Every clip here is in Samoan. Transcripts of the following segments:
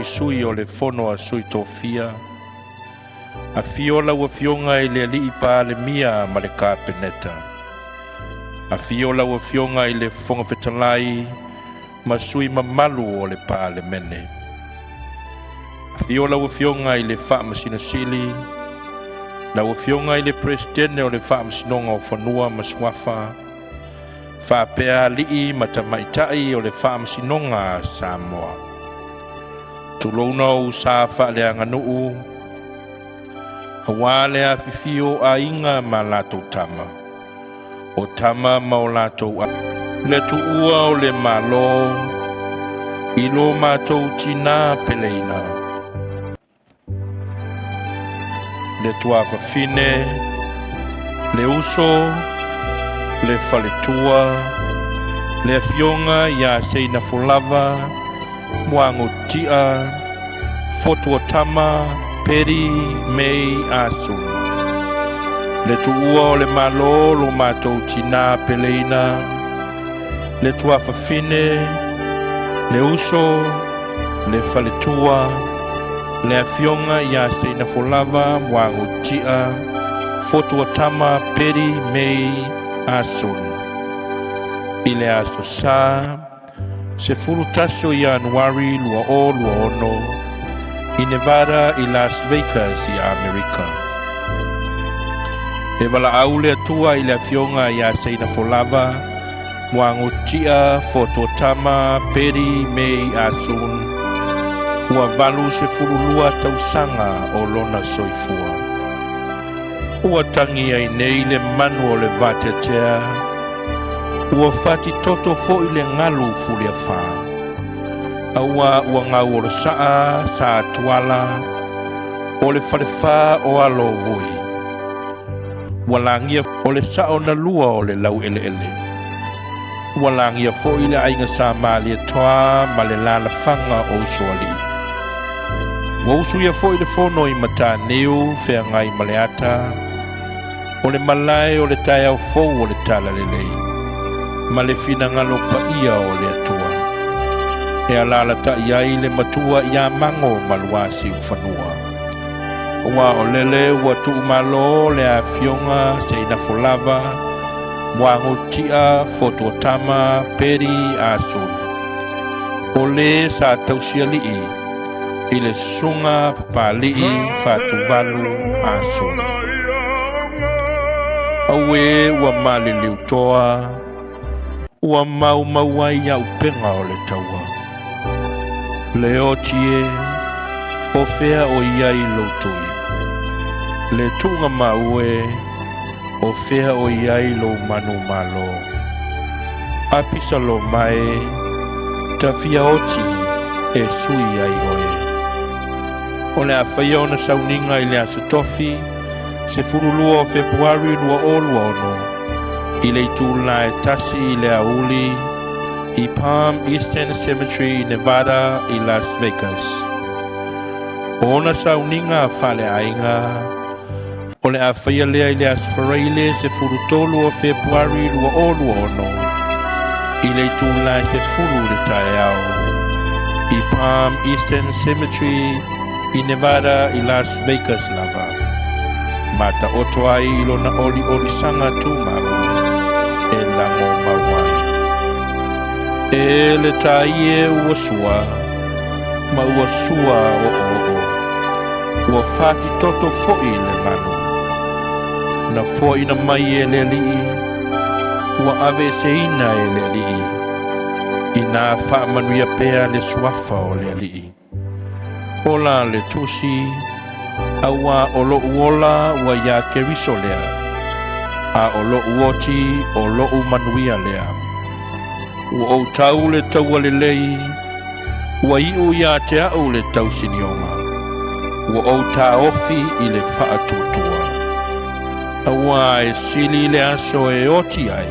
Sui o le Fono a Sui Tofia, afio lau Afioga i le Alii Palemia ma le Kapeneta, afio lau Afioga i le Fofoga Fetalai ma sui mamalu o le Palemene. Afio lau Afioga i le Faamasino Sili, lau Afioga i le Peresetene o le Faamasinoga o Fanua ma Suafa, faapea alii ma tamaitai o le Faamasinoga a Samoa. Tulouna ou sa faaleaganuu, aua le afifio o Aiga ma latou Tama, o Tama ma o latou Aiga, le tuua o le Malo i lo matou tina peleina, le tuafafine, le uso, le faletua, le afioga ia Seinafolava Muagututia Fotuatama Peri Mei Asun. Le tuua o le Malo lo matou tina peleina, le tuafafine, le uso, le faletua, le afioga ia Seinafolava Muagututia Fotuatama Peri Mei Asun. I le aso Sa, 11 o Ianuari 2026, i Nevada i Las Vegas i Amerika. E valaau le Atua i le afioga ia Seinafolava Muagututia Fotuatama Peri Mei Asun, ua 82 tausaga o lona soifua. Ua tagi ai nei le manu o le vateatea, ua fatitoto foi le galu fuliafā, auā ua gauolosaa sa tuala o le falefā o alo o Vui. Ua lagia o le sao na lua o le laueleele. Ua lagia foi le aiga sa Malietoa ma le lalafaga o Usoalii. Ua usuia foi le fono i Mataniu feagai ma le ata, o le malae o le taeao fou o le talalelei, ma le finagalo paia o le Atua. E alaalatai ai le matua ia Mago ma Luasiufanua. Aua o lele ua tuumalo le afioga Seinafolava Muagututia Fotuatama Peri Asun, o le sa tausialii i le susuga Papalii Fatuvalu Asun. Auē ua maliliu toa, ua maumau ai auupega o le taua. Leoti e, o fea o i ai lou tui? Le tuugamau e, o fea o i ai lou manumalo? Apisaloma e, ta fia oti e sui ai oe. O le a faia ona sauniga i le Aso Tofi, 12 o Fepuari 2026, i le itula e 1 i le aoauli i Palm Eastern Cemetery, Nevada i Las Vegas. O ona sauniga faaleaiga o le a faia lea i le Aso Faraile 13 o Fepuari 2026 i le itula e 10 i le taeao i Palm Eastern Cemetery i Nevada i Las Vegas lava. Ma taoto ai i lona oliolisaga tumau e lago mau ai. E le tai e ua sua, ma ua sua oooo. Ua fatitoto foi le galu. Na foaina mai e le Alii, ua aveeseina e le Alii, inā faamanuia pea le suafa o le Alii. Ola le tusi, auā o lo'u ola ua iā Keriso lea, a o lo'u oti o lo'u manuia lea. Ua ou tau le taua lelei, ua iu ia te a'u le tausinioga, ua ou taofi i le faatuatua. Auā e sili le aso e oti ai,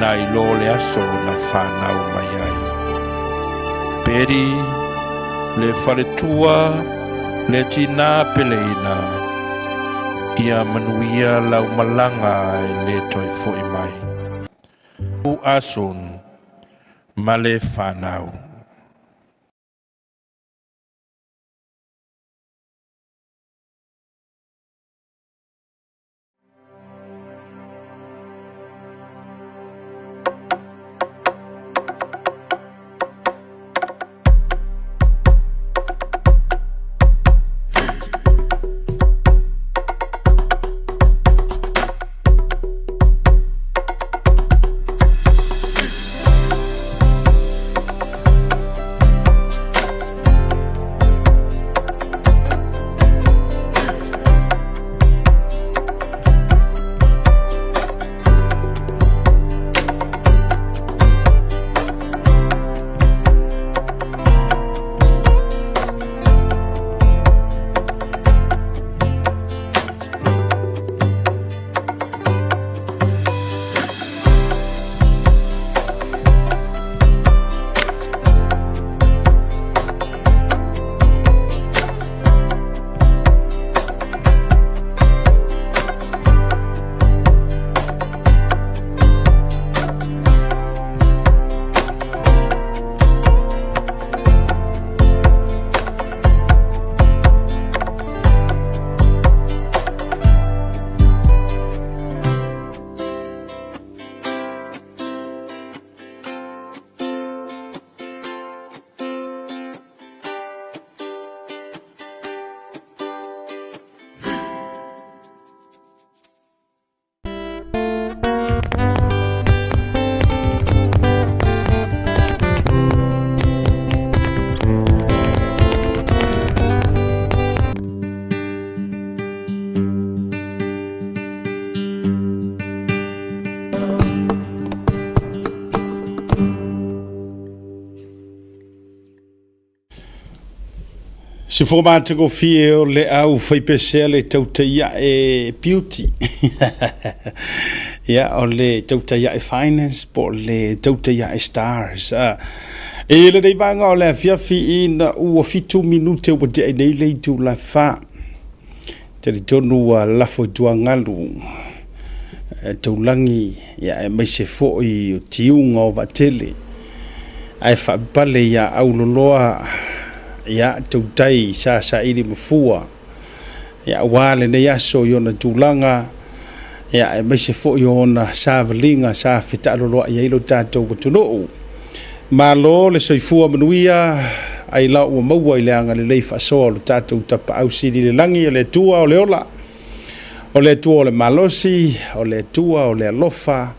nai lo le aso na fanau mai ai. Peri, le faletua, le tinā peleina, ia manuia lau malaga e le toe fo'i mai. Asun ma le fanau. Se fofoga matagofie o le au faipesea le tautai ae beauty. Ia, o le tautai ae finance po o le tautai ae stars. I lenei vaega o le afiafi ina ua 7 minute ua tea nei le itula 4. Talitonu ua lafo i tuagalu taulagi ia aemaise foi o tiuga o vaatele ae faapale ia auloloa ia tautai sa saili mafua ia aua lenei aso i ona tulaga ia aemaise foi o ona savaliga sa fetaaloloai ai lo tatou atunuu. Malo le soifua manuia ai la ua maua i le agalelei faasoa o lo tatou Tapaau Sili i le lagi, o le Atua o le ola, o le Atua o le malosi, o le Atua o le alofa,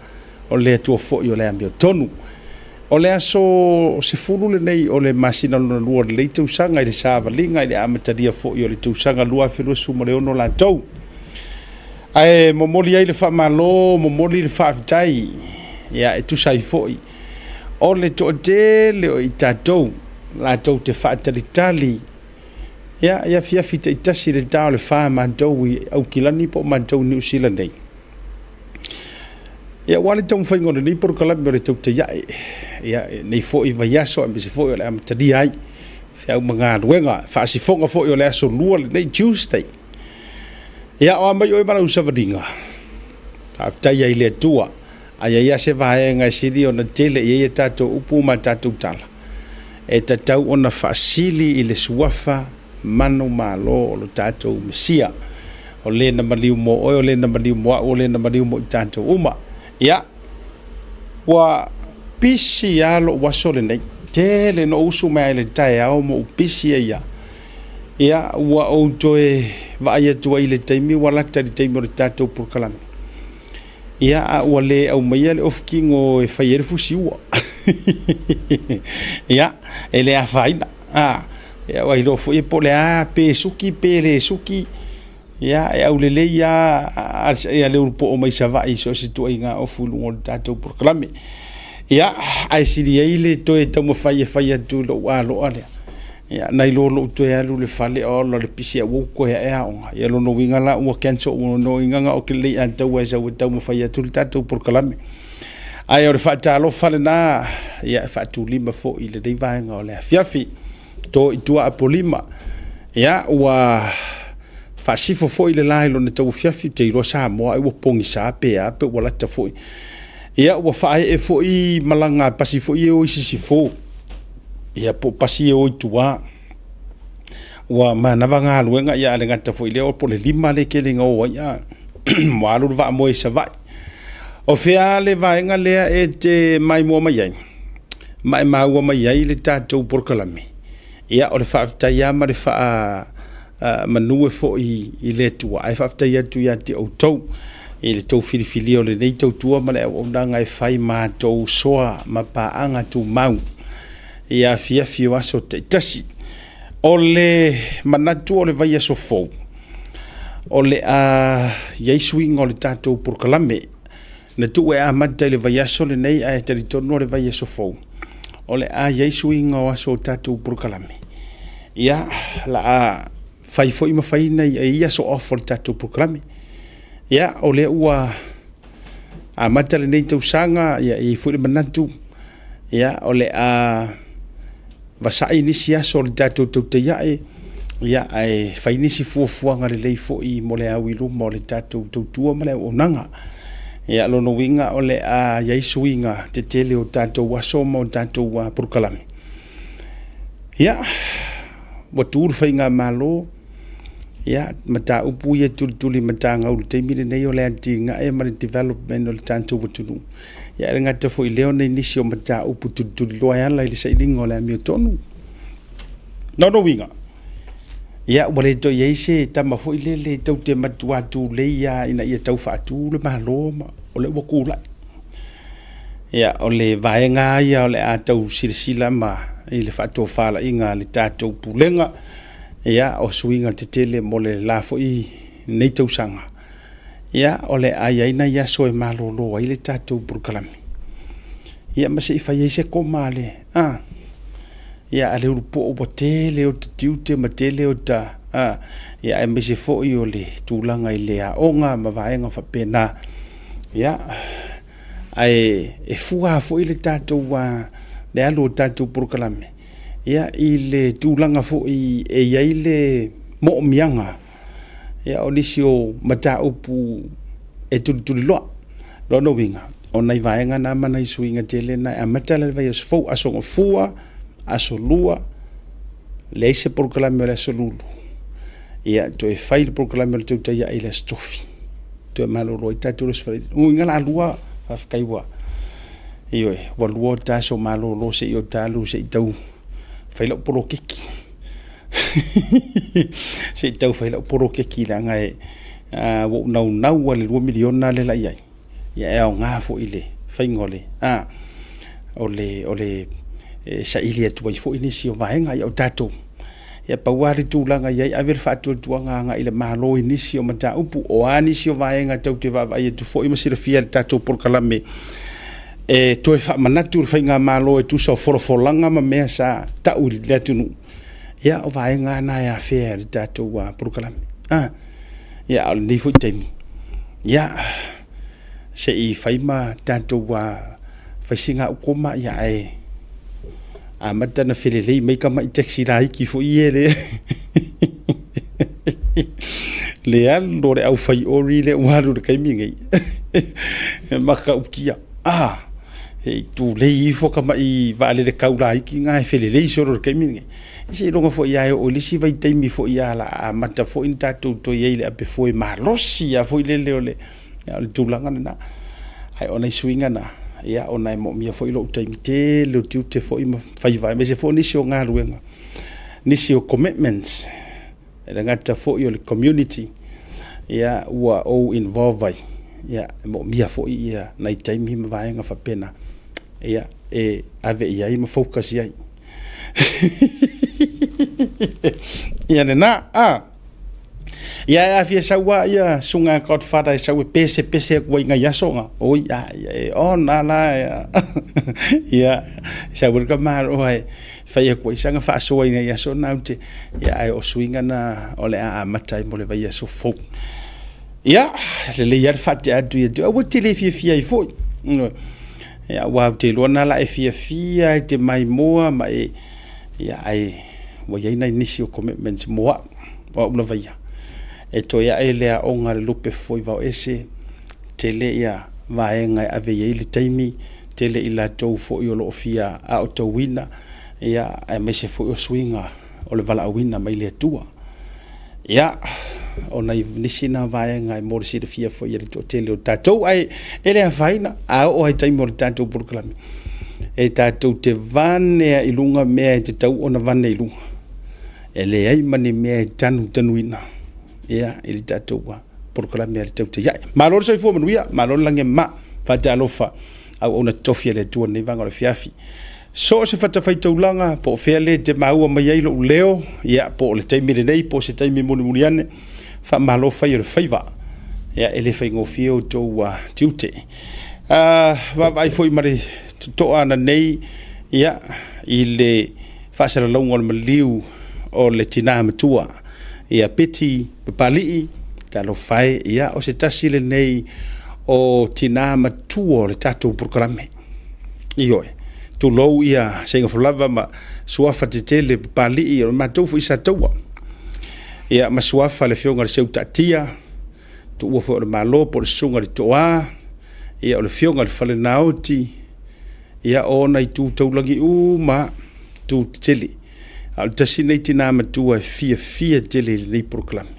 o le Atua foi o le amiotonu. O le aso 10 lenei o le masina lona lua o lenei tausaga i le savaliga i le amatalia foi o le tausaga 2026 latou. Ae momoli ai le faamalo, momoli le faafetai, ia e tusa ai foi o le toatele o i tatou latou te faatalitali ia i afiafi taitasi i le ta o le 4 matou i Aukilani po o matou i Niu Sila nei. Ia aua le taumafaiga o lenei polokalame o le tautai ae, ia nei foi vaiaso aemaise foi o le amatalia ai feau ma galuega, faasifoga foi o le aso lua lenei Tuesday. Ia o a mai oe ma lau savaliga, faafetai ai le Atua. A i ai lava se vaega e sili ona tele i ai a tatou upu ma a tatou tala, e tatau ona faasili i le suafa manumalo o lo tatou Mesia, o le na maliu mo oe, o le na maliu mo au, o le na maliu mo i tatou uma. Ia, ua pisi lava lou aso lenei, tele na ou usu mai ai i le taeao ma ou pisi ai lava. Ia, ua ou toe vaai atu ai i le taimi ua lata i le taimi o le tatou polokalame. Ia, a ua le aumaia le ofutino e fai ai le fusiua. Ia, e le afaina. Ia, ua iloa foi po o le a, pe suki pe le suki, ia, e aulelei lava le ulupoo mai Savaii i so o se ituaiga ofu i luga o le tatou polokalame. Ia, ae sili ai le toe taumafai e fai atu i lou aloa lea. Ia, nai lo lou toe alu i le fale o le pisi ae ua ou toe ae aoga. Ia, lona uiga la ua cancel, lona uiga na o ke lelei ataua e sau e taumafai atu le tatou polokalame. Ae o le faatalofa lena, ia, e faatulima foi i lenei vaega o le afiafi. To i tua Apolima. Ia, ua faasifo foi le la i lona tauafiafi, ou te iloa Samoa ai ua pogisa pe a pe ua lata foi. Ia, ua faaee foi malaga a pasi foi e o i sisifo. Ia po o pasi e o i tua. Ua manava galuega, ia a le gata foi i lea, po o le 5 le tele na o ai, a ua alu le vaamoe i Savaii. O fea le vaega lea e te maimoa mai ai ma e maua mai ai le tatou polokalame? Ia, o le faafetai lava ma le faamanue foi i le Atua, ae faafetai atu ia te outou i le tou filifilia o lenei tautua ma le auaunaga e fai matou soa ma paaga tumau i afiafi o aso taitasi. O le manatu o le vaiaso fou, o le a i ai suiga o le tatou polokalame. Na tuu e amata i le vaiaso lenei, ae talitonu o le vaiaso fou, o le a i ai suiga o aso o tatou polokalame. Ia, la a fai foi ma fai nai ai aso off o le tatou polokalame. Ia, o lea ua amata lenei tausaga, ia, e i ai foi le manatu, ia, o le a vasai nisi aso o le tatou tautai ae, ia, ae fai nisi fuafuaga lelei foi mo le au i luma o le tatou tautua ma le auaunaga. Ia, lona uiga o le a i ai suiga tetele o tatou aso ma o tatou polokalame. Ia, ua tu le faigamalo, ia, mataupu ia tulituli matagau i le taimi lenei o le atinae ma le development o le tatou atunuu. Ia, e le gata foi i lea o nai nisi o mataupu tulituliloa e ala i le sailiga o le amiotonu. Lona uiga, ia, ua le toe i ai se tama foi lele tou te matua tulei lava ina ia tau faatu le Malo ma o lea ua tulai. Ia, o le vaega lava ia o le a tau silasila ma i le faatofalaiga a le tatou Pulega, ia, o suiga tetele mo le la foi nei tausaga. Ia, o le a i ai nai aso e malolo ai le tatou polokalame, ia ma se i fai ai se koma a le, a. Ia, a le ulupuaa ua tele ota tiute ma tele ota, ia, aemaise foi o le tulaga i le aoga ma vaega faapena. Ia, ae e fua foi le tatou le alu o tatou polokalame, ia, i le tulaga foi e i ai le moomiaga, ia, o nisi o mataupu e tulituliloa. Lona uiga, o nai vaega na ma nai suiga tele na e amata la i le vaiaso fou, Aso Gafua, Aso Lua, leai se polokalame o le Aso Lulu, ia toe fai le polokalame o le Tautai Ae i le Aso Tofi, toe malolo ai tatou i le Aso Faraile. O lona uiga o le a lua, faafetai ua, ioe, ua lua o ta aso malolo se i ou ta alu se i tau fai lau poloketi. Se i tau fai lau poloketi leaga ua ou naunau lava i le $2 miliona lea o le a i ai, ia e aoga foi i le faiga o le, o le saili atu ai foi nisi o vaega. Ia o tatou, e pau lava le tulaga e i ai, ave le faatuatuaga agai i le Malo i nisi o mataupu. O a nisi o vaega tou te vaavaai atu foi ma silafia i le tatou polokalame e toe faamanatu i le faigamalo e tusa o folafolaga ma mea sa tau i le atunuu, ia o vaega lava na e afea e le tatou polokalame. Ia, a o lenei foi taimi, ia, se i fai ma tatou fai sina au koma, ae amata ona felelei mai tamai taxi laiti foi ia le alu o le au fai ori lea ua alu i le taimi lenei, e matautia. Se i tulei ifo tamai vaalele tau laiti na e felelei solo i le taimi lenei. Seiloga foi lava e oo i le isi vaitaimi foi o le a amata foi ona tatou toe i ai i le apefoe malosi lava foi lele o le tulaga lena. Ae o nai suiga na, ona e manaomia foi lou taimi, tele o tiute foi ma faiva, aemaise foi o nisi o galuega, nisi o commitments, e le gata foi o le community ua ou involve ai, e manaomia foi nai taimi ma vaega faapena e ave i ai ma focus i ai. Ia lena. Ia a fia sau lava ia susuga Godfather e sau e pesepese atu ai i nai aso na, oi a ia e on lava la. Ia, e sau ai le tamaloa e fai atu ai sana faasoa i nai aso na. Ia ae o suiga na o le a amata ai mo le vaiaso fou. Ia, lelei lava le faatea atu ia te oe, aua e te le fiafia ai foi. Ia, aua ou te iloa na la e fiafia e te maimoa ma e... Ia, ae ua i ai nai nisi o commitments mo au, o au lava ia. E toe ae le aoga a le lupe fofoivao ese, tele ia vaega e ave i ai le taimi, tele i latou foi o lo o fia aotauina, ia, aemaise foi o suiga o le valaauina mai le Atua. Ia, o nai nisi na vaega mo le silafia foi e le toatele o tatou, ae e le afaina, a oo lava i taimi o le tatou polokalame, e tatou te vane lava i luga mea e tatau ona vane i luga. E leai ma ni mea e tanutanuina i le tatou polokalame a le Tautai Ae. Malo le soifua manuia, malo le lagi e mama. Faatalofa, auauna totofi a le Atua i lenei vaega o le afiafi. So o se fatafaitaulaga po o fea le e te maua mai ai lou leo, ia po o le taimi lenei po o se taimi mulimuli ane, faamalo fai o le faiva. Ia, e le faigofie outou tiute. Vaavaai foi ma le totoa ananei, ia, i le faasalalauga o le maliu o le tina matua ia Peti Papalii, talofa e, ia, o se tasi lenei o tina matua o le tatou polokalame. Ioe, tulou ia Seigofolava ma suafa tetele Papalii, o le matou foi sa taua. Ia, ma suafa le afioga i le Seutaatia, tuua foi o le Malo po o le susuga i le Toa, ia o le afioga i le Falenaoti, ia o ona itu taulagi uma lava, itu tetele. A o le tasi lenei tina matua e fiafia tele i lenei polokalame.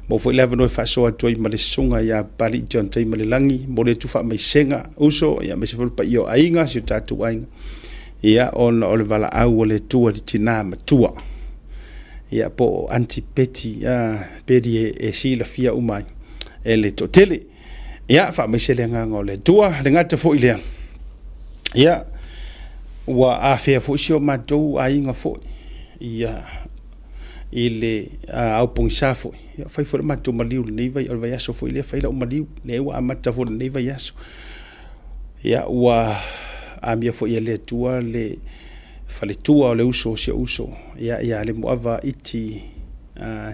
Maua foi le avanoa e faasoa atu ai ma le susuga ia Papalii John Taimalelagi, momoli atu faamaisega uso, ia aemaise foi le paia o aiga, si o tatou aiga, ia ona o le valaau a le Atua i le tina matua. Ia po o Aunty Betty, Betty e silafia uma ai e le toatele. Ia faamaise le agaga o le Atua, le gata foi lea, ia ua afea foi si o matou aiga foi, ia i le ao pogisa foi, ia fai foi le matou maliu i lenei vai, o le vaiaso foi lea fai lau maliu, lea ua amata foi i lenei vaiaso. Ia ua amia foi e le Atua le faletua o le uso o si ou uso, ia, ia Lemuava Iti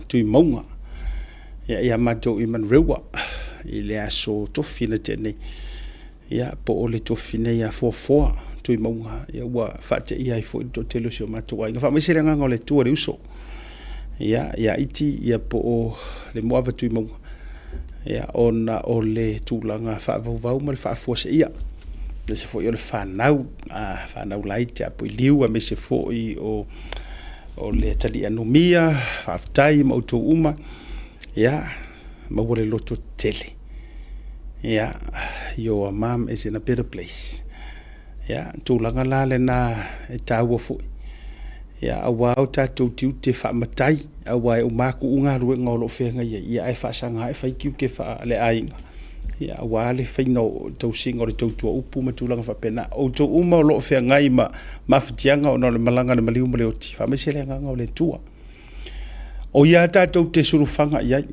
Tuimauga, ia, ia matou i Manurewa i le aso Tofi na tea nei, ia, po o le Tofi nei a Fuafoa Tuimauga, ia, ua faateia ai foi le toatele o si o matou aiga. Faamaise le agaga o le Atua i le uso, ia, ia Iti, ia, po o Lemuava Tuimauga, ia, ona o le tulaga faavauvau ma le faafuaseia. Aemaise foi o le fanau, fanau laiti a Poiliu, aemaise foi o le atalii Numia, faafetai ma outou uma, ia, maua le loto tele. Ia, your mom is in a better place. Ia, tulaga la lena e taua foi. Ia, aua o tatou tiute faamatai, aua e uma atu galuega o lo o feagai ai, ia, ae faasaga e fai tiute faale-aiga, ia, aua le faiga o tausiga o le tautua upu ma tulaga faapena. Outou uma o lo o feagai ma mafatiaga ona o le malaga a le maliu ma le oti, faamaise le agaga o le Atua. O ia tatou te sulufaga i ai.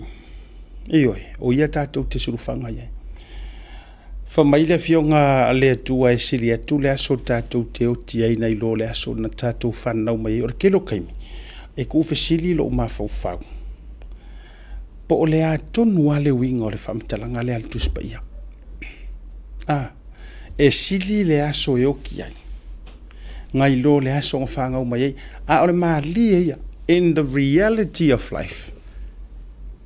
Ioe, o ia tatou te sulufaga i ai. Fai mai le Afioga a le Atua e sili atu le aso tatou te oti ai nai lo le aso na tatou fananau mai ai. O le tele o taimi, e tuufesili lou mafaufau, po o le a tonu lava le uiga o le faamatalaga lea a le Tusi Paia. E sili le aso e oti ai, nai lo le aso na fanau mai ai. A o le malie ia, in the reality of life,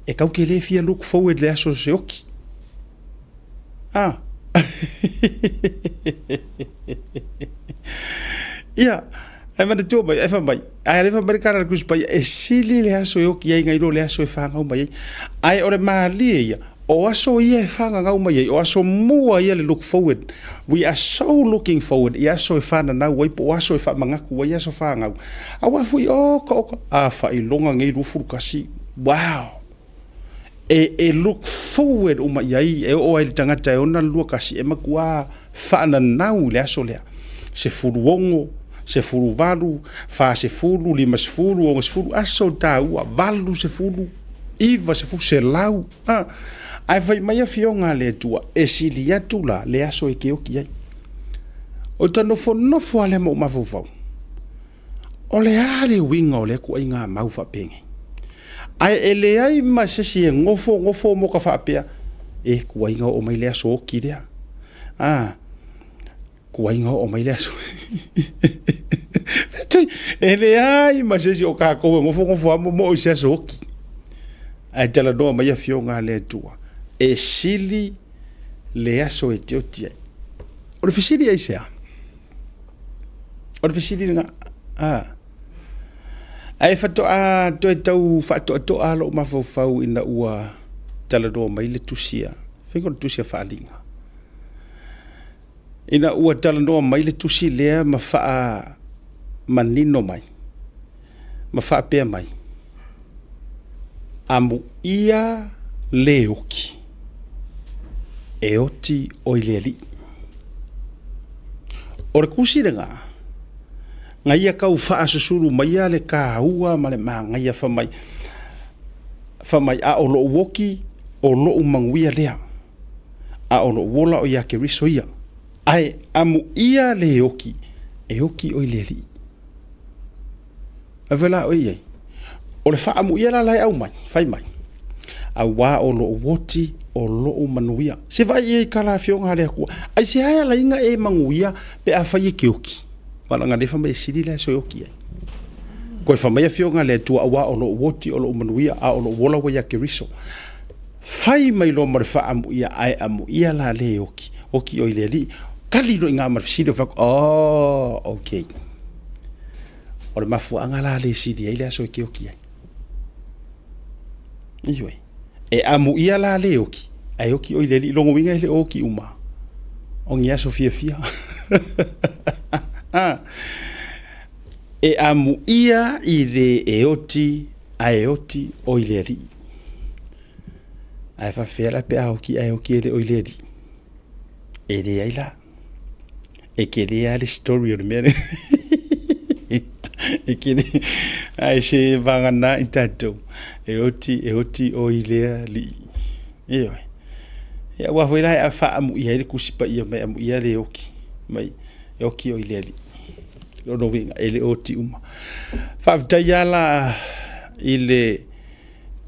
e tau te le fia look forward le aso se oti. Ia, ae manatua mai, ae fai mai, ae le fai mai le tala a le Tusi Paia, e sili le aso e oti ai nai lo le aso e fanau mai ai. Ae o le malie ia, o aso ia e fananau mai ai, o aso mua ia le look forward. We are so looking forward i aso e fananau ai, po o aso e faamanatu ai aso fanau. Aua foi, oka oka, a faailoga nei 21, wow! E look forward uma i ai, e oo ai le tagata e ona le 21, e matua faananau i le aso lea. 16, 18, 40, 50, 60, aso taua, 80, 90, 100. Ae fai mai afioga a le Atua, e sili atu la le aso e te oti ai. O ta nofonofo a lea ma ou mafaufau, o le a le uiga o lea tuuaiga mau faapenei? Ae e leai ma se isi e nofo nofo mo ka faapea, e tuuaiga oo mai le aso oti lea. Tuuaiga oo mai le aso. E leai ma se isi o tatou e nofo nofo lava momoo i se aso oti. Ae talanoa mai afioga a le Atua, e sili le aso e te oti ai. O le fesili aisea? O le fesili lena. Ae faatoa toe tau faatoatoa lou mafaufau ina ua talanoa mai le tusi a, fai o le tusi a Faaaliga. Ina ua talanoa mai le tusi lea ma faamanino mai, ma faapea mai, amuia le oti, e oti oe i le Alii. O le tusi lena, na ia tau faasusulu maia le taua ma le manaia fai mai, fai mai, a o lou oti, o lou manuia lea, a o lou ola o ia Keriso ia. Ae amuia le oti, e oti oe i le Alii. Ae la oe i ai. O le faamuia la la e aumai, fai mai, auā o lou oti o lou manuia. Se vaai i ai i tala afioga a le Atua. Aisea e ala ai ona e manuia pe afai e te oti? Valaga lea fai mai e sili le aso e oti ai. Koe fai mai afioga a le Atua, auā o lou oti o lou manuia, a o lou ola ua ia Keriso. Fai mai loa ma le faamuia, ae amuia la le oti, oti oe i le Alii. Tali loa i ina ma le fesili o fai atu, oh, okay. O le mafuaaga la le sili ai le aso e te oti ai. Ioe. E amuia la le oti, ae oti oe i le Alii. Lona uiga e le o oti uma, o ni aso fiafia. E amuia i le e oti, ae oti oe i le Alii. Ae faapefea la pe a oti ae oti e le o i le Alii? E leai la. E tele lava le story o le mea lea. E tele, ae se vagana i tatou, e oti, e oti oe i le Alii. Ioe. Ia aua foi la e faamuia ai le Tusi Paia mai, amuia le oti, mai e oti oe i le Alii. Lona uiga, e le oti uma. Faafetai lava la i le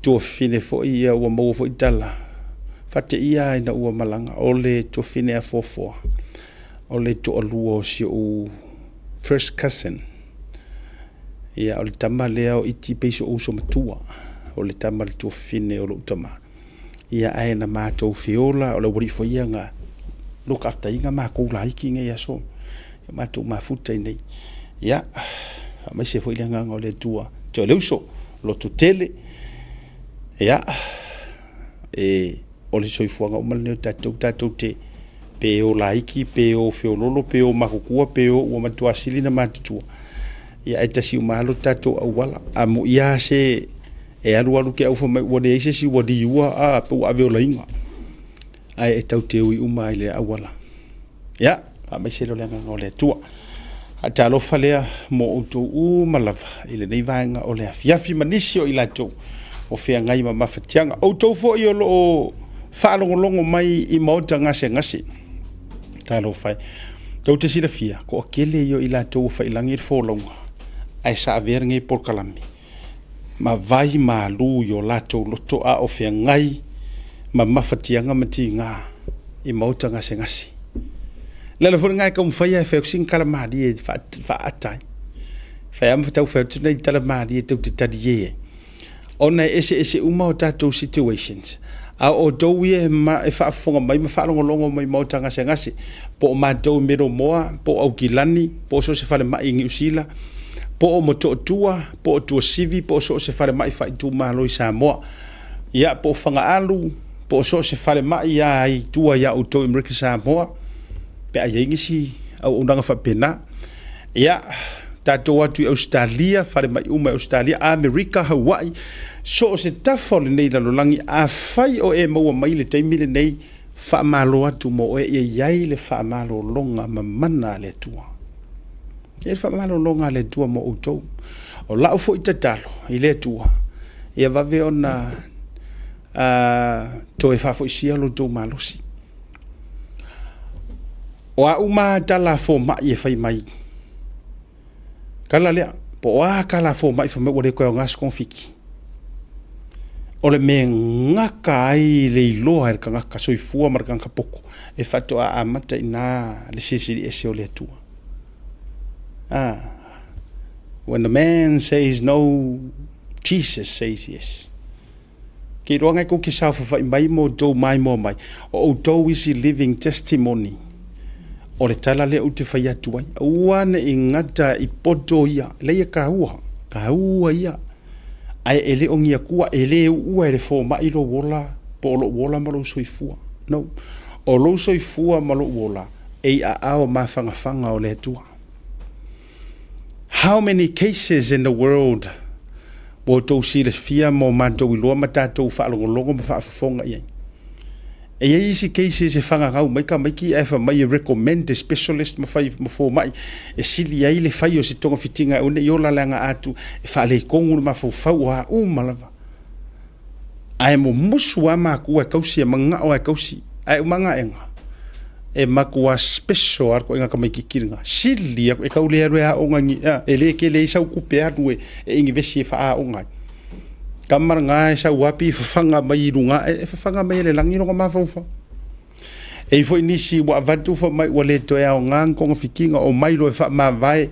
tuafafine foi ia ua maua foi tala faateia ina ua malaga, o le tuafafine a Fuafua, o le toalua o si ou first cousin. Ia, o le tama lea o Iti pei si ou uso matua, o le tama a le tuafafine o lou tama. Ia, ae na matou feola, o le aualii foi ia na look after ina matou laiti nei aso, ia matou mafuta i inei. Ia, faamaise foi le agaga o le Atua te o le uso, loto tele, ia, e, o le soifuaga uma lenei o tatou, tatou te, pe o laiti, pe o feololo, pe o matutua, pe o ua matua sili na matutua, ia ae tasi uma lava lo tatou auala. A moi lava se e alu alu te au fai mai ua leai se isi ua liua a pe ua ave olaina. Ae e tatou te ui uma lava i le auala. Ia, faamaise lea o le agaga o le Atua. Faatalofa lea mo outou uma lava i lenei vaega o le afiafi ma nisi o i latou o feagai ma mafatiaga. Outou foi o lo o faalogologo mai i maota gasegase, talofa e. Tou te silafia, toatele ia o i latou ua faiilagi le folauga, ae sa avea lenei polokalame ma vai malu i o latou loto a o feagai ma mafatiaga ma tiga i maota gasegase. O le ala foi lena e taumafai lava e fai atu sina tala malie e faaata ai. E fai lava ma tau fai atu nai tala malie tou te talie ai, ona e eseese uma o tatou situations, a o outou ia e faafofoga mai ma faalogologo mai i maota gasegase, po o matou i Melomoa, po o Aukilani, po o so o se falemai i Niu Sila, po o Motootua, po o Tuasivi, po o so o se falemai faaitumalo i Samoa, ia, po o Fagaalu, po o so o se falemai lava i tua ia outou i Amerika Samoa, pe a i ai nisi auaunaga faapena. Ia, tatou o atu i Ausetalia, falemai uma i Ausetalia, Amerika, Hawaii, so o se tafa o lenei lalolagi, afai o e maua mai i le taimi lenei, faamalo atu mo oe, ia i ai le faamalologa mamana a le Atua. Ia i ai le faamalologa a le Atua mo outou. O lau foi tatalo i le Atua, ia vave ona toe faafoisia lo outou malosi. O a uma lava tala a fomai e fai mai, tala lea, po o a tala a fomai fai mai ua le toe aoga se togafiti, o le mea e gata ai le iloa e le tagata soifua ma le tagata poto, e faatoa amata i ina le silisili ese o le Atua. When the man says no, Jesus says yes. Ke iloa ngai kou ke saofafai mai ma outou maimoa mai, o outou isi living testimony o le tala lea ou te fai atu ai. Aua ne i gata i poto ia, leai e taua, taua ia. Ae e le o ni Atua, e le uua e le fomai lou ola, po o lou ola ma lou soifua. No. O lou soifua ma lou ola, e i aao mafanafana o le Atua. How many cases in the world ua outou silafia ma o matou iloa ma tatou faalogologo ma faafofoga i ai? E i ai isi cases e fagagau mai tamaiti ae fai mai e recommend e specialist ma fai ma fomai e sili ai le fai o se togafitiga e aua ne i ola leaga atu e faaletonu le mafaufau o a uma lava. Ae mumusu lava matua e tausi, e manao lava e tausi. Ae uma gaega, e matua special lava le ituaiga tamaitiiti lena. Sili atu, e tau le alu e aoga i ni, e le tele ai sau tupe alu e inivesi e faaaoga ai. Tama lena e sau lava pei e fafaga mai i luga ae, e fafaga mai e le lagi lona mafaufau. E i ai foi nisi ua avatu fai mai ua le toe aoga ni togafitiga, omai loa e faamavae,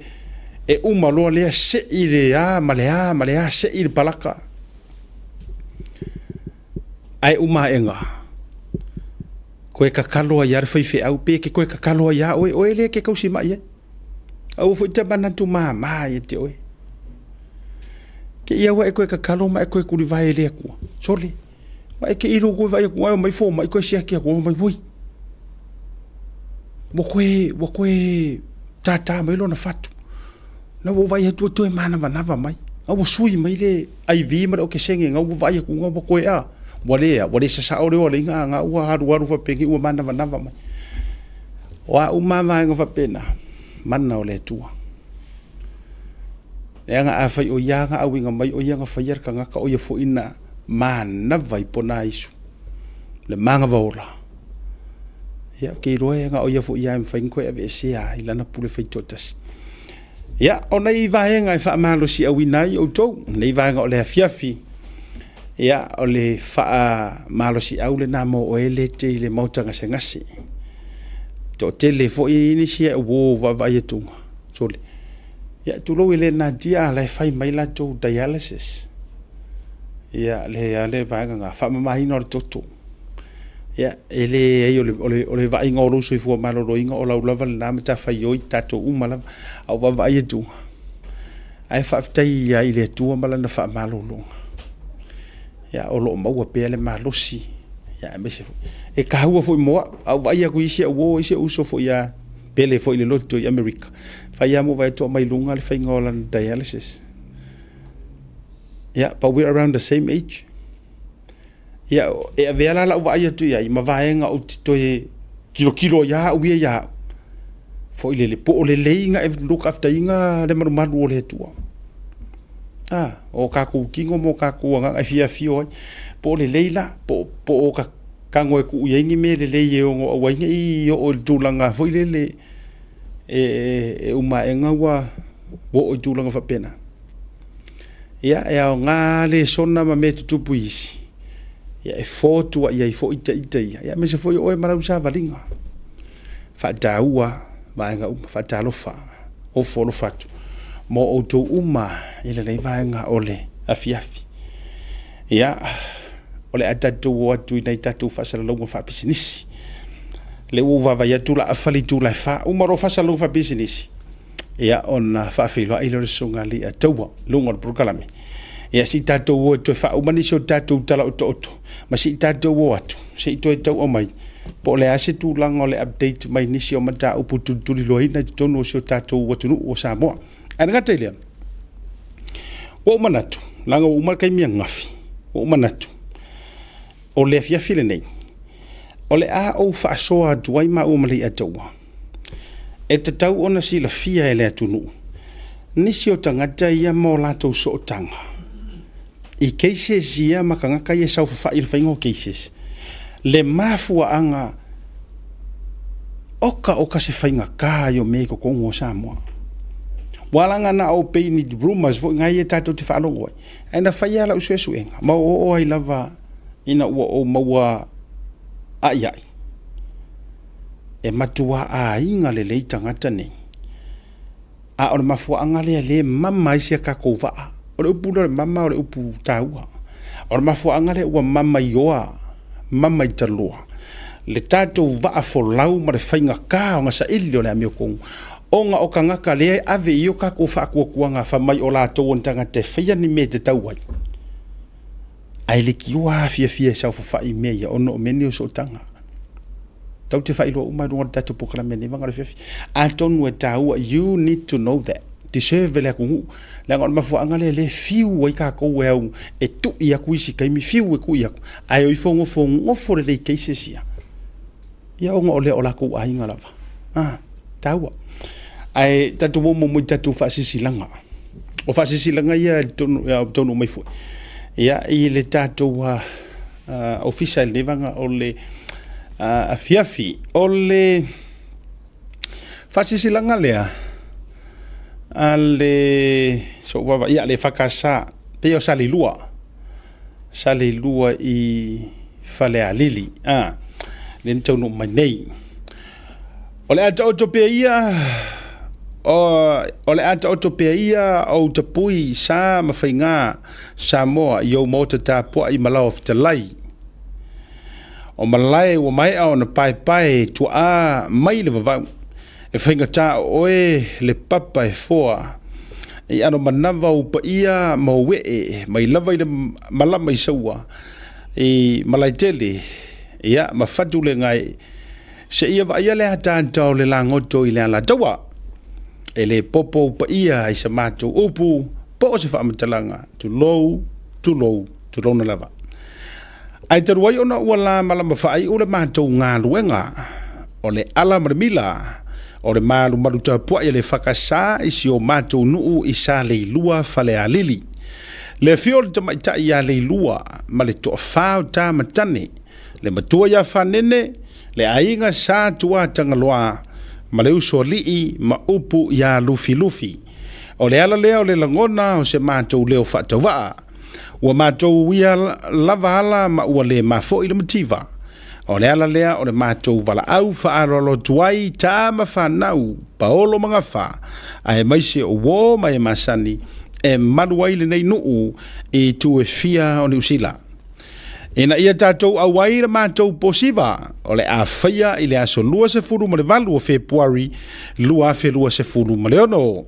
e uma loa lea sei le a ma le a ma le a sei le palaka. Ae uma aega, koe tatalo ai lava le faifeau, pe ke koe tatalo ai lava oe, oe lea e te tausi mai ai. Aua foi te manatu māmā ia te oe. Te ia ua e koe tatalo ma e koe tulivae e le Atua. Sole, ua e te ilu koe vaai atu ai o mai fomai koe siaki atu mai oi. Ua koe, ua koe tātā mai lona fatu. Na ua ou vaai atu ua toe manavanava mai. A ua sui mai le IV ma le okesene, na ua vaai atu na ua toe a. Ua le a, ua le sasao le oaleiga a na ua alualu faapenei ua manavanava mai. O a uma lava vaega faapena, mana o le Atua. Leaga afai o ia na auina mai, o ia na faia le tagata, o ia foi na manava i pona Isu, le manava ola. Ia, ou te iloa e na o ia foi lava e mafai ona toe aveesea i lana pule faitoatasi. Ia, o nei vaega e faamalosiauina ai outou, nei vaega o le afiafi, ia, o le faamalosiau lena mo oe le te i le maota gasegase. Toatele foi nisi e uo vaavaai atu, sole, ia tulou e le natia a la e fai mai latou dialysis. Ia, le le vaega na, faamamaina o le toto. Ia, e leai o le vaaiga o lou soifua maloloina o lau lava lena matafaioi, tatou uma lava. A o vaavaai atu, ae faafetai ai i le Atua ma Lana faamalologa. Ia, o lo o maua pea le malosi, ia, aemaise foi, e taua foi mo au, a ou vaai atu i isi au uo, isi ou uso foi ia pele foi i le loto i Amerika, fai lava ma ou vaai atu o aumai i luga le faiga o lana dialysis. Yeah, but we're around the same age. Ia, e avea la lau vaai atu i ai ma vaega ou te toe kilokilo ai au ia ia au. Foi lele, po o lelei na e look after ina le malumalu o le Atua. Ah, o kākou kino mo kākou agaga e fia afio ai. Po o lelei la, po o ka tago e tuu i ai ni mea lelei e ono aua ai ne i oo i le tulaga foi lele e uma aega ua oo i tulaga faapena. Ia, e aoga lesona ma mea tutupu i isi, ia e fotuai ai foi ita ia, ia aemaise foi o oe ma lau savaliga. Faataua vaega uma, faatalofa, ofo alofa atu mo outou uma i lenei vaega o le afiafi. Ia, o le a tatou o atu i nai tatou faasalalauga faapisinisi. Lea ua ou vaavaai atu la afa le itula e 4, uma loa faasalalauga faapisinisi, ia ona faafeiloai lea o le Susuga Alii Taua i luga o le polokalame. Ia se i tatou o e toe faauma nisi o tatou tala otooto, ma se i tatou o atu, se i toe tau aumai, po o le a se tulaga o le update mai nisi o mataupu tulituliloaina i totonu o si o tatou atunuu o Samoa. Ae le gata i lea, ua ou manatu, leaga ua uma le taimi ananafi, ua ou manatu, o le afiafi lenei, o le a ou faasoa atu ai maua ma Leiataua, e tatau ona silafia e le atunuu nisi o tagata ia ma o latou sootaga i cases ia ma tagata ia e saofafai i le faiga o cases, le mafuaaga oka oka se faigata i o mea i totonu o Samoa. Ua laga na o pei ni rumors foi nai ia tatou te faalogo ai, ae na fai lava lau suesuega ma oo ai lava ina ua ou maua aiai, e matua aiga lelei tagata nei. A o le mafuaaga lea lea e mama ai si a tatou vaa. O le upu lea o le mama o le upu taua. O le mafuaaga lea ua mamaioa, mamaitaloa le tatou vaa folau ma le faigata ona saili o le amiotonu, ona o tagata lea e ave i ai o tatou faatuatuaga fai mai o latou o ni tagata e faia ni mea e tatau ai, ae leitioa afiafia e saofafai i mea ia ona o mea nei o sootaga. Tatou te faailoa uma i luga o le tatou polokalame nei vaega o le afiafi. Atonu e taua, you need to know that. Deserve e le atunuu. Leaga o le mafuaaga lea lea e fiu ai tatou e au e tui atu isi taimi, fiu e tui atu, ae o ifo nofonofo lelei cases ia. Ia ona o lea o latou aiga lava. Ah, taua. Ae tatou o muamua i tatou faasilasilaga. O faasilasilaga ia i totonu mai foi. Ia, i le tatou ofisa i lenei vaega o le afiafi. O le faasilasilaga lea a le sou vaavaai, ia, le EFKS, pei o Saleilua. Saleilua i Falealili, lea na taunuu mai nei. O le a taoto pea ia, o le a taoto pea ia ou tapui sa ma faiga Samoa i ou maota tapuai ma lao fetalai. O malae ua maea ona paepae tuaa mai le vavau. E faigata o oe le papa e foa i ʻano manava ou paia ma ou ee mai lava i le malama i Saua i Malaetele ia ma Fatulegae seia vaaia le ataata o le lagoto i le Alataua. E le popo ou paia i sa matou upu po o se faamatalaga, tulou, tulou, tulouna lava. Ae talu ai ona ua lamalama faaiu le matou galuega, o le ala ma le mila, o le malumalu tapuai a le EFKS i si o matou nuu i Saleilua, Falealili. Le afio o le tamaitai ia Leilua ma le toafa o tama tane, le matua ia Fanene, le aiga Sa Tuatagaloa ma le usoalii ma upu ia Lufilufi. O le ala lea o le lagona o se matou leo faatauvaa. Ua matou uia lava ala ma ua le mafo'i le mativa. O le ala lea o le matou valaau faaaloalo atu ai tama fanau, paolo ma gafa, aemaise o uō ma e masani e malu ai lenei nuu i itu e fia o Niu Sila. Ina ia tatou auai le matou posiva o le a faia i le aso 28 o Fepuari 2026.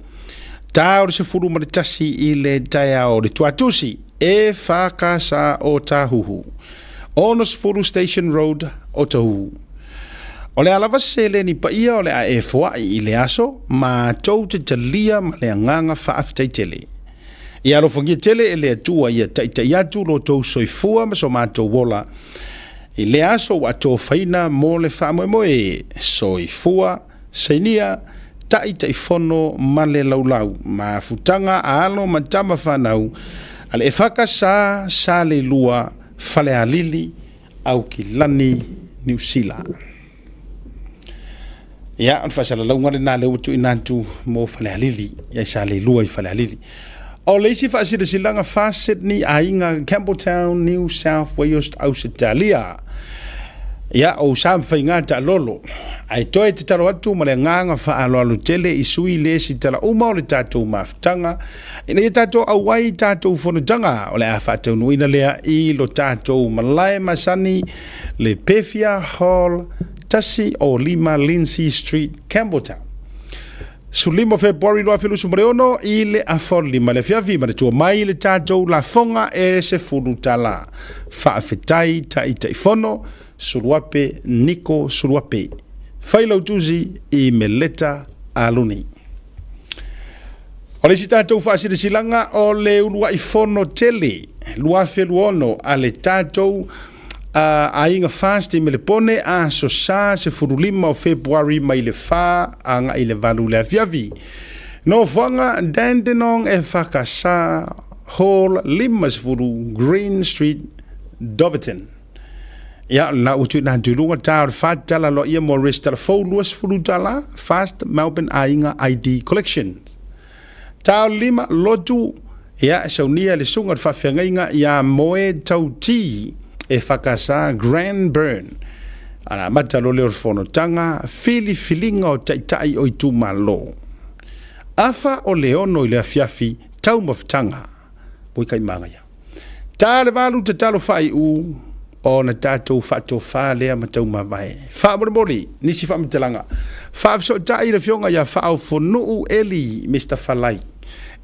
Ta o le 11 i le taeao o le Tuatusi, EFKS o Tāhuhu, 60 Station Road, Otahuhu. O le a lava se seleni paia o le a e foai i le aso, matou te talia ma le agaga faafetai tele. Ia alofagia tele e le Atua ia taitai atu lo tou soifua ma so matou ola i lea aso ua atofaina mo le faamoemoe. Soifua, sainia, Taitaifono ma le laulau, mafutaga a alo ma tama fanau a le EFKS Saleilua, Falealili, Aukilani, Niu Sila. Ia, o le faasalalauga lena lea ua tuuina atu mo Falealili, ia i Saleilua i Falealili. O le isi faasilasilaga fa Sydney aiga Campbelltown, New South Wales, Ausetalia. Ia, o sa mafaiga taalolo. Ae toe tatalo atu ma le agaga faaaloalo tele i sui le sitala uma o le tatou mafutaga ina ia tatou auai tatou fonotaga o le a faataunuuina lea i lo tatou malae masani le Pefia Hall 105 Lindsay Street, Campbelltown. 15 Fepuari 2026 i le afa o le 5 le afiafi, manatua mai le tatou lafoga e 10 tala. Faafetai Taitaifono, Suluape Niko Suluape. Failautusi i Meleta Aluni. O le isi tatou faasilasilaga o le uluai fono tele 2026 a le tatou aiga FAST i Melepone aso Sa 15 o Fepuari mai le 4 agai i le 8 le afiafi. Nofoaga Dandenong EFKS Hall 50 Green Street Doverton. Ia, lena ua tuuina atu i luga ta o le fa tala loa ia mo resitala fou 20 tala Fast Melbourne Aiga ID Collection. Ta o le lima lotu, ia, e saunia e le susuga o le faafeagaiga ia Moe Tauti e whakasa Grand Burn. Ana amata lo lea o le fonotaga, filifiliga o taitai o itumalo. Afa o le ono i le afiafi, taumafataga. Oi kai magaia. Ta le valu tatalo faaiu, ona tatou faatofa lea ma taumavae. Faamolemole, nisi faamatalaga. Faafesootai le afioga ia Faaofonuu Eli Mister Falai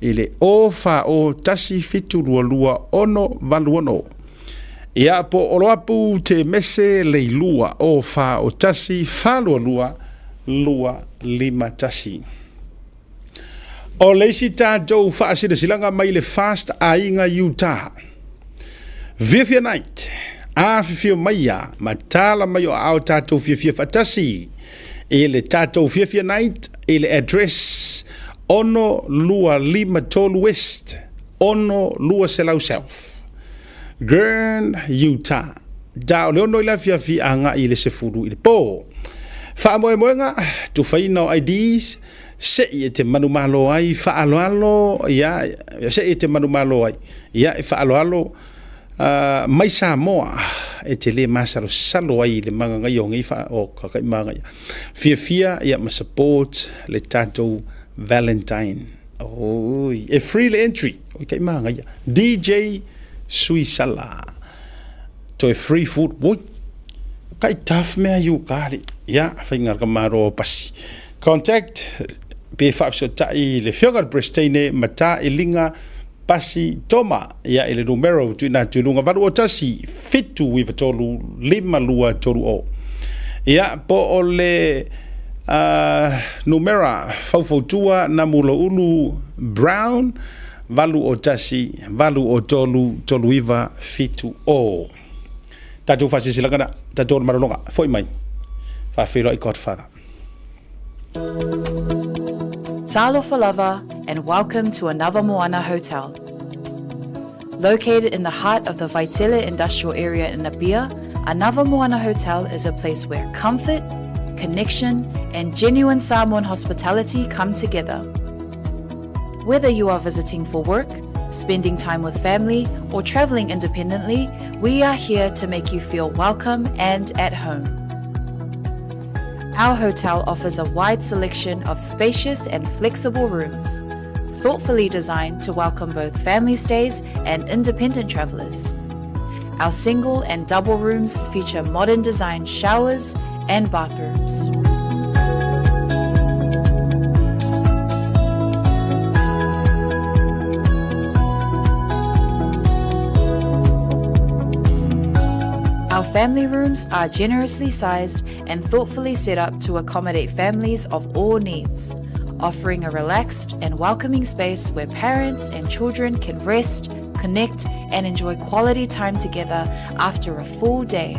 i le 0 4 0 1 7 2 2 6 8 6. Ia po o Oloapu te mese leilua 0 4 0 1 4 2 2 2 5 1. O le isi tatou faasilasilaga mai le Fast Aiga Utah. Fiafia Night, afifio maia ma tala mai o aao tatou fiafia faatasi i le tatou Fiafia Night i le address 6253 West 6200 South, Guern, Utah. Da o le 6 i le afiafi agai i le 10 i le po. Faamoemoega, tufaina o IDs, Se'i e te manumalo ai faaaloalo ia se'i e te manumalo ai ia e faaaloalo uh, mai Samoa e te le masalosalo ai i le magagaia o nei fa o kakai magaia fiafia ia ma support le tatou Valentine oi e free le entry oi kai magaia DJ Suisala toe free food oi kai tough mea iu kari ia whainga ka maro pasi Contact, pe faafesootai le Afioga i le Peresetene Matailiga Pasi Toma ia i le numera ua tuuina atu i luga 801 793 5230. Ia, po o le uh, numera faufautua Namuloulu Brown 801 803 3970. Tatou faasilasila na, tatou malologa, foi mai. Faafeiloai Godfather. Talofa lava and welcome to Anava Moana Hotel. Located in the heart of the Vaitele industrial area in Apia, Anava Moana Hotel is a place where comfort, connection, and genuine Samoan hospitality come together. Whether you are visiting for work, spending time with family, or traveling independently, we are here to make you feel welcome and at home. Our hotel offers a wide selection of spacious and flexible rooms, thoughtfully designed to welcome both family stays and independent travelers. Our single and double rooms feature modern design showers and bathrooms. Our family rooms are generously sized and thoughtfully set up to accommodate families of all needs, offering a relaxed and welcoming space where parents and children can rest, connect, and enjoy quality time together after a full day.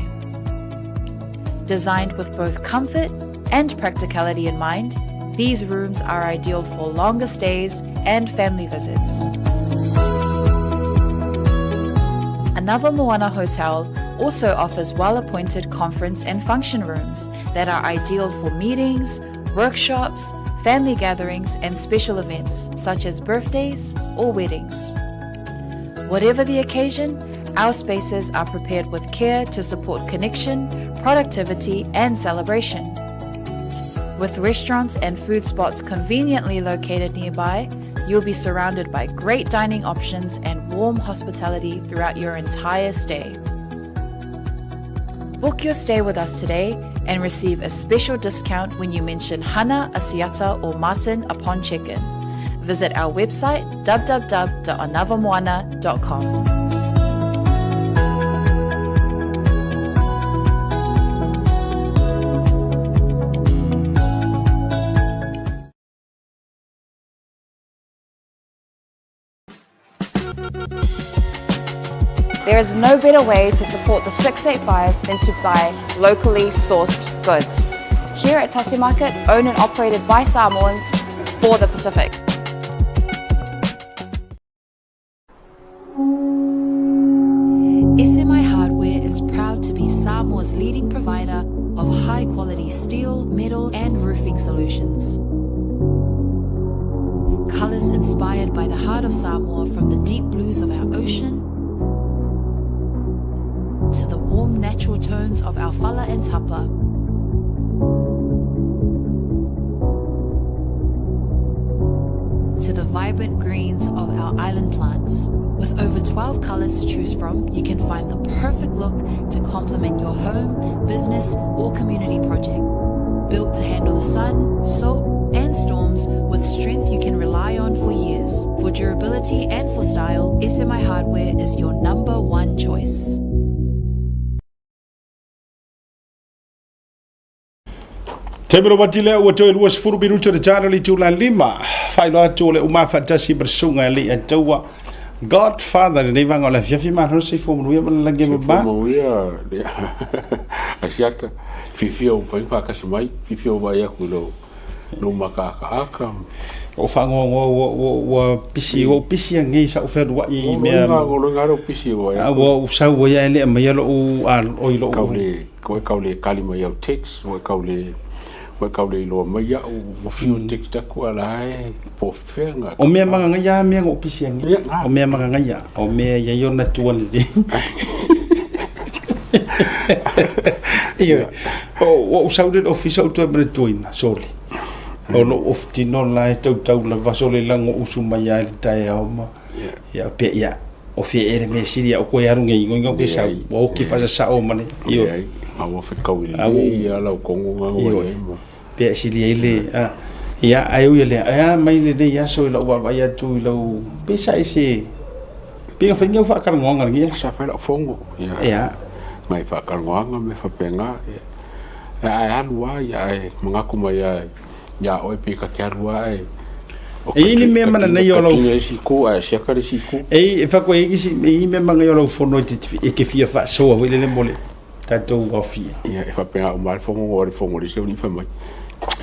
Designed with both comfort and practicality in mind, these rooms are ideal for longer stays and family visits. Anava Moana Hotel also offers well-appointed conference and function rooms that are ideal for meetings, workshops, family gatherings, and special events such as birthdays or weddings. Whatever the occasion, our spaces are prepared with care to support connection, productivity, and celebration. With restaurants and food spots conveniently located nearby, you'll be surrounded by great dining options and warm hospitality throughout your entire stay. Book your stay with us today and receive a special discount when you mention Hana, Asiata, or Martin upon check-in. Visit our website www.anavamoana.com. There is no better way to support the 685 than to buy locally sourced goods. Here at Tasi Market, owned and operated by Samoans for the Pacific. SMI Hardware is proud to be Samoa's leading provider of high-quality steel, metal and roofing solutions. Colors inspired by the heart of Samoa, from the deep blues of our ocean to the warm natural tones of our fala and tapa. To the vibrant greens of our island plants. With over 12 colors to choose from, you can find the perfect look to complement your home, business, or community project. Built to handle the sun, salt, and storms with strength you can rely on for years. For durability and for style, SMI Hardware is your number one choice. Taimi rovati lea ua toe 20 minuti o le tala le itula lima. Faailoa atu o le uma faatasi ma le susuga e alii Ataua Godfather lenei vaega o le afiafi. Malo le soifua manuia ma le lagi e mama. Soifua manuia le Asiata. Fiafia ua mafai ona faatasi mai. Fiafia ua vaai atu i lou lou makaakaaka. O fagoagoa ua ua ua pisi ua ou pisi anei sa ou fealuai i mea. O loiga lou pisi ua ua ou sau ai ae le aumaia lou a oi lou. Kau le ua e kau le kali mai au text ua e kau le ua e kau le iloa mai iaʻu ua fiu e text atu a la e po o fea ga. O mea magagaia a mea na ou pisi anei. O mea magagaia o mea e iai ona tua lelei. Ioe ua ou sau lea i le ofisa ou toe manatuaina sole. O lou ofutino la e tautau lava sole lago usu mai a i le taeao ma ia pea ia o fia ea le mea sili au koe alu nei ingoingo ke sau ua oki faasasao ma le ioe. A ua fetau lelei a lau togo ga ua iai ma. Pea e sili ai le a ia ae ui o lea ae a mai lenei aso i lau vaavaai atu i lau pe sa e se pe na fai ni au faatalanoaga i lenei aso. Sa fai lau fono ia. Ia. Nai faatalanoaga ma mea faapena ia. Ae alu lava ia ae manatu mai lava ia oe pe ta te alu lava ae E i ai ni mea manaia o lau. Ka tino isi itu ae siaka le isi itu. E i fa koe e i ni mea manaia o lau fono e te fia faasoa foi lele mo le tatou aofia. Ia e faapena uma lava le fono o le fono a le isi alii fai mai,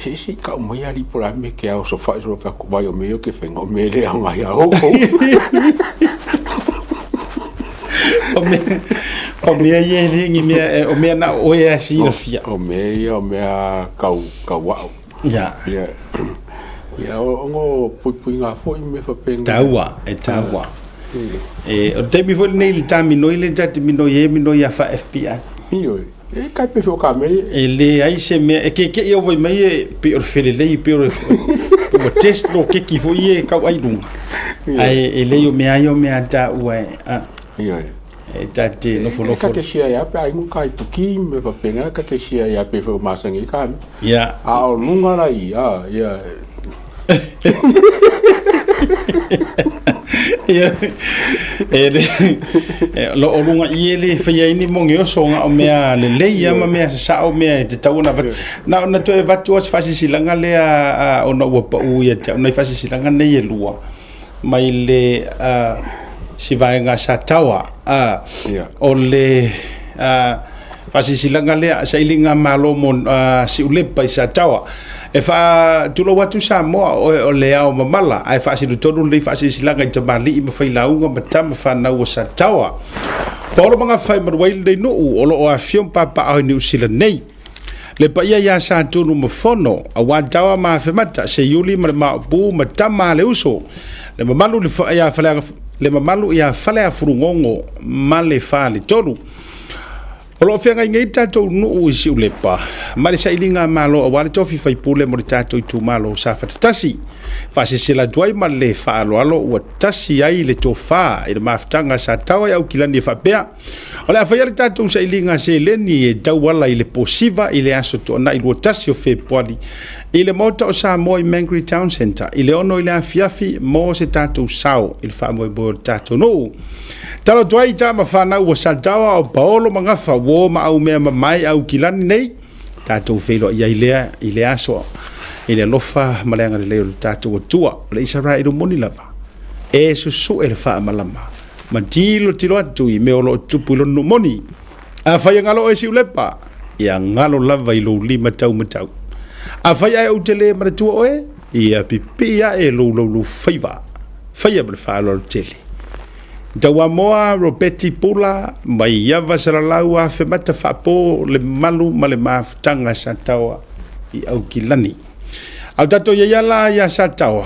se se i tau mai alii po o le a le mea e te ao sofa i solo fai atu, vai o mea ia ou te faia o mea e le aoga ia outou. O mea ia e le ni mea, o mea na o oe a silafia. O mea ia o mea kau, kau au. Ia. Ia. Ia, ona o puipuiga foi ma mea faapena. Taua, e taua. E, o le taimi foi lenei i le ta minoi lea ta te minoi ai, e minoi lava faa-FBI. Ioe. E kai pe o ka mea. E leai se mea, e keke'i au fai mai e pei o le felelei, pei o le ua test lo keki foi e kau ai luga. Ae e leai o mea ia o mea a taua e, a. Ioe. E ta te nofonofo. E ka te sia ia pe ai ngu kai puki me faapena ka te sia ia pe foi o masangi ka mea. Ia. A o luga la i, a, ia. Ia, e le, e, lo o luga i e le faia ai ni moge oso ga o mea lelei ia ma mea sasao mea e tatau ona avatu. Na ona toe avatu lava si faasilasilaga lea a, ona ua pau ia te au nai faasilasilaga nei e lua mai le a, si vaega sa taoa a, Ia. o le a, Faasilasilaga lea, sailiga malo mo Siulepa i Sataoa. E faatulou atu Samoa, oe o le ao mamala, ae faasilutonu lenei faasilasilaga i tamalii ma failauga ma tama fanau o Sataoa. Paolo Magafai malu ai lenei nuu o lo o afifio ma papaaao i Niu Sila nei. Le paia ia Satunu ma Fono, aua Taoa ma Afemata, Seiuli ma le Maopu ma tama a le uso, le mamalu ia le mamalu ia Faleafulugogo ma le Faletolu. O lo o feagai nei le tatou nuu i Siulepa ma le sailiga malo aua le tofi faipule mo le tatou itumalo o Safata 1. Faasilasila atu ai ma le faaaloalo ua tasi ai le tofa i le mafutaga sa tau ai Aukilani e faapea, O le a faia le tatou sailiga seleni e tauala i le Posiva i le aso Toonai 21 o Fepuari i le Maota o Samoa i Mangere Town Centre i le 6 i le afiafi mo se tatou sao i le faamoemoe o le tatou nuu. Talo atu ai tama fanau ua Sataoa o Paolo ma Gafa uo ma Aumea mamae Aukilani nei, tatou feiloai ai lea i le aso i le alofa ma le agalelei o le tatou Atua. O le Isaraelu moni lava, e susue le faamalama ma tilotilo atu i mea o lo o tupu i lona nuu moni. Afai e galo oe Siulepa, ia galo lava i lou lima taumatau. Afai ae ou te le manatua oe, ia pipii ae lou laulaufaiva, faia ma le faaaloalo tele. Tauamoa Robeti Pula mai Ava Salalau Afemata Faapo le malu ma le mafutaga Sataoa i Aukilani. A o tatou iai ala ia Sataoa,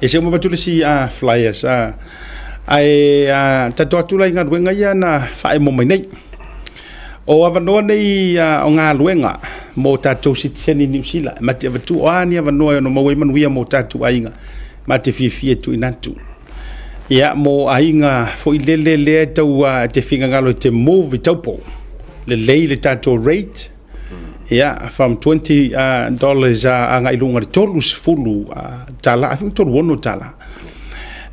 e se uma avatu le isi flyers ae tatou atu la i galuega ia na faaemo mai nei. O avanoa nei o galuega mo tatou sitiseni i Niu Sila, ma te avatu o a ni avanoa e ono maua ai manuia mo tatou aiga, ma te fiafia e tuuina atu. Ia, mo aiga foi lele lea e tau te finagalo e te move i Taupo, lelei le tatou rate, ia, from 20 dollars agai i luga i le 30 tala, I think 36 tala.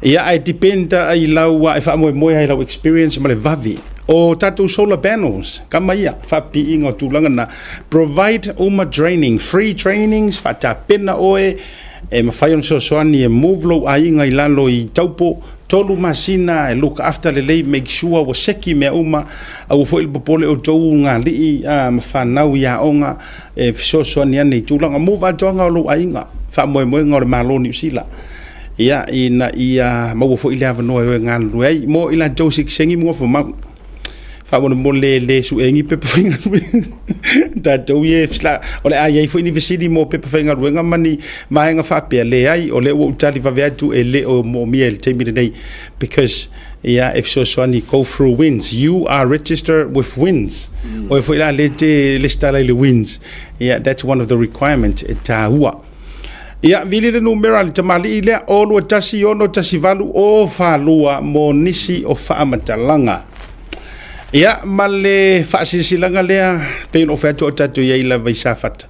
Ia, ae depend i lau, e faamoemoe lava i lau experience ma le vave. O tatou solar panels, kama ia, faapiiga o tulaga na, provide uma training, free trainings, faatapena oe, E mafai ona fesoasoani e move lou aiga i lalo i Taupo, 3 masina e look after lelei, make sure ua seki mea uma, aua foi le popole outou galii ma fanau i aoga e fesoasoani ane i tulaga move atoaga o lou aiga, faamoemoega o le Malo o Niu Sila. Ia, ina ia maua foi le avanoa e o e galulue ai mo i latou sikisengi ma nofomau. Faamolemole le sue ni pepa faigaluega. Tatou ia o le a i ai foi ni fesili mo pepa faigaluega ma ni vaega faapea, leai, o lea ua ou tali vave atu e le o moomia i le taimi lenei because ia e fesoasoani go through WINZ. You are registered with WINZ. Oe foi la lea e te lesitala i le WINZ. Yeah, that's one of the requirement e taua. Ia, vili le numera a le tamalii lea, o 2 1 6 1 8 o 4 2 mo nisi o faamatalaga. Ia, ma le faasilasilaga lea, pei ona ou fai atu o tatou i ai lava i Safata.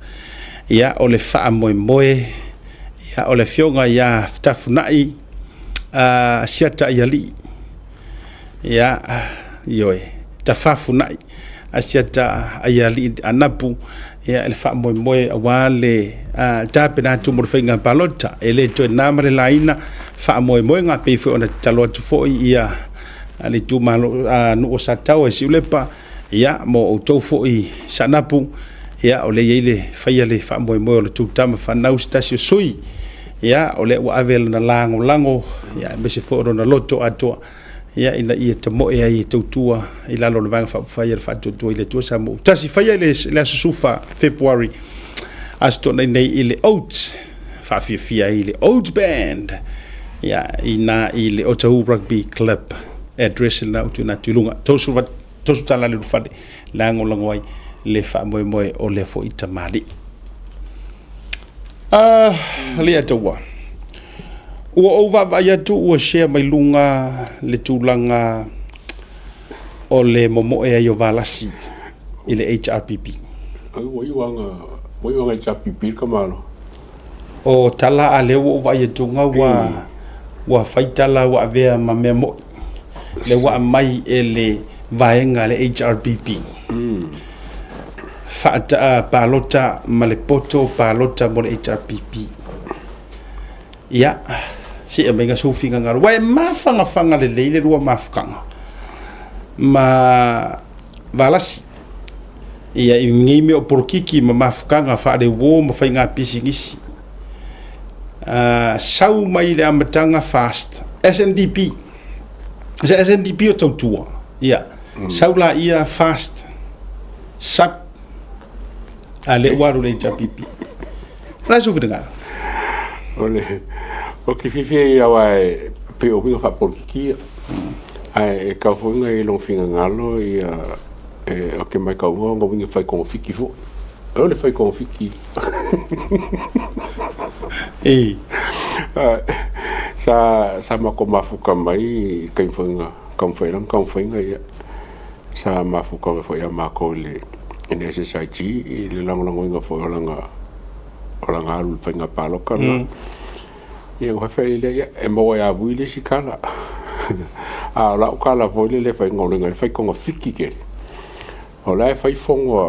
Ia, o le faamoemoe, ia, o le afioga ia Tafunai Asiata Aialii. Ia, ioe, Tafafunai Asiata Aialii Anapu, ia, le faamoemoe aua le tapena atu mo le faiga palota. E le toe na ma le laina faamoemoega, pei foi ona tatalo atu foi ia le itumalo nuu o Sataoa i Siulepa, ia, mo outou foi Saanapu, ia, o lea e i ai le faia le faamoemoe o le tou tama fanau se tasi o sui, ia, o lea ua ave lona lagolago, ia, aemaise foi o lona loto atoa, ia, ina ia tamoe ai e tautua i lalo o le Vaega Faaupufai a le Faatuatua i le Atua Samoa Tasi. Faia i le aso 14 Fepuari, aso Toonai nei i le Oates. faafiafia ai le Old Band ia i na i le Otahuhu Rugby Club address lena ua tuuina atu i luga. $30 le ulufale lagolago ai le faamoemoe o lea foi tamalii. Ah, Leiataua. Ua ou vaavaai atu ua share mai luga le tulaga o le momoe ai o Valasi i le HRPP. Ua iu aga, ua iu aga HRPP le kamalo. O tala a lea ua ou vaai atu nga ua ua fai tala ua avea ma mea mo'i. Lea ua aumai e le vaega a le HRPP. Faataa palota ma le poto palota mo le HRPP. Ia, se i aumai sou finagalo. Ua e mafanafana lelei le lua mafutaga ma Valasi. Ia, i nei mea o polokiki ma mafutaga faaleuo ma faiga pisinisi. Sau mai le amataga FAST, SNDP. Se SNDP o tautua. Ia, sau laia FAST, SUP, a lea ua alu le HRPP. O le a sou finagalo? O le, o ke fiafia ia aua e pei o uiga faapolitiki ia. Ae e tau foi ona i lou finagalo ia e, o ke maitauga ona uiga fai togafiti foi. O le fai togafiti. Ei. Sa sa matou mafuta mai i taimi foi na taumafai ai lana taumafaiga ia. Sa mafuta mai foi ia matou i le i le SSIG i le lagolagoina foi o lana o lana alu i le faiga palota lena. Ia ona fai lea, ia e maua ia Vui le isi tala. A o lau tala foi lele e faigaluega ai, fai togafiti tele. O la e fai fono a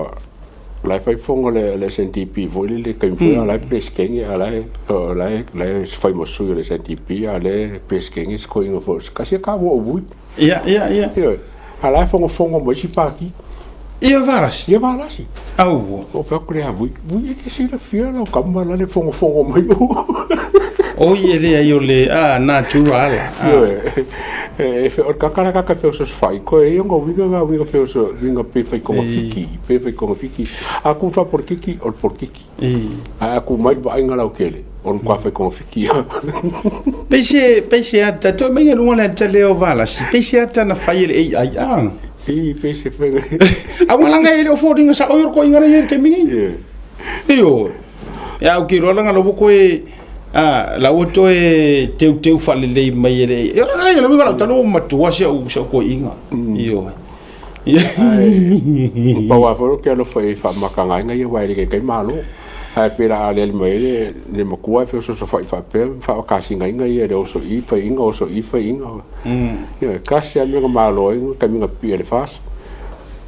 o la e fai fono a le SNDP foi lele i le taimi foi a o la e Peresetene a o la e o la e la e fai ma sui o le SNDP a o lea e Peresetene si toeaina foi se tasi e taua o Vui. Ia, ia, ia. Ioe. A o la e fogofogo ma isi pati. Ia Valasi. Ia Valasi. Aua. Ou fai atu lea Vui, Vui e te silafia lau tama la le fogofogo mai o. Oi e leai o le a natural. Ioe. E o le tagata la tagata feososofai koe ia ona uiga na uiga feoso uiga pe fai togafiti pe fai togafiti a ku faapolitiki o le polokiki ae a ku mai le vaaiga lautele o le matua fai togafiti lava. Pei se pei se ata toe mai luga le ata lea o Valasi pei se ata na fai e le AI a. I pei se fai. Aua langa e le o foliga sao i o le koiga lea i le taimi nei. Ioe. Ia ou te iloa leaga la ua toe a la ua toe teuteu faalelei mai e le ia le uiga o lau tala ua matua si au si au toeaina. Ioe. Ae pau lava foi ou te alofa i faamatagaina ia aua e le taitai malo. Ae pei o le a aliali mai ai le le matua e feosoosofai faapea ma faakasinaina ia i le oso i i faiaina oso i i faiaina. Ioe, tasi lava le mea na malo ai taimi na pipii ai i le FAST.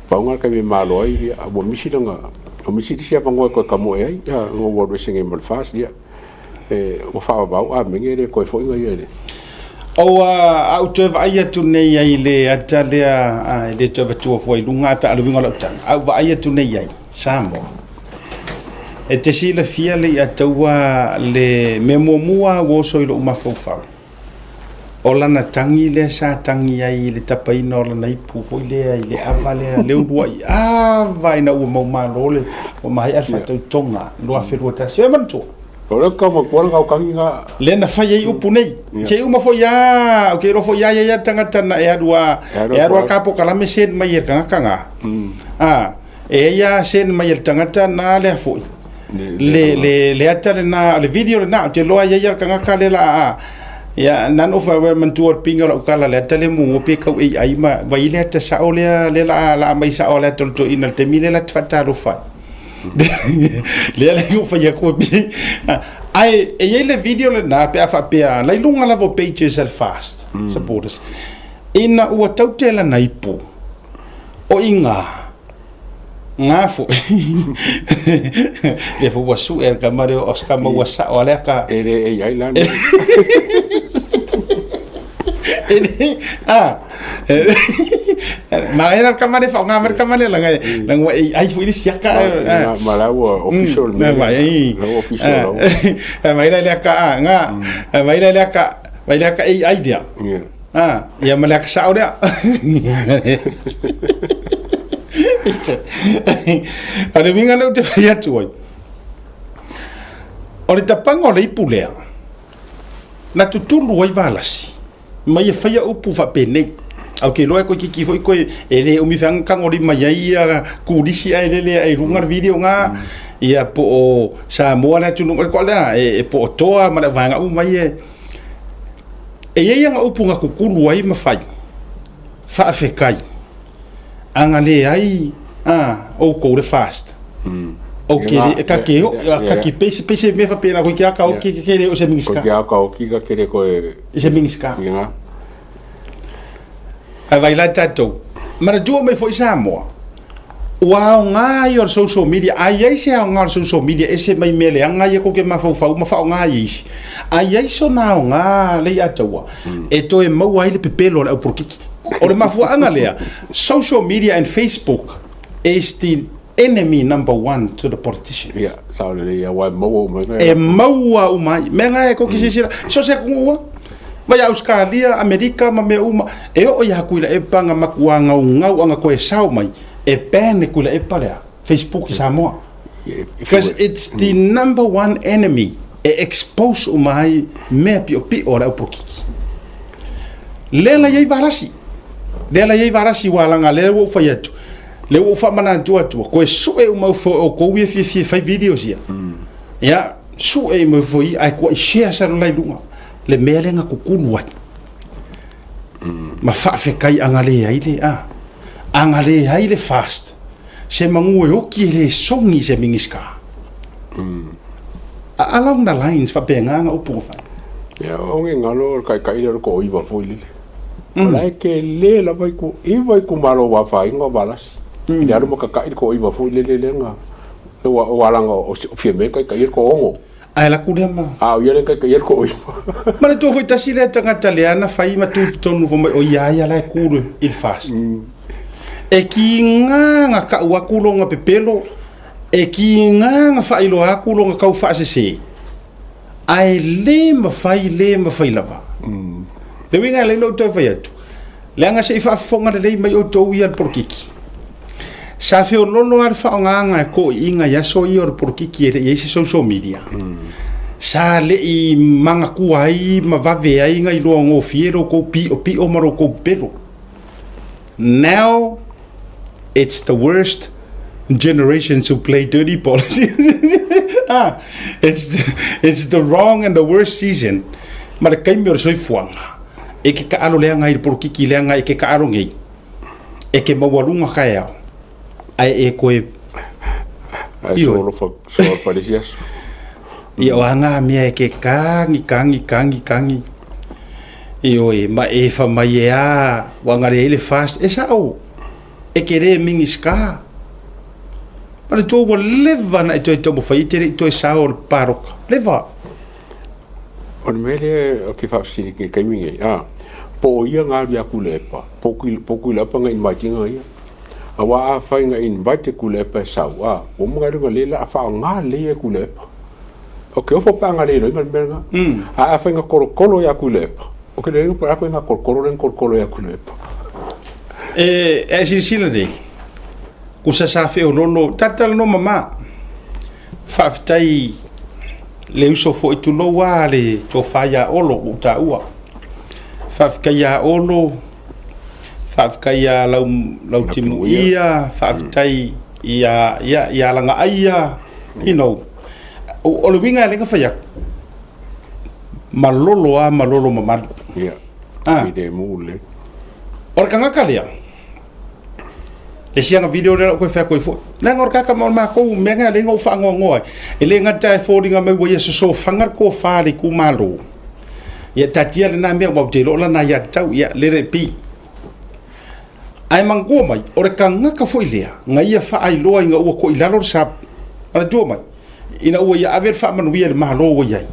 Pau lena o le taimi e malo ai ia ua misi lana Ua misi le isi avanoa e toe tamoe ai, ia, ina ua alu ese nei ma le FAST, ia, e, ua faavavau amene e le toe foi ia i le. Ua a ou toe vaai atu nei ai i le ata lea, a, e le toe avatua fua i luga ae pe a o le uiga o lau tala, a ou vaai atu nei ai, Samoa, e te silafia le iataua le mea muamua ua oso i lou mafaufau, O lana tagi lea sa tagi ai i le tapaina o lana ipu foi lea i le ava lea, le uluai ava ina ua maumalo le ua maea le faatautoga 2021. E manatua? O le ka matua le tagi na. Lea na fai ai upu nei. Se i uma foi lava, ou te iloa foi lava e i ai lava le tagata na e alu a, e alu a ka polokalame send mai e le tagata na. A, e i ai lava send mai e le tagata na lea foi. Le, le, le ata lena, o le video lena, ou te iloa e i ai lava le tagata lea la a, ia, na ona ou fai, manatua le pinga o lau tala, le ata lea muamua pe tau AI ma, ua i ai le ata sao lea, lea la a, la a aumai sao e le ata o le toeaina i le taimi lea la te faatalofa ai. Lea la ua fai atu ae e i ai le video lena pe a faapea, la i luga lava o pages a le FAST supporters, ina ua taute lana ipu, o i gā, Ngā foi. Lea foi ua sue le tama lea o se tama ua sao a lea ka. E le e iai la. E le, a. Ma era le tama lea whaonga mai le tama lea langa langa ua e ai foi le siaka. Ma la ua official me. Ma ai. La ua official. Mai la lea ka a ngā. Mai la lea ka mai lea ka AI lea. Ah, ia ma le aka sao lea. O le uiga lea ou te fai atu ai. O le tapaga o le ipu lea, na tutulu ai Valasi ma ia faia upu faapenei. Ae ou te iloa e toeitiiti foi toe, e le umi feaga tagolima i ai ia turisi ae lele ae i luga le video na, ia po o Samoa le atunuu, e toa lea, e po o Toa ma le vaega uma ia. E i ai ana upu na tutulu ai ma fai, faafetai, a na leai outou le FAST, ou te le, ta te o, ta te pese pese mea faapena koe te aka oki ke le o se Minisita. Koe te aka oki ka kere koe. I se Minisita. Ae vai la tatou. Manatua mai foi Samoa, ua aoga ia o le social media, a i ai se aoga o le social media ese mai mea leaga ia tou te mafaufau ma faaaoga ai e isi, a i ai sona aoga lea ia taua, e toe maua ai le pepelo o le aupolokiki. O le mafuaaga lea, social media and Facebook is the enemy number one to the politicians. Ia, sao lelei, aua e maua uma ai. E maua uma ai. Mea na e tou te silasila, so o se atunuu lava, mai Ausetalia, Amerika ma mea uma, e oo ia Tuilaepa na matua gaugau ana toe sao mai, e ban le Tuilaepa lea, Facebook i Samoa. Because it's the number one enemy e expose uma ai mea piopio a le aupolokiki. Lea la i ai Valasi. Lea la i ai Valasi ua laga lea ua ou fai atu. Lea ua ou faamanatu atu, toe sue uma ifo e outou ia fiafia e fai videos ia. Ia, sue uma ifo i ae tuai share sa la i luga le mea lea na tutulu ai. Ma faafetai a na leai le a. A na leai le FAST, se manu e oki e le sogi i se Minisita. Along the lines faapena na upu na fai. Ia, o nge galo o le taitai lea o le toaiva foi lele. O la e tele lava i ku, iva itumalo ua afaina o Valasi. I le alu ma tata'i le toaiva foi lele lea na, ua, ua laga o Fiame e taitaia le toaono. Ae alu atu lea ma. A o ia lea e taitaia le toaiva. Manatua foi tasi lea tagata lea na fai ma tu i totonu fai mai o ia a ia la e ku i le FAST. E kiga na kau atu lona pepelo, e kiga na faailoa atu lona tau faasese, ae le mafai, le mafai lava. Le uiga e ala ai ona ou toe fai atu, leaga se i faafofoga lelei mai outou ia le polokiki. Sa feololo lava le faaaogaga e toeaiina i aso ia o le polokiki e le i i ai se social media. Sa le i manatua ai ma vave ai ona iloa gofie lo outou piopio ma lo outou pepelo. Now it's the worst generation to play dirty politics. Ah, it's the wrong and the worst season. Ma le taimi o le soifuaga, e ke taalo leaga ai le polokiki leaga e ke taalo nei, e ke maualuga taeao, ae e toe Ae solofa, solofa le isi aso. Ia o aga mea e ke kagi, kagi, kagi, kagi. Ioe, ma e fa mai e a, ua gare ai le FAST, e sao, e ke le Minisita. Ma le tou ua leva ona e toe taumafai e te le i toe sao o le paloka. Leva. O le mea lea ou te faafesili i le taimi nei, a, po o ia na alu ia Tuilaepa, po o Tuilaepa na invite ina ia. Aua afai na invite e Tuilaepa e sau, a, ua uma ona iloa lelei o le a faaaoga lelei e Tuilaepa. Ou te ofo pe a na le iloaina le mea lena. Ae afai na tolotolo ia Tuilaepa, ou te le iloa po o le a koe na tolotolo lea na tolotolo ia Tuilaepa. E, e silasila nei, kusa sa feololo, talatala mama, faafetai le uso foi tulou a le tofa ia Olo ua ou taua. Faafetai ia Olo, faafetai ia lau, lau Timuia, faafetai ia, ia, ia Lagaaia, you know. O le uiga e ala ai ona fai atu, malolo lava malolo mamalu. Ia, ah. Filemu lelei. O le tagata lea, le isi ana video lea o le a ou toe fai atu ai foi. Leaga o le tagata ma o le matou mea lena e ala ai ona ou faanoanoa ai. E le gata e foliga mai ua ia sosofaga le tofa a le itumalo. Ia taatia lena mea aua ou te iloa o lana aiatatau, ia let it be. Ae manatua mai, o le tagata foi lea na ia faailoa ina ua toilalo le sa, manatua mai, ina ua ia ave le faamanuia i le Malo ua i ai.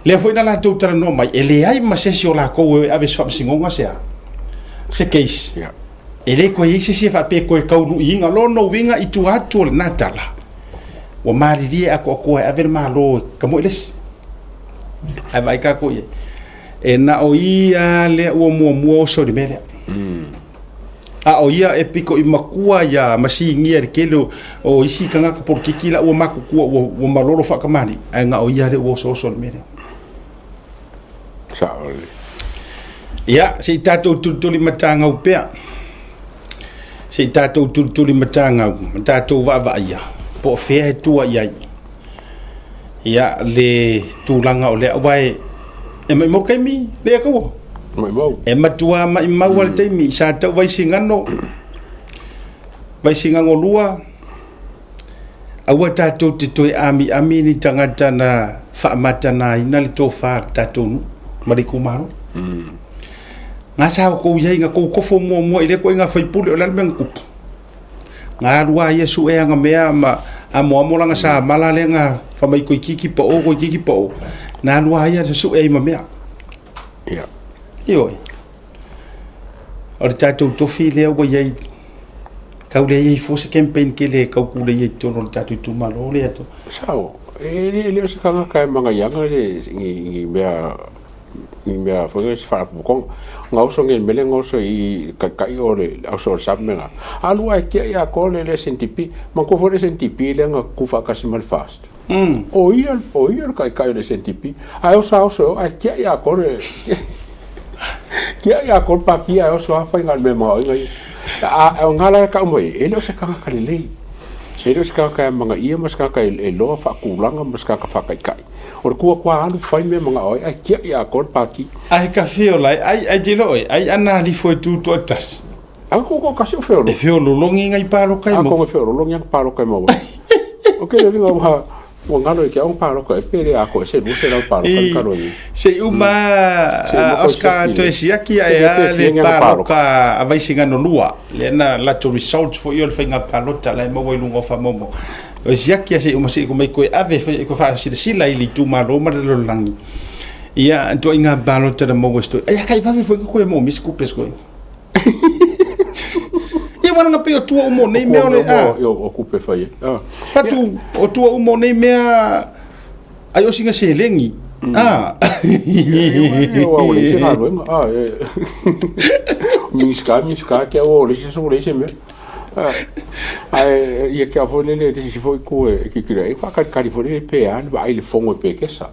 Lea foi na latou talanoa mai, e leai ma se isi o latou e ave i se faamasinoga se a? Se case. Yeah. E le toe i ai se isi e faapea e toe tauluiina. Lona uiga i tua atu o lena tala, ua malilie atoatoa e ave le Malo e tamoe le isi. Ae vaai tatou i ai. E na o ia lea ua muamua oso i le mea lea. A o ia e piko i makua ia ma sigia i le tele o, o isi tagata polokiki la ua matutua ua, ua malolo faakamali'i, ae na o ia lea ua osooso i le mea lea. Sao lelei. Ia, se i tatou tulituli matagau pea. Se i tatou tulituli matagau ma tatou vaavaaia po o fea e tua i ai. Ia, le tulaga o lea, aua e, e maumau taimi lea taua. Maumau. E matua maumau mm. le taimi, sa tau Vaisigano, Vaisigano 2, aua tatou te toe amiami ni tagata na faamatanaina le tofa a le tatou nuu ma le itumalo. Mm. Nga sa outou i ai, na tou kofo muamua i lea ituaiga faipule, o le a le mea na tupu? Na alu lava ia sue ana mea ma amoamo lana samala lea na fai mai toeitiiti pao, toeitiiti pao. Na alu lava ia sue ai ma mea. Ia. Ioe. O le tatou tofi lea ua i ai, tau leai ai fua se campaign tele e tau tulei ai i totonu o le tatou itumalo lea to. Sao, e le, e le o se tagata e magaiaga le, ni, ni mea ni mea foi lea se faalapotopotoga. Na oso nei i le mea lea na oso i taitai o le auso o le SAPME lena. Alu ae tiai atoa le le SNDP. Manatua foi le SNDP lea na tutu faatasi ma le FAST. O ia, o ia le taitai o le SNDP. Ae oso a oso e o ae tiai atoa le tiai atoa le pati ae oso lava fai na o le mea e manaoina ia. A o lena la e tau mai ai, e le o se tagata lelei. E le o se tagata e amanaia ma se tagata e iloa faatulaga ma se tagata faataitai. O le tua tua alu fai mea manao ai, ae tiai atoa le pati. Ai ka fio lai, ai ai te loe, ai ana alifo e tu toatasi. A tu toatasi o feolo. E feolologi ngai paloka e mau. A kongo feolologi ang paloka e mau. O ke le ua ua ngalo i ke au paloka e pele a ko e se luse lau paloka i kalo i. Se i uma Oscar toe siaki ae a le paloka a Vaisigano 2. Lea na latou results foi o le faiga palota la e maua i luga o faamaumauga. O siaki a se i uma se i mai koe ave foi ko faasilasila i le itumalo ma le lalolagi. Ia ituaiga palota na maua se toi. Ai kai vave foi koe mo mis kupe koe. Ia wana nga pe o tua umo nei mea o le a. O kupe fai. Fatu o tua umo nei mea ai o singa selengi. Ah. Ua o le isi galuega. Ah, Minisita, Minisita, ke o le isi so le isi mea. Ae ia kia foi lele le isi foi ku e kikira e whakalikali foi lele pe a le vaai le fongo e pekesa.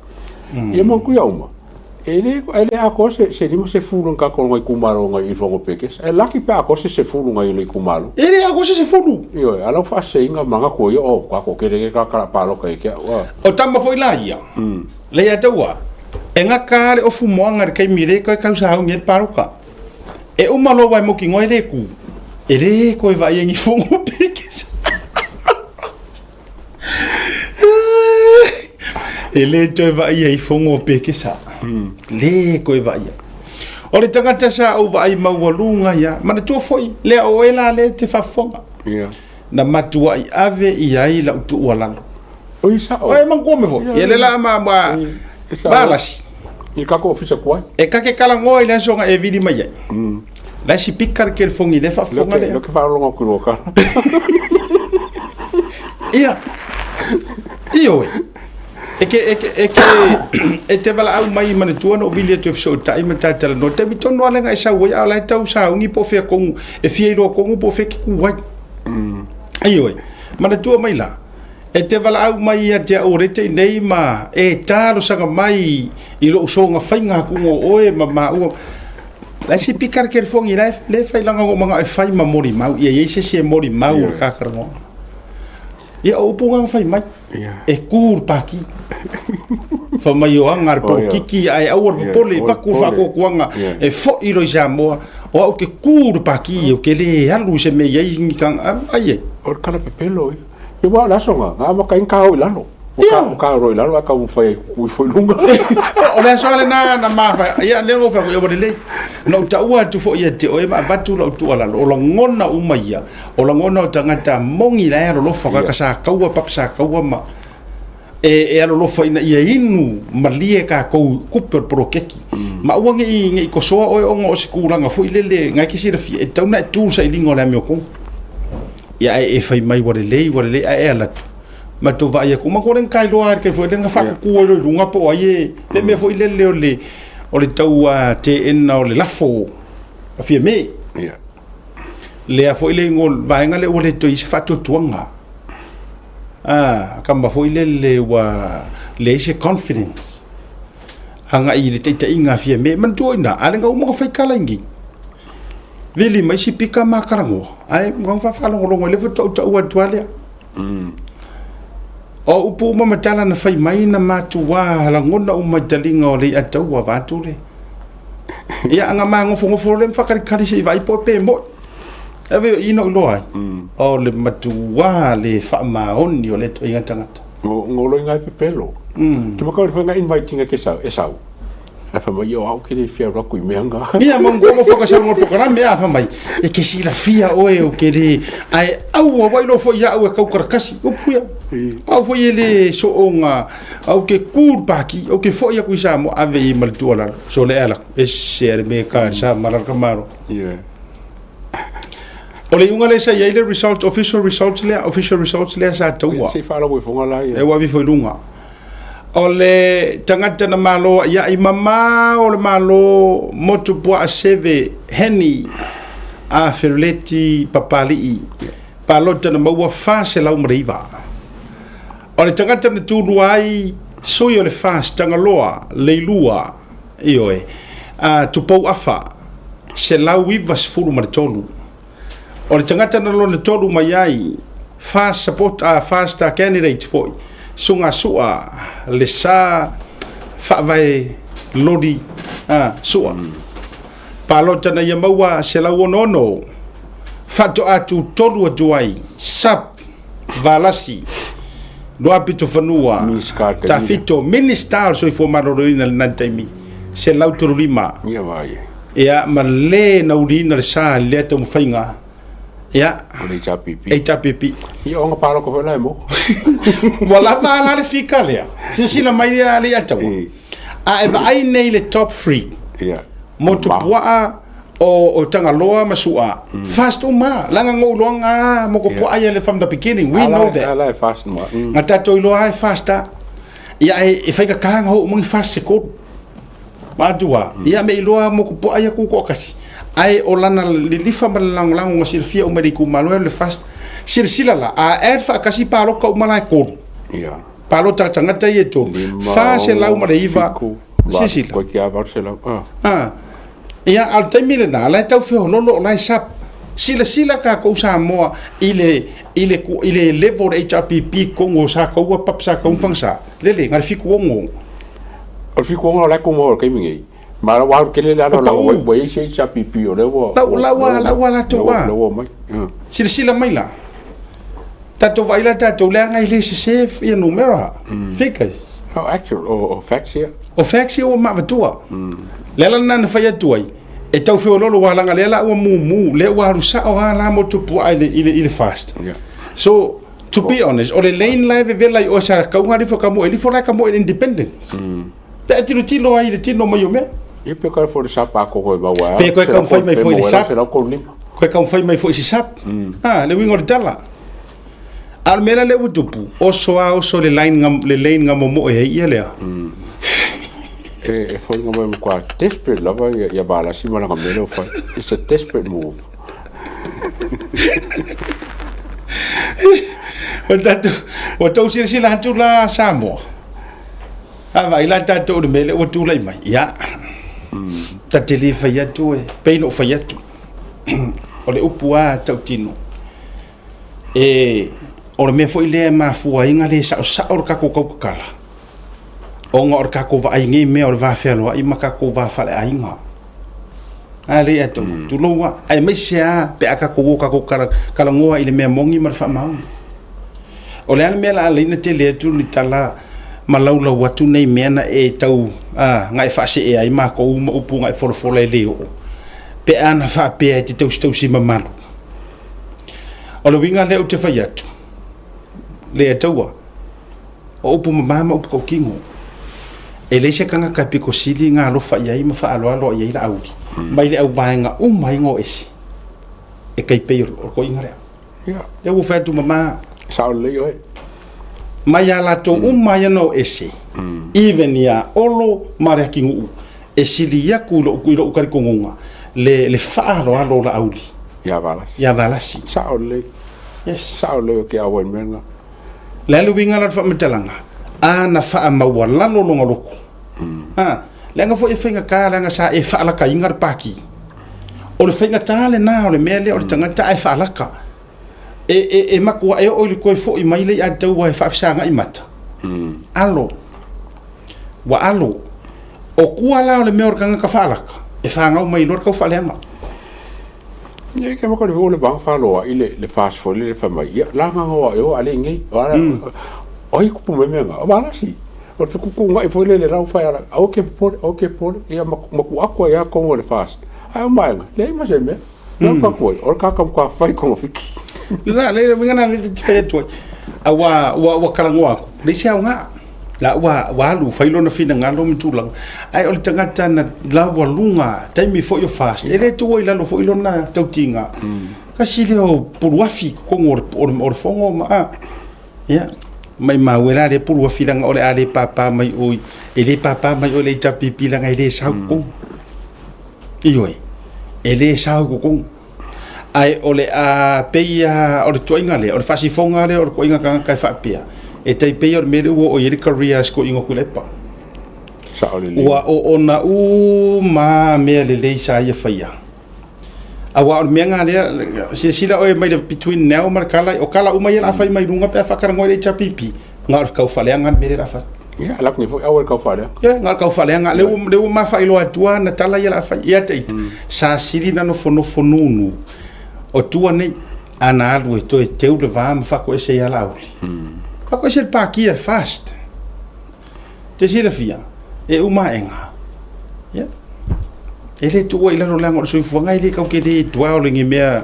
Ia mo kuia uma. E le e le ako se se lima se fulu ka ko ngai kumalo ngai i fongo pekesa. E laki pe ako se se fulu ngai le kumalo. E le ako se se fulu. Io ala fa se inga manga ko ia o ka ko kere ke ka kala palo ka ke. O tama foi la ia. Le ia taua. E ngaka le ofu moanga le kaimi le koe kau sa haungi e le paloka. E uma loa wai moki ngoi le ku. E le koe vai e ngi fongo pekesa. E le toe vaai ai fongo o pekesa. Le koe vaai. O le tagata sa ou vaai maualuga ia, manatua foi, lea o oe la lea e te faafofoga. Yeah. Na matuai ave i ai lau tuualalo. Oi sao. Oi manatua me foi. Ia le la ma ma balasi. I ka ko ofisa kuai. E kake kalagoa i le aso nga e vili mai ai. La si pika le kelefongi le faafofoga lea. Loke faalongo ku loka. Ia. Ioe. E ke, e ke, e ke, e te valaau mai manatua na ou vili atu e fesootai ma tatalanoa. Taimi tonu lava lea na e sau ai, a o la e tau sauni po o fea kogu, e fia iloa kogu po o fea ke kū ai. Ioe. Manatua mai la, e te valaau mai ia te au o lete nei ma e talosaga mai i lou soga faiga atu o oe ma maua. La e si pika le kelefongi, la e, le fai langa o manga e fai ma molimau. Ia i ai se isi e molimau le kakaragoa. Ia o upu ngā whai mai. E kū le pāki. Wha mai o anga le porokiki ae aua le popole paku whaakoakoanga e fo'i roi Samoa. O au ke kū le pāki o ke le alu se mea i ai ngi kanga ai e. O le kala pepelo ia. Ia wa o le aso nga, nga amata ai ka o i lalo. O ka, o ka ro i lalo a ka whai ai kui fo i lunga. O le aso ale na na mawha, ia le ngo wha ia wale lei. Na o taua atu fo ia te oe ma avatu lau tuualalo. O lagona uma ia. O lagona o tagata mongi la e alolofa ka ka sa kaua papa sa kaua ma e, e alolofa ina ia inu malie kākou kupe o le poloketi. Ma aua ne i, ne i kosoa oe ona o se kūlanga foi lele ngai ke silafia e tatau ona e tū le sailiga o le amiokonu. Ia ae e fai mai ua lelei, ua lelei ae e ala atu. Ma tou vaai atu, ma kore kai loa ai kai foi le nga whakakū ai roi runga po o ai e le mea foi lele o le o le tau teena o le lafo a Fiamē. Yeah. Lea foi le igoa o le vaega lea ua le toe i ai se faatuatuaga. A, kama foi lele ua leai se confidence agai i le taitaiga a Fiame. Manatua i ina, a le uma ona fai tala i inei, vili mai sipika ma talanoa, ae na faalogologo ai lea faatoa ou tau atu lava lea. O upu uma ma tala na fai mai na matua lagona uma i taliga o Leiataua vaeatu le. Ia aga magofogofo'o lea ma faakalikali se i vaai po o pe mo'i. Ave o i na ou iloa ai, o le matua le faamaoni o lea ituaiga tagata. Ngolo i ngai pepelo. Ke maka o whenga invite nga ke sau, e sau. Ae fai mai, o au ke le fia alu atu i mea nga. Ia ma ngogo foka sau ngo pokalame a fa mai. E ke silafia oe o ke le ae aua wai lo foi au e kau karakasi. Upu ia. Au foi e le soonga au ke ku paki au ke foi aku i Samoa ave i ma le tuualalo. So le ala e se ale me ka sa malala ka malo. Yeah. O le iuga lea sa i ai le results, official results lea, official results lea sa taua. Se i faalago i foga la ia. E ua avi foi i luga. O le tagata na malo a'ia'i mamao le Malo motu pua'a seve Heni a Feleti Papali'i palota na maua 409. O le tagata na tulua ai sui o le FAST Tagaloa Leilua ioe a Tupou Afa 193. O le tagata na lona tolu mai ai, FAST support, FAST candidate foi, Suga Sua le sa faavae loli Sua. Palota na ia maua 166, faatoa tutolu atu ai, Sub Valasi, Luapitofanua, Tafito, Minista o le Soifua Maloloina i lena taimi, 135. Ia vai. Ia, ma le na uliina le sa i lea taumafaiga. Ia. O le HRPP. HRPP. Ia, o nga palota foi la e mo. Ua lava la le fika lea. Silasila mai lea Leiataua. A e vaai nei i le top 3. Ia. Motupuaa, o Tagaloa ma Su'a. Fast uma. Leaga na ou iloaga Motupuaa ia le from the beginning. We know that. Ala e fast ma. Na tatou iloa e fast a. Ia e faigata ona oo uma ni fast se tolu. Matua, ia me iloa Motupuaa ia tutoatasi. Ae o lana lilifa ma le lagolago na silafia uma e le itumalo e le fast. Silasila la, a add faatasi palota uma la e tolu. Ia. Palota a tagata ia e tolu. 409. Silasila. Koe kia 800. Ah. Ah. Ia, a o le taimi lena, la e tau feololo o la e sap. Silasila tatou Samoa i le, i le, i le level o le HRPP tonu o sa taua pap sa taua fagasa. Lele, na le 76. O le 76 o la e komo o le taimi nei. Ma la ua kele le ala la ua ua i se HRPP o le ua. La la ua la ua latou a. La ua mai. Silasila mai la. Tatou vaai la tatou leaga e le sese ia numera. Figures. Oh, actual, o facts ia. O facts ia ua maavatua. Le ala lena na fai atu ai, e tau feololo aua leaga lea la ua mumu, lea ua alu sao lava la Motupuaa i le, i le, i le fast. Yeah. So, to be honest, o le lane la e vevela i oe sa kauga lifo ka moe, lifo la e ka moe independence. Pe a tilotilo ai i le tino mai o mea. Ia pe koe foi le sap a koko e maua. Pe koe taumafai mai foi i le sap. Se lau kolu lima. Koe taumafai mai foi i se sap. Ah, le uiga o le tala. A o le mea la lea ua tupu, oso a oso le line nga, le lane nga momoe ai ia lea. E foliga mai matua desperate lava ia, ia Valasi ma lana mea lea ua fai. It's a desperate move. Ua tatou, ua tou silasila atu la Samoa. A vaai la tatou i le mea lea ua tulai mai, ia, ta te le fai atu e pei ona ou fai atu, o le upu lava tautino, e, o le mea foi lea e mafua ai ona le saosao le tatou tautatala, ona o le tatou vaai i nei mea o le va fealoai ma tatou va faaleaiga. A lea e tau, tulou lava, aemaise lava pe a tatou o tatou talanoa i le mea moni ma le faamaoni. O le a le mea o le a ala ai ona tele atu ni tala ma laulau atu nei mea na e tau na e faasee ai matou ma upu na e folafola e le oo pe a na faapea e te tausitausi mamalu. O le uiga lea ou te fai atu, le taua, o upu mama ma upu tautino. E leai se tagata e pito sili ona alofa i ai ma faaaloalo i ai Laauli, mai le auvaega uma ai na o ese, e tai pei o le toeaina lea. Ia. Lea ua fai atu mama. Sao lelei oe. Mai a latou uma ia na o ese, even ia Olo ma Leatinuu, e sili atu i lou talitonuga le faaaloalo o Laauli. Ia Valasi. Ia Valasi. Sao lelei. Yes. Sao lelei o ke auai mea lena. Le a le uiga la o le faamatalaga? A na faamaualalo lona loto. A, leaga foi e faigata leaga sa e faalakaina le pati. O le faigata lena o le mea lea o le tagata ae faalaka. E, e, e matua e oo i le toe foi mai lea ia te ua e faafesagai mata. Alo. Ua alo. O tua la o le mea o le tagata faalaka, e fanau mai loa le taufaaleaga. Ia ke maka le le vang fa loa i le le fast foi le fa mai. Ia la nga ngoa e o ale ngi. Ora. Oi kupu me me nga. O bala si. O te kuku ngai foi le le rau fa ala. O ke pole, o ke pole. Ia maku akua ia kongo le fast. Ai o mai nga. Le ma se me. La fa koi. O ka ka ka fai kongo fiki. La le le ngana le te fai atu ai. A ua ua ua kalangoa aku. Le se au nga. La ua ua alu fai lona finagalo ma tulaga. Ae o le tagata na laualuga taimi foi o FAST, e le tuua i lalo foi lona tautiga. Kasi lea o puluafi i totonu o le, o le, o le fono ma a. Ia, maimau e la lea puluafi leaga o le a le pāpā mai oi, e le pāpā mai oi le HRPP leaga e le sao i totonu. Ioe, e le sao i totonu. Ae o le a pei a o le tuaiga lea, o le faasifoga lea o le tuaiga tagata e faapea, e tai pei o le mea lea ua oo i ai le career a si toeaina o Tuilaepa. Sao lelei. Ua oona uma mea lelei sa ia faia. Aua o le mea na lea, silasila oe mai le between now ma le kala, o kala uma ia o le a fai mai luga pe a faatalanoa i le HRPP, na o le taufaaleaga le mea lea o le a fai. Ia, lak ni foi aua le taufaaleaga. Ia, na o le taufaaleaga. Lea ua, lea ua ma faailoa atu lava na tala ia o le a fai. Ia te ita, sa sili na nofonofo nunu o tua nei, a na alu e toe teu le va ma faatoese ia Laauli. Faatoese le Pākia fast. Te silafia, e uma aega. Ia. E le tuua i lalo leaga o le soifuaga e le kau ke le dwell i ni mea.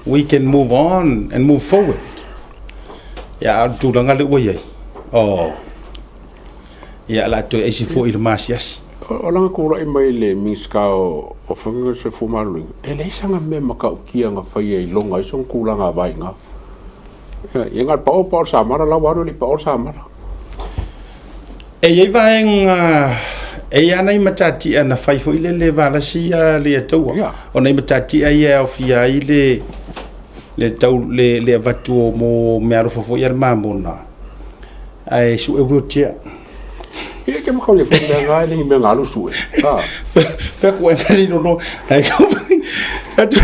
We can move on and move forward. Ia, a o le tulaga lea ua i ai, oh, ia, o le a toe aisi foi i le masiasi. O lana tulai mai le Minisita o Faiga Soifua Maloloina, e leai sana mea matautia na faia i lona ai sona tulaga vaiga. Ia, na o le pao pao o le samala, la ua alu e le i pao le samala. E i ai vaega, e i ai nai matatia na fai foi lele valasi ia le taua. Yeah. O nai matatia ia e aofia ai le le tau le le avatu o mo meaalofa foi a le mamona ae sue wheelchair. Ia ke makau le foi mea ngai le mea ngalu sue. Ha. Fea ku e ngai lolo. Ai ko. Atu.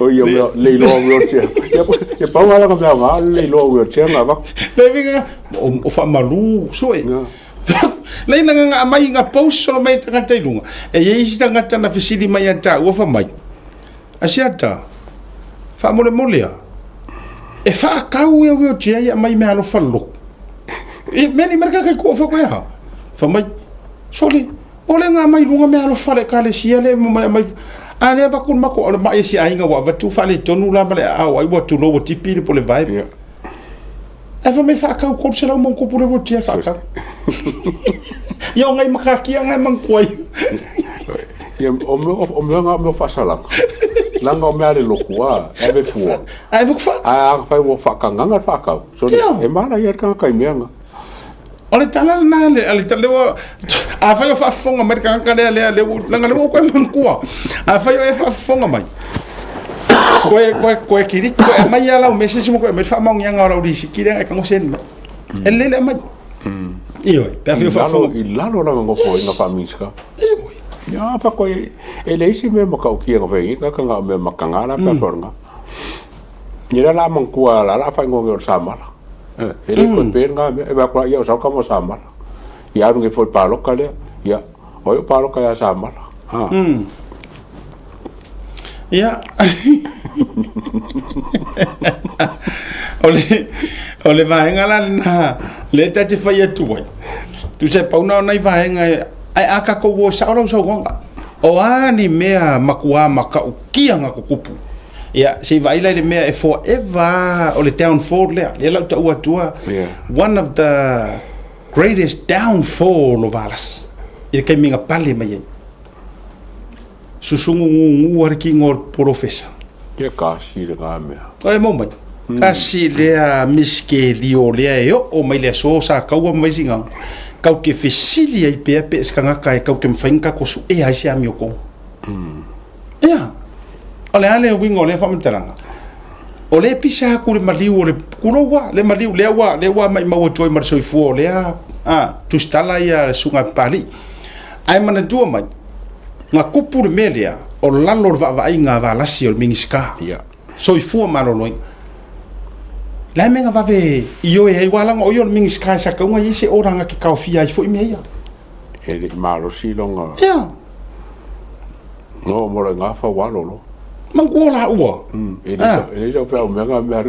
O ia mea le iloa wheelchair. Ia ia pau ala ka mea nga le iloa wheelchair nga va. Le vinga o faamalu sue. Lei na nga mai nga post solo mai tagata i lunga. E iai isi tagata na fesili mai ia taua fa mai. Asiata, faamolemole a, e faakau ia wheelchair ia aumai meaalofa le lotu. E mea nei mea kai kua fa koe ha. Fa mai, sole, o le ngā mai lunga meaalofa le ekalesia le mai mai a lea avatu le matou o le mai e si aiga ua avatu faaletonu la ma le aao ai ua tulou ua tipi le po le vibe. Yeah. Ae fai mai faakau 300 ma ona tupu le wheelchair faakau. Ia o ngai makakia ngai manatua ai. Ia, o mea o mea nga o mea faasalaga. Langa o mea le lotu a, e ave fua. Ae ave fua. Ae a fai ua faakagaga le faakau. So, e mala ia le tagata i mea nga. O le tala lena le, le tala lea, afai o faafofoga mai le tagata lea, lea, lea, leaga lea ua ou toe manatua. Afai o e faafofoga mai, koe, koe, koe kiri, koe aumai lava lau message ma koe aumai le faamaoniaga o lau lisiti lea e tago send mai. E lelei le aumai. Ioe, pe afai o faafofoga. I lalo lana nofoaiga faa-Minisita. Ioe. Ia, fa koe, e leai se mea matautia na fai ai, kaka na o mea mataga la pe asoa. Ia la la manatua la la faaigoa nei o le samala. E le toe pe lena mea, e vaai atu la ia o sau tama o samala. Ia alu nei foi i le palota lea, ia o ai o palota ia samala. Ha. Ia. O le, o le vaega la lena, lea ta te fai atu ai. Tusa e pau na o nai vaega e, ae a tatou o e sao lau saunoaga. O a ni mea matua matautia na tutupu. Ia, se i vaai la i le mea e forever o le downfall lea. Lea la ou taua atua, Yeah. one of the greatest downfall o Valasi i le taimi na pale mai ai. Susunu gugu a le kino o le polofesa. Ia kasi lena mea. E mau mai. Kasi lea miskelio lea e oo mai le aso sa kaua ma Vaisigano. Kau ke fesili ai pea pe se tagata e kau ke mawhai na kako suea ai se amio kou. Ia. O le a le uiga o lea faamatalaga? O lea e pisa atu le maliu o le kulou a, le maliu lea ua lea ua maimau atu ai ma le soifua o lea a tusitala ia le susuga a Papalii. Ae manatua mai, na tupu le mea lea o lalo o le vaavaaiga a Valasi o le Minisita. Ia. Soifua Maloloina. Le a mea na vave ioe ai, aua leaga o ia o le Minisita sa tatau ona i ai se order na te taofia ai foi mea ia. E le i malosi lona. Ia. No mo le gafa ua lolo. Manatua la ua. E le sau feau mea nga mea.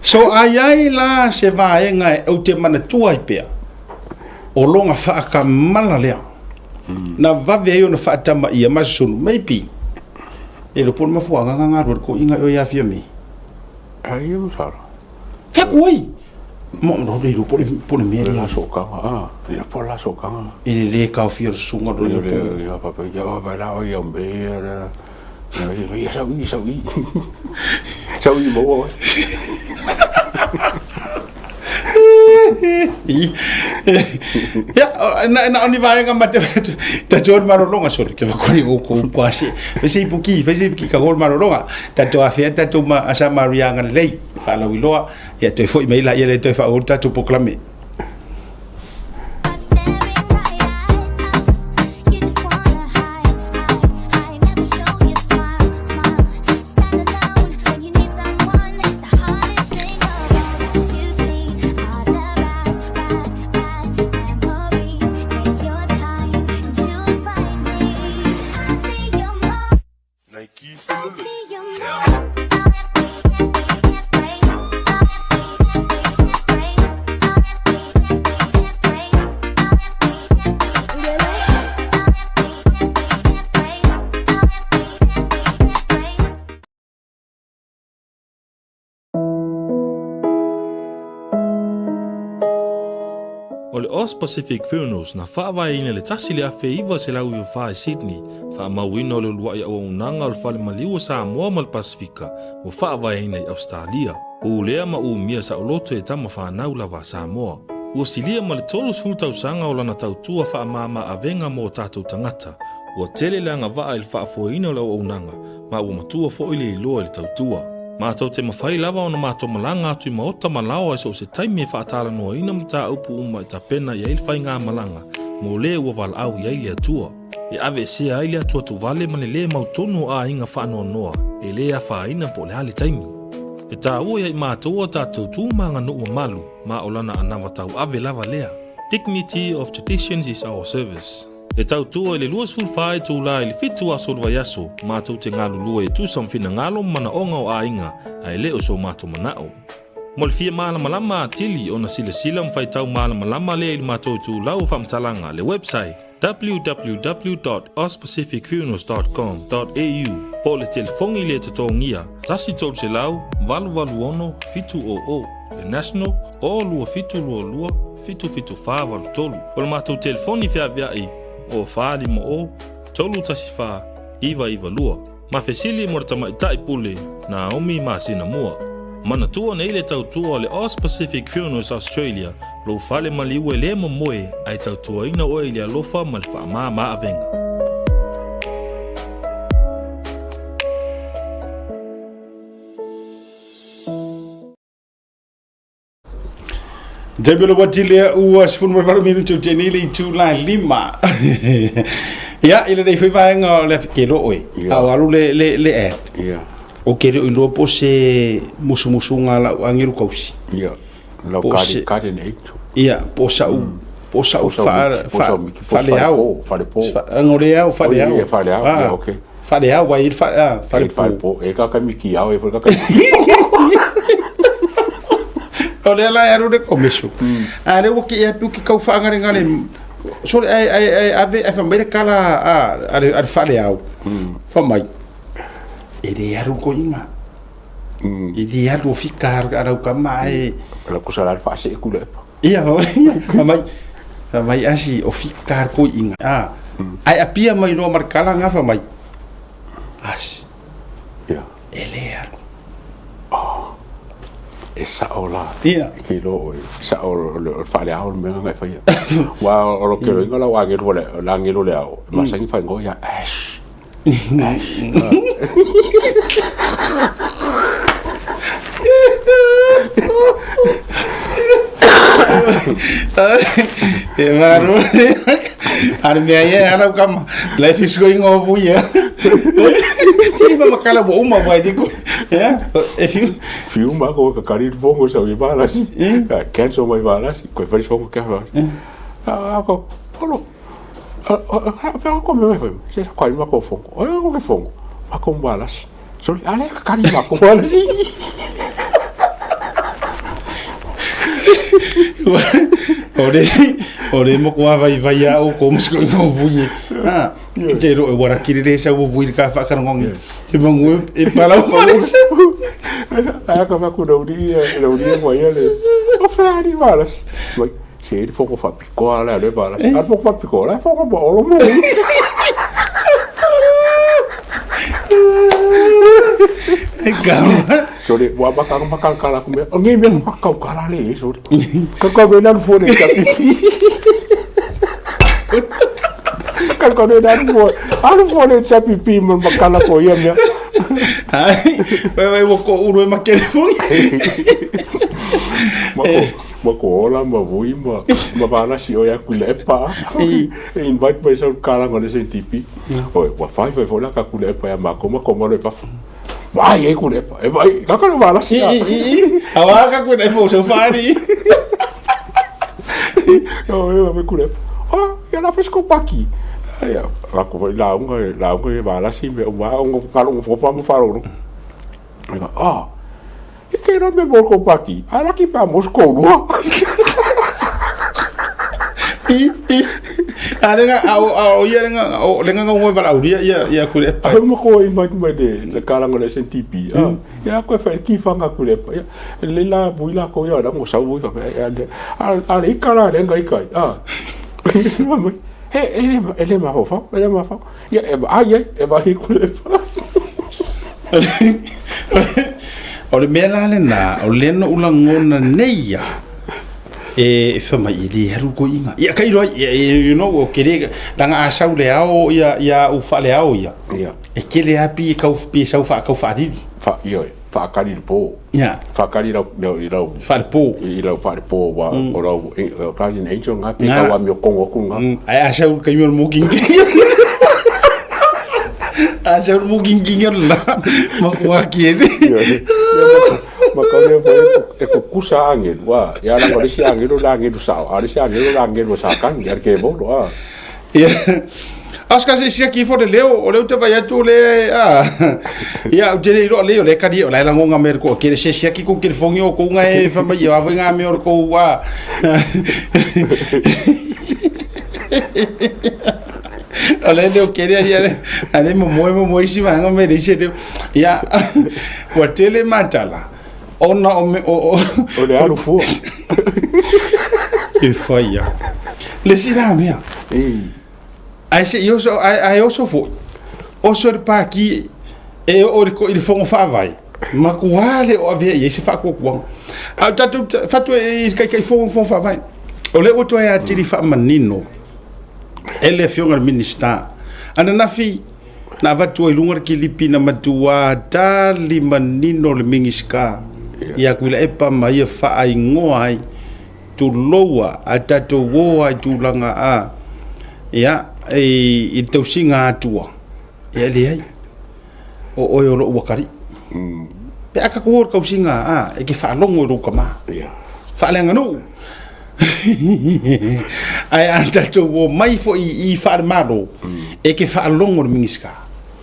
So a i ai la se vaega e ou te manatua ai pea, o lona faatamala lea, na vave ai ona faatamaia ma susunu, maybe, e iloa po o le mafuaaga na galue le toeaina eo ia Fiame. Ai ia masalo. Fai atu ai. Mo no le iloa po o le po o le mea lea. Le sokaga, ah, le po la sokaga. E le le kaofia o le susuga lo le po. Ia papa ia va la o ia me la. Ia sau i sau i. Sau i mo. Ia, na na oni vaega ma te ta tō marolonga sorry ke wakori o ko kwasi. Fese ipuki, fese ipuki ka gol marolonga. Ta to afea ta to ma asa maria ngalei. Faalauiloa ia toe foi mai laia le toe faaulu tatou polokalame. O le Aus Pacific Funerals na faavaeina i le 1994 i Sydney, faamauina o le uluai auaunaga o le Fale Maliu o Samoa ma le Pasefika ua faavaeina i Ausetalia. Pulea ma umia saoloto e tama fanau lava a Samoa. Ua silia ma le 30 tausaga o lana tautua faamama avega mo o tatou tagata. Ua tele le agavaa i le faafoeina o le auaunaga ma ua matua foi le iloa i le tautua. Matou te mafai lava ona matou malaga atu i maota ma laoa i so o se taimi e faatalanoaina mataupu uma e tapena i ai le faigamalaga mo le ua valaau i ai le Atua. E aveesea ai le atuatuvale ma le lē mautonu o aiga faanoanoa e lē afaina po o le a le taimi. E taua ia i matou a tatou tu ma aganuu mamalu ma o lana anava tauave lava lea. Dignity of traditions is our service. E tautua i le 24 itula i le 7 aso o le vaiaso, matou te galulue e tusa ma finagalo ma manaoga o aiga, ae le o so matou manao. Mo le fia malamalama atili ona silasila ma faitau malamalama lea i le matou itulau o faamatalaga, le website, www.auspacificfunerals.com.au po o le telefoni le totogia 1 300 886 700, le national, o 2722 77483. O le matou telefoni feaveai o 450 314 992. Ma fesili mo le tamaitai pule Naomi masina mua. Manatua nei le tautua o le Aus Pacific Funerals Australia, lou fale maliu e le momoe ae tautuaina oe i le alofa ma le faamama avega. Taimi o le wati lea ua 18 minutu te nei le itula e lima. Ia, i lenei foi vaega o le ke lo oe. Ia. A o alu le, le, le ad. Ia. O ke leo iloa po se musumusuga a lau agelu kausi. Ia. Lau Po kari, se- kari ne eitu. Ia, po sa'u, po sa'u Po sa'u fa, miki, po fa, sa'u miki, po faaleao. falepo, falepo. Fa, ngoleao, faaleao. Oh, ia, faaleao, Ah, ia, okay. Faaleao, ai le fa, ah, E falepo. falepo. E kaka miki ao, e foi kaka O lea la e alu le komisu. A lea ua kii atu ki kau whaangaregare. Sorry, ai, ai, ai, ave, ai whamai le kala a, a le, a le whaleau. Whamai. E le alu ko inga. E le alu o whika a rau ka mai. La kusa la whaase e kula epa. Ia, whamai. Whamai asi o whika ko inga. A, ai apia mai roa mar kala ngā whamai. Asi. Ia. E le alu. E sao la. Ia. Ke lo o sao o le whaleao le mea ngai whaia. Wa o lo kero inga la wa angelo le la angelo le ao. Masangi whaingo ia Ash. E maru. Ari mea ia ana kama. Life is going off yeah. Si ba makala bo uma wa di ko. Yeah. If you Fiu ma ko ka kari fongo sa i valasi. Cancel mai valasi. Ko fai fongo ka fa. Ah ko polo. Fa ko me fa. Se ko ai ma ko fongo. Oi ko ke fongo. Ma ko valasi. Sorry, ale ka kari ma ko valasi. Ore ore mo ko vai vai a o ko musko ko vui. Ah, te ro e wara kiri re sa vui ka fa ka ngongi. Te mangu e pala o valasi. Ah ka fa ku rauri rauri mo ia le. O fa ari valasi. Mai se ri fongo fa piko ala le valasi. A fongo fa piko la fongo mo olo mo. E kama. Sorry, wa ba ka ma ka kala ku me. Ngi me ma ka kala le sorry. Ka ka me na fo le ka pipi. Ka ka me na fo. Alu fo le cha pipi ma ma kala ko ia mea. Ai, wai wai wo ko uru e makere fongi. Ma ko ma ko ola ma vui ma ma vana si o ia ku le pa. E invite mai sa kala ngone se tipi. Oi, wa fai fai fo la ka ku le pa ya ma ko ma ko ma le pa. Vai e ku le pa. E vai, ka ka vana si. I i i. Awa ka ku le fo so fari. O e me ku le. Ah, ia la fes ko paki. Ia, la ko la unga la unga e vana si me wa unga ka unga fo fa mo fa ro. Ah. E ke ro me mo ko paki. Ala ki pa Moscou no. I i. A lenga a o ia lenga o lenga ngo vala auria ia ia ku le pa. Ai mo ko invite mai le le kala ngo le SNTP. Ah, ia ko fa ki fa nga ku le pa. Le la bui la ko ia la mo sa bui fa a a le ikala le ngai kai. Ah. He e le e le ma fa e le ma fa. Ia e ba ai e ba hi ku le pa. O le mea la lena, o le no ulangona nei ia. E fa mai i le haru ko inga. Ia kai roi, you know, o kere langa a sau le ao ia ia u fa le ao ia. Ia. E kele api kau pi sau fa kau fa ri. Fa ia fa kari le po. Ia. Fa kari lau i lau. Fa le po. I lau fa le po wa o lau Guardian Angel ngā te kau ami o kongo ku ngā. Ai a sau kai mo king. A sau mo king king la. Ma ko aki e. Ma kau le foi e ko kusa angelu wa. Ya la ko si angelu la angelu sa. A si angelu la angelu sa kan ya ke bo lo. Ia. Oscar se sia ki fo le leo o leo te vai atu le a. Ia o te le leo le kari o la la ngonga mer ko ke se sia ki ko ke fongi o ko ngai fa mai o avo nga me o ko wa. O le leo ke le ia ale mo mo mo mo isi vanga me le se leo. Ia ua tele matala ona o me o O le alu fua. E fai ia. Le si la mea. Ai se i oso ai ai oso foi. Oso le paki e o le ko i le fongo faavae. Ma kua le o avea i se whaakuakuanga. A tātou whatu e kai kai fongo fongo faavae. O le oto e a tiri whaamanino e le afioga le Minista. Ananafi na avatu ai lunga le kilipi na matua tali manino le Mingisika. Ia kuila epa ma ia whaaingoa ai tuloua a tātou o ai tūlanga a ia e i tausiga atua. Ia le ai. O oe o lou akari. Pe aka ko o kausiga a e ke whaalongo i rō kama. Ia. Whaaleanga nuu. Ai a tātou o mai fo i whaale malo e ke whaalongo le Mingisika.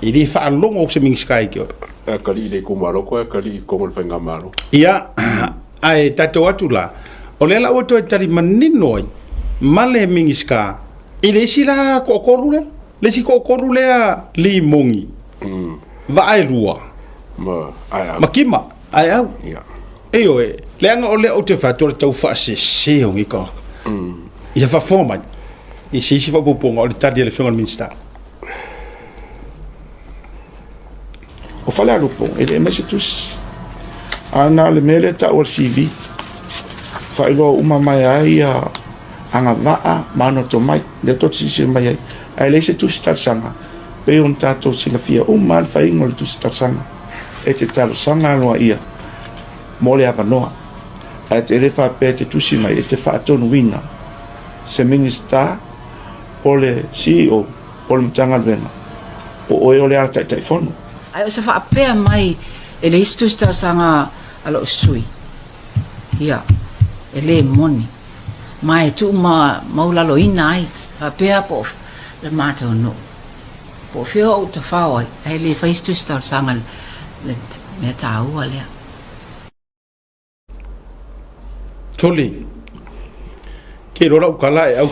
E le whaalongo o se Mingisika i ke oe. E kari i le kumaro ko e kari i kongo le whainga malo. Ia, ai tātou atu la. O le la ua toe tali manino ai, ma le Mingisika, i le isi la kookolu lea. Le isi kookolu lea li mongi. Vaa e lua. Ma, ai au. Ma kima, ai au. Ia. E oe, leaga o lea ou te fai atu o le tau faasese o nei tagata. Ia faafofoga mai i se isi faaopoopoga o le tali a le Afioga i le Minisita. O Falealupo, e le aumai se tusi. A na o le mea lea e tau o le CV. Faailoa uma mai ai ia agavaa ma ana tomai, lea tou te silasila mai ai. Ae leai se tusi talosaga. Pei ona tatou silafia uma lava le faiga o le tusi talosaga, e te talosaga aloaia mo le avanoa, ae te le faapea e te tusi mai e te faatonuina se Minisita po o le CEO po o le Matagaluega o oe o le ala Taitaifono. Ae o se faapea mai e le isi tusi talosaga a lou sui, ia, e le moni, ma e tuu ma maulaloina ai, faapea po o le matou nuu, po o fea ou tafao ai, ae le fai se tusi talosaga i le mea taua lea. Tuli, Ke iloa lau tala e au.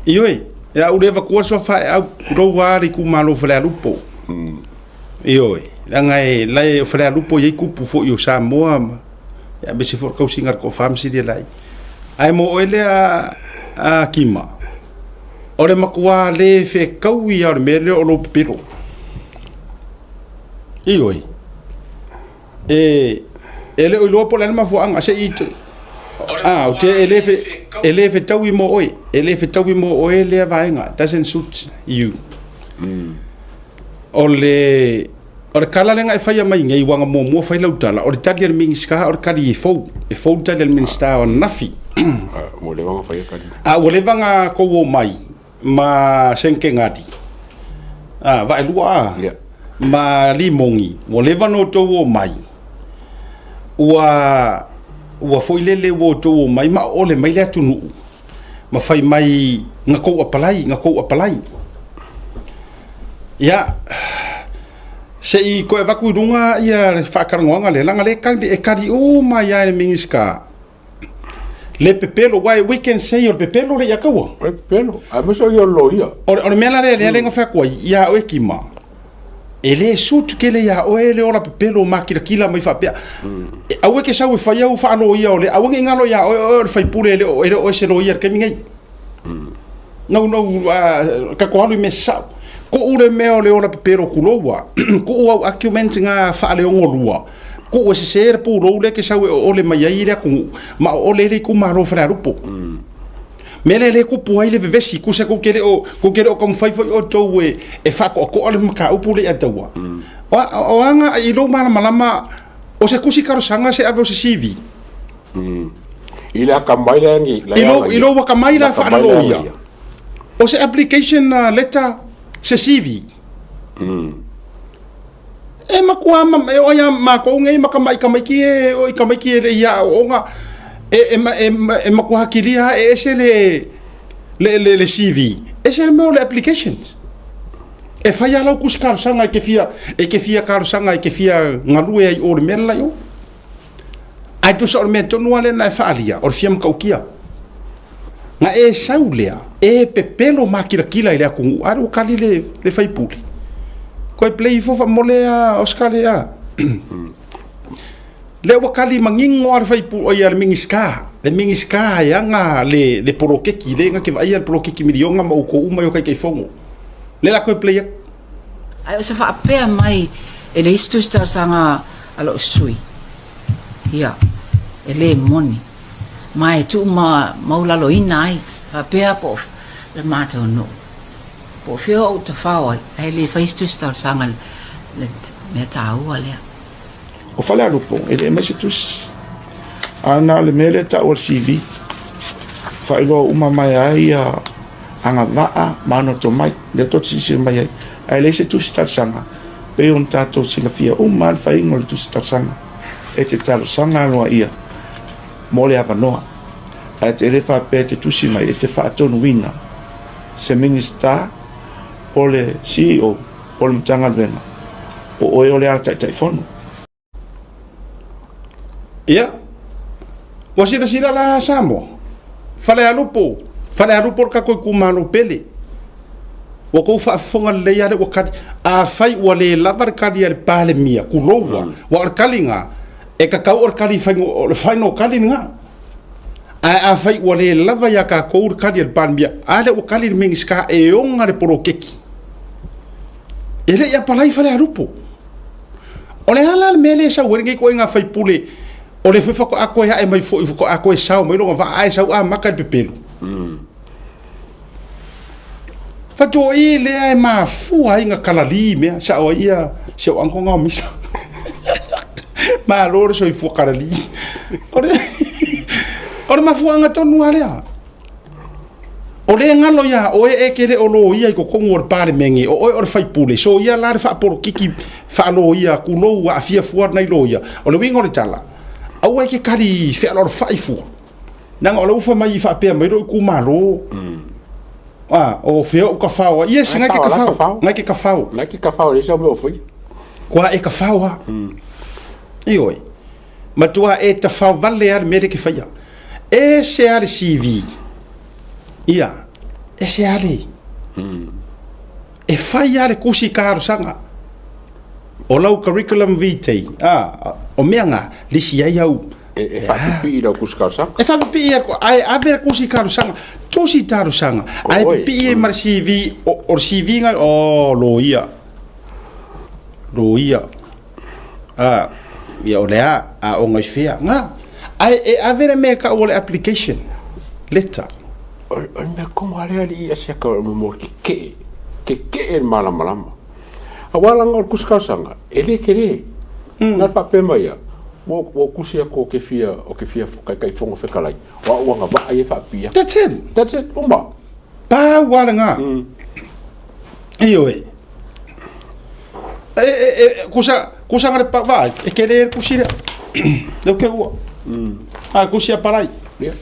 Ioe, e au le avatua le suafa e au kulou a le itumalo o Falealupo. Ioe, leaga e lae o Falealupo e i ai tupu foi o Samoa ma aemaise foi o le tausiga a le Toafa ma Silialai. Ae mo oe lea a Kima, o le matua le fetaui lava o le mea lea o lou pepelo. Ioe, e e le o iloa po o le a le mafuaaga se i a ou te e le fe e le fetaui mo oe e le fetaui mo oe lea vaega doesn't suit you o le o le tala lea na e faia mai nei ua na muamua fai lau tala o le tali a le Minisita o le tali e fou e fou le tali a le Minisita o ananafi Ua leva ona faia tali. A ua leva na tou omai ma Senkengali, a, Vaelua a, Yeah. ma Limogi, ua leva ona outou omai, ua, ua foi lele ua outou omai ma oole mai le atunuu, ma fai mai na tou apalai, na tou apalai. Ia, se i toe avatu i luga ia le faatalanoaga lea, leaga o lea e kali, e kali uma ai lava e le Minisita Le pepelo, why we can say o le pepelo le ia kaua. O le pepelo, aemaise o ia o le loia. O le, o le mea la lea, lea mm. fai atu ai, ia oe Kima, e le suit kele ia oe le ola pepelo makilakila mai faapea. Mm. E, aua ke sau e fai au faaloia o le, aua ne i ngalo ia oe, oe o le faipule e le o, e le o oe se loia le taimi nei. Mm. Nau, nau, uh, ka ko alu i mea sao. Ko le mea o le ola pepelo kuloua, ko au argument ngā faaleongo lua. Ko e sesē le pulou lea ke sau e oole mai ai i le atunuu, ma oole ai le itumalo o Falealupo. Mea lea lea e tupu ai le vevesi, tusa tou te le o, tou te le o taumafai foi outou e, e faatoatoa le mataupu lea ia taua. O, o aga i lou malamalama, o se tusi talosaga se ave o se CV? I le akamai lea ni, I lou, i lou akamai la faaleloia, o se application letter se CV? E matua ma, e oi a mākou nei ma ka mai tamaiti e oi tamaiti e le i aoaoga e, e, e, e matua hakilia e ese le, le, le, le CV, ese le mea o le applications. E whai a lau kusi talosaga e te fia, e te fia talosaga e te fia galue ai o le mea le lai o. Ae tusa o le mea tonu lava lena e faaalia, o le fia matautia. Na e sau lea, e pepelo makirakira i le atunuu, a lea ua kali le, le faipule. Koe play ifo faamole a Oscar le a. Lea ua kali manino a le faipule, oi a le Minisita, le Minisita e ana le, le poloketi, le na te vaaia le poloketi miliona ma outou uma i o Taitaifono. Lea la koe play atu. Ae o se faapea mai e le isi tusi talosaga a lou sui, ia, e le moni, ma e tuu ma maulaloina ai, faapea po o le matou nuu, po o fea ou tafao ai, ae le fai se tusi talosaga i le mea taua lea. O Falealupo, e le aumai se tusi. A na o le mea lea e tau o le CV. Faailoa uma mai ai ia agavaa ma ona tomai, lea tou te silasila mai ai. Ae leai se tusi talosaga, pei ona tatou silafia uma lava le faiga o le tusi talosaga. E te talosaga aloaia mo le avanoa, ae te le faapea e te tusi mai e te faatonuina se Minisita po o le CEO po o le Matagaluega, o oe o le ala Taitaifono. Ia, ua silasila la Samoa, Falealupo, Falealupo le tatou itumalo pele. Ua tou faafofoga lelei lava lea ua tali. Afai ua le lava le tali a le Palemia, tulou lava, aua o le tali lena, e tatau o le tali o le final tali lena. Ae afai ua le lava ia tatou le tali a le Palemia, a lea ua tali le Minisita e ona le poloketi. E le i apalai Falealupo. O le a la le mea lea e sau ai lenei ituaiga faipule, o lea foi faatoa toe ae mai foi, faatoa toe sao mai lona vaa ae sau amata i le pepelo. Faatoa lea e mafua ai na kalali mea, sao ai ia si au uncle na o Misa. Malo le soifua kalali. O le, o le mafuaaga tonu lava lea. O lea e galo iā oe e te le o loia i totonu o le Palemene, o oe o le faipule, soia la le faapolokiki faaloia, tulou, aafia fua nai loia. O le uiga o le tala, aua e te kali fealoalofai fua. Leaga o la ua fai mai faapea mai lou itumalo, a, o fea ou tafao ai. Yes, ngai ke tafao, ngai ke tafao. Ngai ke tafao, e leai sau mea o faia. Kua e tafao lava. Ioe. Matua e tafao vale lava le mea lea e te faia. Ese lava le CV. Ia, ese lava le... E fai lava le tusi talosaga. O lau curriculum vitae, a, o mea na, lisi ai au... E faapipii i lau tusi talosaga. E faapipii ai, ae ave le tusi talosaga, tusi talosaga, ae pipii ai ma le CV, o le CV na, o, loia, loia. A, ia o le a, aoga i fea, ngā. Ae e ave le mea e tau o le application letter. O le mea tonu lava lea alii Asiata o le mea o le keke'e, keke'e le malamalama. Aua leaga o le tusi talosaga, e le tele. Na faapea mai lava, ua ou tusi atu ou te fia, ou te fia Taitaifono Fetalai, o au agavaa ia e faapipii atu. That's it. That's it, uma. Pau lava lena. Ioe. E, e, e, kusa, kusa ngare pa vai, e kere e kusi rea. Leo ke ua. A kusi a parai. Yeah.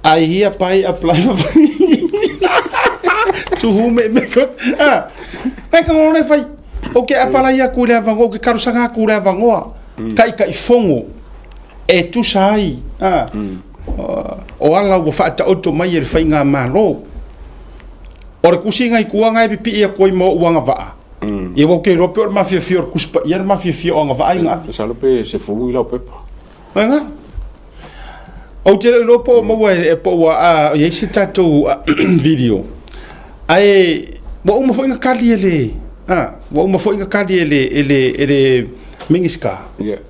Ai hia pai apply ma pai. Tuhu me me ko. Ah. Ai ka ngone fai. O ke apalai aku le avangoa, o ke karosanga aku le avangoa. Kai kai fongo. E tusa ai. Ah. O ala ua faataoto mai e le faigamalo. O le tusiga i tua na e pipii atu ai ma ou agavaa. Ia ua ou te iloa pe o le mafiafia o le Tusi Paia le mafiafia o agavaa ia na ave. Masalo pe sefulu i lau pepa. Lena. Ou te le o iloa po o maua e po ua i ai se tatou video. Ae ua uma foi na kali e le ua uma foi na kali e le e le e le Minisita. Yeah.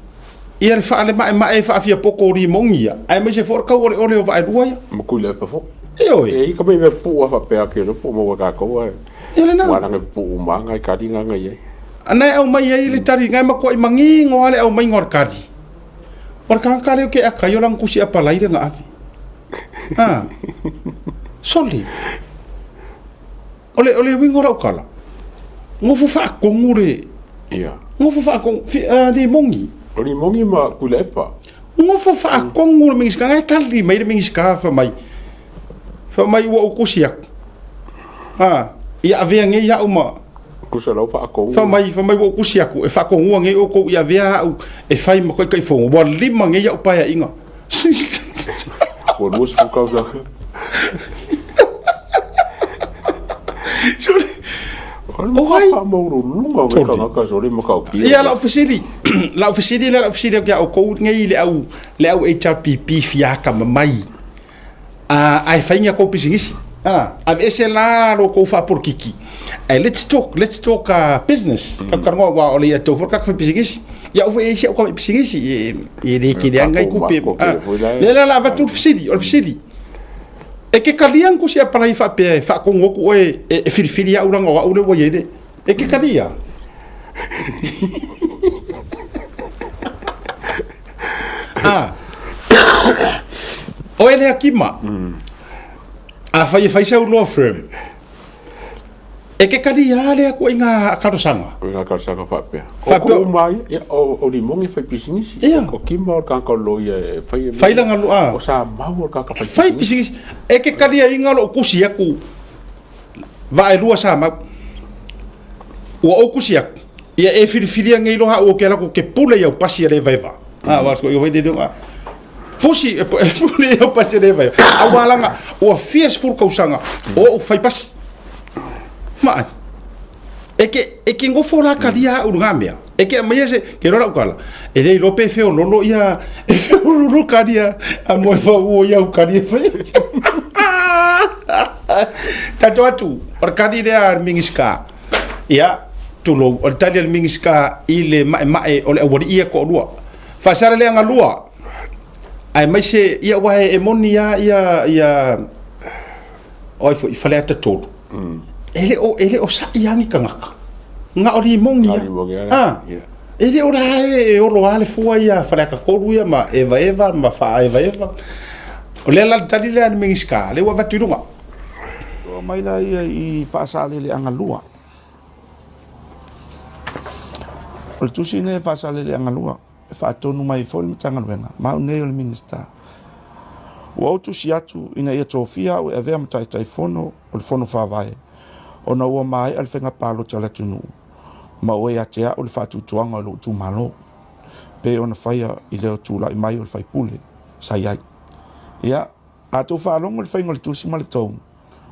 Ia le faalemaemae faafiapoto o limoni ia, aemaise foi o le tauoleole o Vaaelua ia. Ma Tuilaepa foi. Ioe. E i ka mea pupuu lava faapea ke iloa po o maua e tatou ae. Ia lena. Ua lana e pupuu uma lava nai kali na na i ai. Na e aumai ai le tali, na e matuai manino lava le aumaiga o le kali. O le tagata lea ou te ata ai o lana tusi apalai lea na ave. A. Sole. O le, o le uiga o lau tala, nofo faatonu le... Ia. Nofo faatonu, fi, uh, limoni. O limoni ma Tuilaepa. Nofo faatonu le Minisita, na e tali mai le Minisita fai mai, fai mai ua ou tusi atu. Ha, ia avea nei au ma... Tusa lau faatonu. Fai mai, fai mai ua ou tusi atu, e faatonua nei outou ia avea au e fai ma Taitaifono, ua lima nei au paeaiga. Ua 20 tausaga. O ai? Faamaualuluga o le tagata sole matautia. Ia lau fesili, lau fesili lea, lau fesili atu ia outou nei le au, le au HRPP fia atamamai. Ae fai ni a tou pisinisi. Aveese la lo tou faapolokiki. Ae let's talk, let's talk business. Tatou talanoa aua o le ia tou foi le tagata fai pisinisi. Ia au foi e i ai si au tama pisinisi, e le tele lava nai tupe. Lea la o le a avatu le fesili, o le fesili, e te talia ni tusi apalai faapea e faatonu atu oe e filifili au leaga o au lea ua i ai le... E te talia? A, oe lea Kima, afai e fai sau law firm, e te talia lea ituaiga talosaga? O ngā talosaga faapea. Faapea. O uma ia, o Limoni e fai pisinisi. Ia. O Kima o le tagata o loia e fai. Fai lana a. O Samau o le tagata fai pisinisi. Fai pisinisi. E te taliaina lou tusi atu Vaaelua Samau. Ua ou tusi atu, ia e filifilia nei loa au ou te alu atu ou te pule i au pasi a le vaeva. A, wa siko i vai le a. Pusi, e pule i au pasi a le vaeva. Aua langa, ua fia sefulu kausaga o ou fai pasi. Ma ai. E ke, e ke ngofo la kalia au ngā mea. E ke aumaia se, ke iloa lau tala, e le iloa pe feololo ia, e feololo kalia, a moe fau o ia au kalia fai. Tatou atu, o le kali lea a le Minisita. Ia, tulou, o le tali a le Minisita i le ma'ema'e o le aualii ia e toalua. Faasaleleaga 2, aemaise, ia aua e moni lava ia, ia, o ai foi, Faleata 3, e le o, e le o sa'i lava ni tagata, na o limogi lava. Ah, e le o la e olo lava le fua ia Faleata 3 ia ma Evaeva ma Faaevaeva. O lea la le tali lea a le Minisita, lea ua avatu i luga. Oo mai la ia i Faasaleleaga 2. O le tusi lenei a Faasaleleaga 2 e faatonu mai ai foi le Matagaluega ma au nei o le Minisita. Ua ou tusi atu ina ia tofia au e avea ma Taitaifono o le Fono Faavae ona ua maea le faiga palota a le atunuu ma ua ia te au le faatuatuaga o lou itumalo pei ona faia i le tulai mai o le faipule sa i ai. Ia, A outou faalogo i le faiga o le tusi ma le tonu,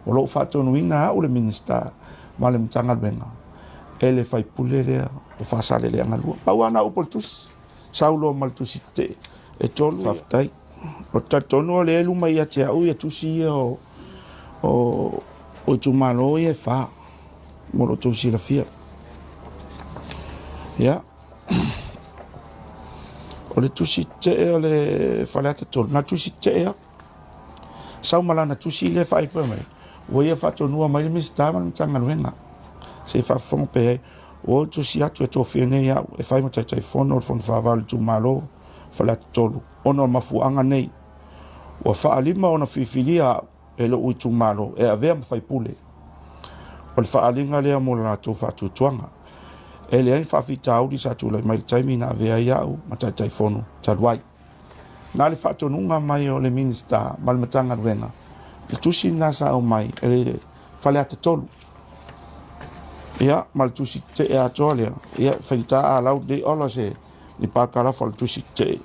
o lo o faatonuina au le Minisita ma le Matagaluega e le faipule lea o Faasaleleaga 2. Pau lava na upu o le tusi, sau loa ma le tusi tetee e tolu. Faafetai. Ou te talitonu o lea e luma ia te au ia tusi ia o, o, o itumalo ia e fa mo lo outou silafia. Ia. O le tusi tetee o le Faleata 3, na tusi tetee lava. Sau ma lana tusi lea e faaipoipo mai, ua ia faatonua mai le Minisita ma le Matagaluega. Se i faafofoga pea ai, ua ou tusi atu e tofia nei au e fai ma Taitaifono o le Fono Faavae o le Itumalo Faleata 3, ona o mafuaaga nei. Ua faalima ona filifilia au e lou itumalo e avea ma faipule. O le faaaliga lea mo le latou faatuatuaga. E leai ni faafitauli sa tulai mai i le taimi na avea ai au ma Taitaifono talu ai. Na le faatonuga mai o le Minisita ma le Matagaluega, le tusi lena sa aumai e le Faleata 3. Ia, ma le tusi tetee atoa lea, ia, e faigata a lau lenei ola se ni parakalafa o le tusi tetee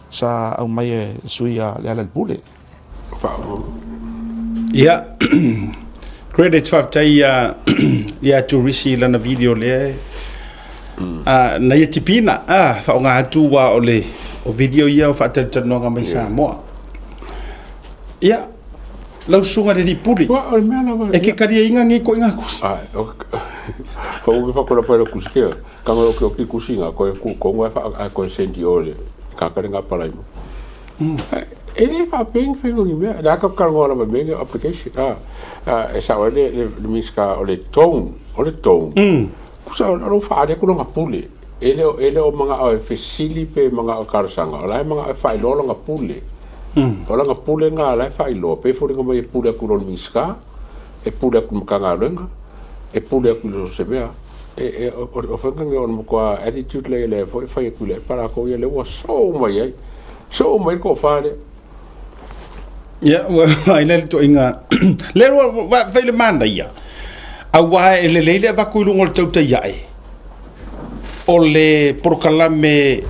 sa aumai e le sui a Lealailepule. Ia, credit faafetai ia ia Turisi i lana video lea a na ia tipina a faaaoga atu aua o le o video ia o faatalatalanoaga mai Samoa. Ia, lau susuga i le alii pule, Ua, o le mea lava e ke kaliaina nei ituaiga tusi. Ai, o fa u fa kola fa kusi ke ka ngo ki ki kusi nga ko ku ko ngo fa a ko sendi o le ka ka nga palai mo. E le fa peng fe ngo ni mea la ka ka ngo la me nge application a e sa o le le miska o le tone o le tone. Kusa o lo fa ale ku longa pule. E le e le o manga o e fesili pe manga o talosaga o la e manga e faailoa lona pule. O lana pule lena la e faailoa pe foliga mai e pule atu i lona Minisita, e pule atu i le Matagaluega, e pule atu i so o se mea. E, e, o, o faiga nei o le matua attitude lea lea foi e fai atu i le epa latou ia lea ua soo mai ai. Soo mai le toafa lea. Ia, ua vaai la i le ituaiga lea ua fai le manaia, aua e lelei le avatu i luga o le tautai ae o le polokalame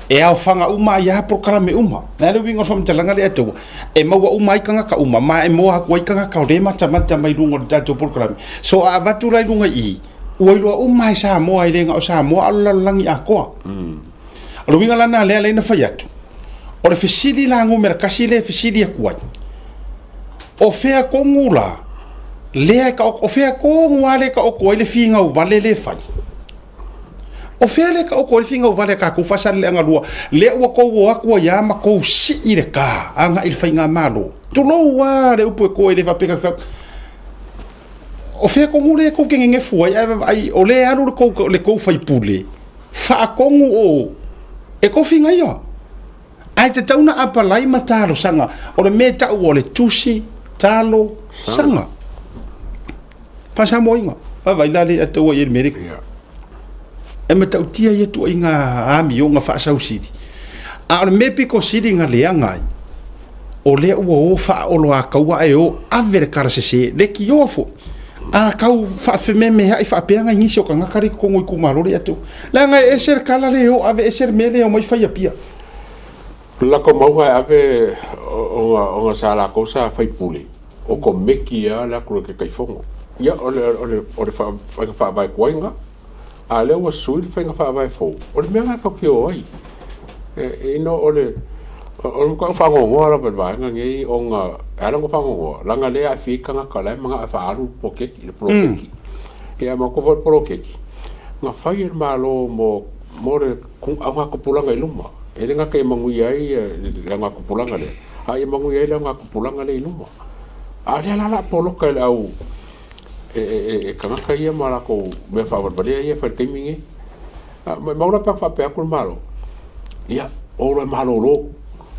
e aofaga uma ai lava polokalame uma. O le a le uiga o le faamatalaga lea taua? E maua uma ai tagata uma, ma e moa atu ai tagata o lea e matamata mai luga o le tatou polokalame. So a avatu la i luga i i, ua iloa uma e Samoa, e le na o Samoa a o le lalolagi atoa. O le uiga la lena lea na fai atu, o le fesili la numera tasi lea e fesili atu ai, o fea tonu la lea e taoto, o fea tonu lava lea e taoto ai le finau vale lea e fai? O fea lea e taoto ai le finau vale a tatou Faasaleleaga 2, lea ua tou o atu ai lava ma tou sii le ta agai i le faigamalo? Tulou lava le upu e toe, e le faapea ta te fai atu. O fea tonu lea tou te nenefu ai ae vaavaai o lea e alu le tou, le tou faipule faatonu o e tofiga ia. Ae tatau na apalai ma talosaga. O le mea e tau o le tusi talosaga. Faasamoaina. Vaavaai la le ataua i ai le mea lea. E matautia ia tuaiga amioga faasausili. A o le mea pito sili na leaga ai, o lea ua o faaoloataua ae o ave le tala sese, leitioa foi. A tau faafememeai faapea nai nisi o tagata lea i totonu o itumalo lea atu. Leaga e ese le tala lea e o ave ese le mea lea e omai fai i Apia. O le latou mauga e ave ona sa latou sa faipule, o komeki lava le atu le Taitaifono. Ia, o le faiga faavae tuai lena. A o lea ua sui le faiga faavae fou, o le mea lena tatou te o ai. Ina o le matua faanoanoa lava i le vaega lenei ona e ala ona faanoanoa, leaga o lea e aafia ai tagata o la e manao e faaalu le poloketi. Ia manatua foi le poloketi na fai e le Malo mo mo le augatupulaga i luma. E le gata ia manuia ai le augatupulaga lea, a ia manuia ai le augatupulaga lea i luma. A o lea la o le a poloka e le au e tagata ia ma latou mea faavalevalea ia e fai i le taimi lenei. Maumau la pe a faapea atu le Malo, ia, o loa e malolo,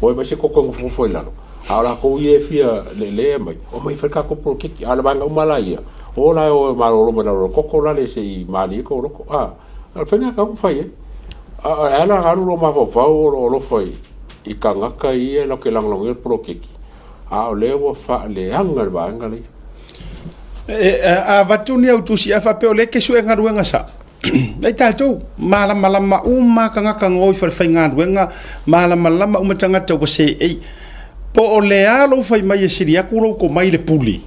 o e vaai se toto e nofonofo ai i lalo, a o latou ia e fia lelea mai, omai e fai le tatou poloketi. A o le vaega uma la ia, o la e o e malolo mai lalo o le toto lale se i malie tou loto. A, o le faiga lena e tatau ona fai ai. Ae a la e alu lou mafaufau o lou alofa i tagata ia latou te lagolagoina le poloketi, a o lea ua faaleaga le vaega lea. A avatu ni au tusi a faapea o lea e te sue galuega sao. Ai tatou, malamalama uma tagata na o i falefaigaluega, malamalama uma tagata ua seei. Po o le a lou fai mai e sili atu lou tomai i le pule,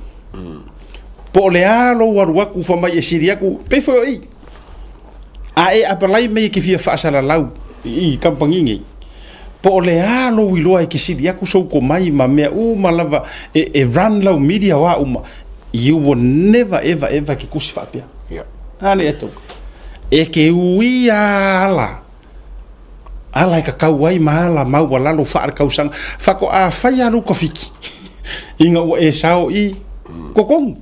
po o le a lou alu atu fai mai e sili atu, pei foi o i. A e apalai mai e te fia faasalalau i kamupani nei, po o le a lou iloa e te sili atu sou tomai ma mea uma lava e run lau media o a uma, you will never ever ever ke tusi faapea. Yeah. A le atu. E ke ui a ala. Ala e kakau ai ma ala maualalo faalekausaga. Faatoa fai lava lou kafiki ina ua e sao i totonu.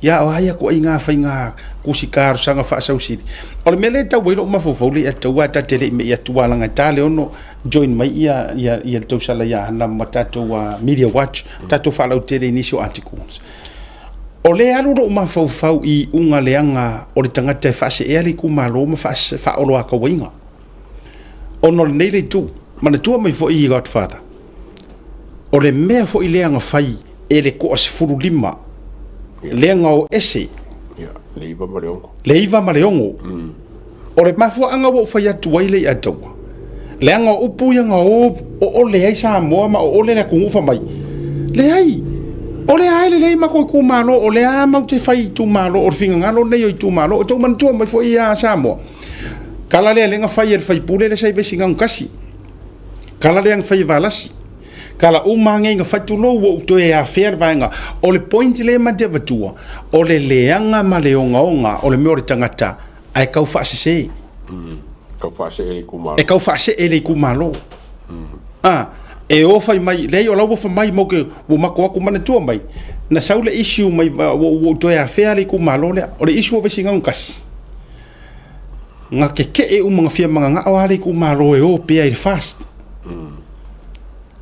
Ia o ai aku ai ngā whainga kusi talosaga faasausili. O le mea lea e tau ai lou mafaufau le ia tau a ta te le i mei atu a langa ta le ono join mai ia ia ia le tausala ia Hana ma tatou Media Watch, tatou faalautele i nisi o articles. O lea alu lou mafaufau i iuga leaga o le tagata e faaseea le itumalo ma faaoloatauaina. Ona o lenei le itu, manatua mai foi i Godfather, o le mea foi lea na fai e le toa 15 lea na o ese le 9 ma le 6. Le 9 ma le 6. O le mafuaaga ua ou fai atu ai le ia taua, leaga o upu ia na o oole ai Samoa ma oole le atunuu fai mai, leai, o lea e lelei matou itumalo, o lea lava matou te fai itumalo, o le finagalo lenei o itumalo. O tou manatua mai foi ia Samoa, tala lea lea na fai e le sui usufono lea sa i Vaisigano 1, tala lea na fai e Valasi, tala uma lava nei na fai, tulou ua ou toe afea le vaega. O le point lea ma te avatua, o le leaga ma le ogaoga o le mea o le tagata ae tau faasese. Tau faasee le itumalo. E tau faasee le itumalo. A, e o fai mai, leai o la ua fai mai mau ke, ua matou atu manatua mai, na sau le issue mai, ua ou toe afea le itumalo lea. O le issue o Vaisigano 1, na keke'e uma na fia mananao lava le itumalo e o pea i le FAST.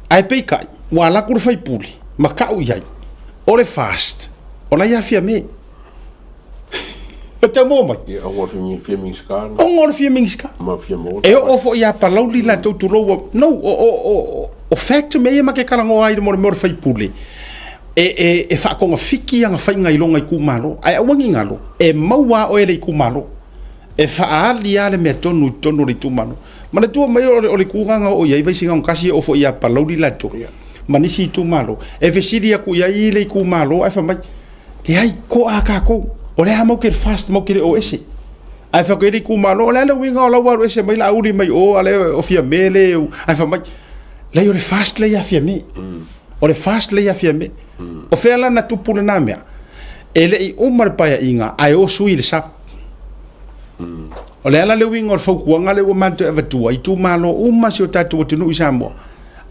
Ae peitai, ua alu atu le sui usufono ma tau i ai, o le FAST, o la e ia Fiame. E tau maua mai? Ia, ona o le fia Minisita. Ona o le fia Minisita. Ma fia maua. E oo foi ia Palauli latou tulou ua... No, o, o, o, o fact mea ia ma te talanoa ai mo le mea o le sui usufono, e, e, e faatogafiti ana faiga i lona itumalo. Ae aua ne i galo, e maua lava oe e le itumalo. E faaali lava le mea tonu i totonu o le itumalo. Manatua mai o le, o le tulaga na oo i ai Vaisigano 1 e oo foi ia Palauli latou ma nisi itumalo. E fesili atu i ai le itumalo ae fai mai, Leai, toa tatou. O lea matou te FAST matou te le o ese. Ae fai atu i ai le itumalo, o le a le uiga o lau alu ese mai Laauli mai o, a lea o Fiame le, ae fai mai, leai o le FAST lea ia Fiame. O le FAST lea ia Fiame. O fea la na tupu lena mea? E le i uma le paeaiga ae o sui i le SAP. O le a la le uiga o le fautuaga lea ua matou avatua i itumalo uma o si o tatou atunuu i Samoa,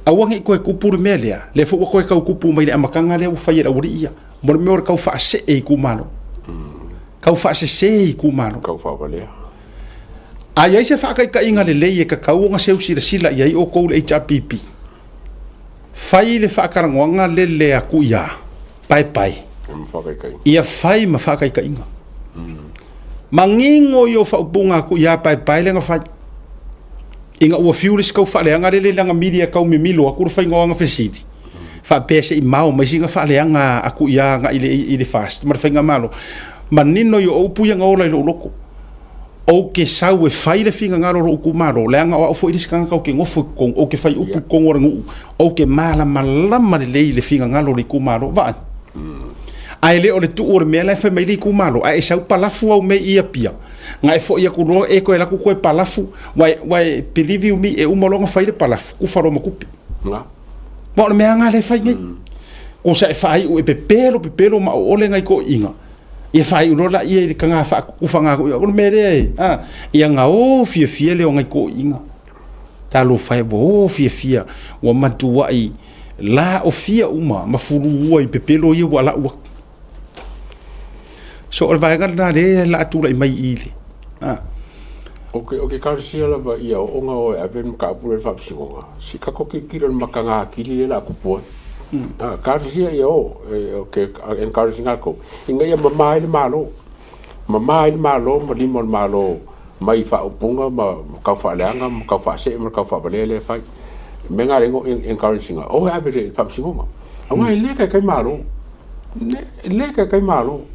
aua ne i toe tupu le mea lea, lea foi ua toe tau tupu mai i le amataga lea ua fai e le aualii ia, mo le mea o le tau faasee itumalo, tau faasese itumalo. Tau faavalea. A i ai se faataitaiga lelei e tatau ona seu silasila i ai outou le HRPP, fai le faatalanoaga lele atu ia paepae, ia fai ma faataitaiga. Manino i o faaupuga atu ia paepae lea na fai. Ina ua fiu le isi tau faaleaga lele lana media tau mimilo atu le faiga o ana fesili, faapea se i mao mai sina faaleaga atu ia agai i le FAST ma le faigamalo. Manino i o upu ia na ola i lou loto. Ou te sau e fai le finagalo o lou itumalo, leaga o au foi le isi tagata ou te nofo i totonu, ou te fai upu i totonu o le nuu, ou te malamalama lelei i le finagalo o le itumalo. Vaai. Ae le o le tuu o le mea la e fai mai le itumalo, ae e sau palafu au mea i Apia, na e foi atu loa e toe alu atu toe palafu, ua e, believe you me, e uma loa ona fai le palafu, kufa loa ma tupe. Ma o le mea lava lena lea e fai nei. Kosa e faaiu e pepelo pepelo ma oole nai toeaiina. Ia faaiu loa laia i le taga faakukufaga foi, o le mea lea e, a, ia na o fiafia lea o nai toeaiina. Talofa e, ua o fiafia, ua matuai laofia uma ma fuluua i pepelo ia ua lau atu. So o le vaega lena lea o le a tulai mai i le, a. O ke kalesia lava ia ooga o e ave le mataupu lea i le faamasinoga, se i tatou tilotilo i le mataga atili lea o le a tupu ai. A, kalesia ia o, ou te encourage ina outou, ina ia mama ai le Malo, mama ai le Malo ma lima o le Malo mai faaupuga ma tau faaleaga ma tau faasee ma tau faavalea lea e fai. O le mea lena o lea e encourage ina, o e ave i le faamasinoga, aua e le taitai Malo, e le taitai Malo.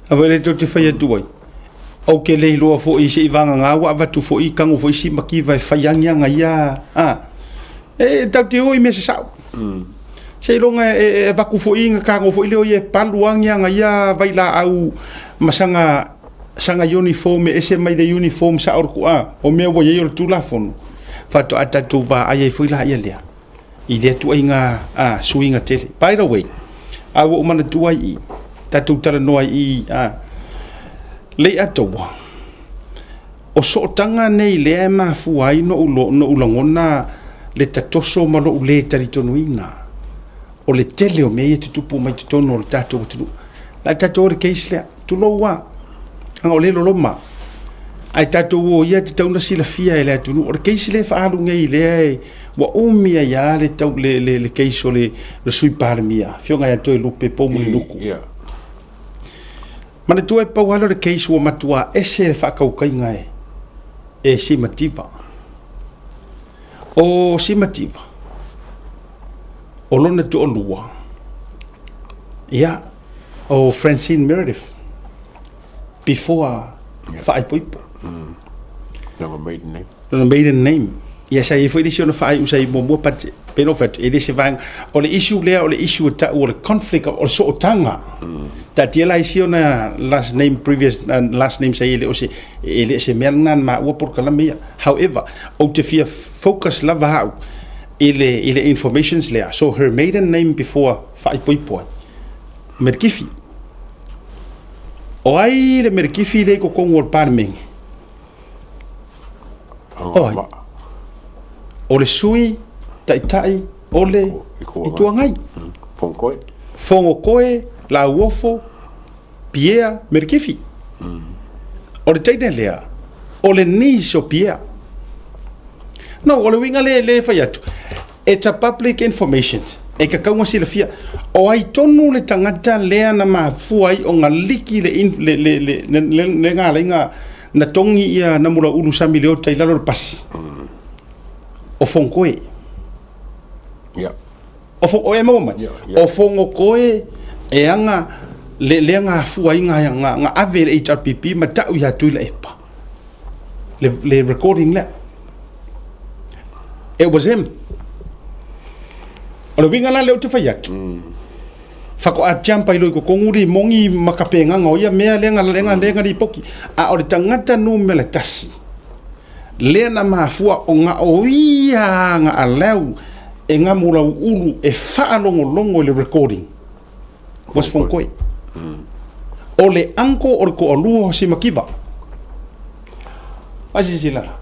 A foi lea tou te fai atu ai, ou te le iloa foi seiavagana ua avatu foi tago foi si mativa e fai agiaga ia, a, e tatou te o i mea sasao. Seiloga e avatu foi ona tago foi lea o ia e palu agiaga ia vailaau ma saga saga uniform e ese mai le uniform sao a, o mea ua i ai o le Tulafono, faatoa tatou vaai ai foi laia lea i lea ituaiga suiga tele. By the way, a ua ou manatua ai i i, tatou talanoa ai i i, a, Leiataua, o sootaga nei lea e mafua ai ona ou lagona le tatoso ma lou le talitonuina o le tele o mea ia e tutupu mai totonu o le tatou atunuu. O le a tatou o i le case lea, tulou lava, leaga o lea e loloma, ae tatou o ia e tatau ona silafia e le atunuu. O le case lea e faaalu nei lea ua umi ai lava le case o le Sui Palemia, le Afioga ia Toelupe Poumulinuku. Manatua e pau lava lea o le case ua matua ese le faatautaiga e Simativa. O Simativa, o lona toalua, ia, o Francine Meredith, before faaipoipo. Lona maiden name. Lona maiden name. Ia sa i ai foi le isi ona faaiu sa i muamua but pei ona ou fai atu, e le se vaega. O le issue lea o le issue e tau o le conflict o le sootaga. Taatia la isi ona last name previous last name sa i ai e le o se e le o se mea lena na maua polokalame ia. However, ou te fia focus lava au i le i le informations lea. So her maiden name before faaipoipo ai, Merkifi. O ai le Merkifi lea i totonu o le Palemene? O ai? O le Sui Taitai o le Itu Agai. Fonotoe. Fonotoe, Lauofo, Pierre Merkifi. O le teine lea, o le niece o Pierre. No, o le uiga lea e fai atu, It's a public information. E tatau ona silafia. O ai tonu le tagata lea na mafua ai ona liki le, le, le, le, le, le, le galaiga na togi ia Namulauulu Sami Leota i lalo o le pasi. O Fonotoe. Yeah. O, fo, o e maua mai? Yeah, yeah. O Fonotoe e aga le, lea na afua ai nga, nga, nga ave le HRPP ma tau ia Tuilaepa. Le, le recording lea. It was him. O le uiga la lea ou te fai atu, faatoa jump ai loa i totonu le moni ma ka pegaga o ia mea lea na lea na lipoti. A o le tagata numera tasi, lea na mafua ona o ia na allow e Gamulauulu e faalogologo i le recording was Fonotoe. O le uncle o le toalua o Simakiva. Vai silasila la.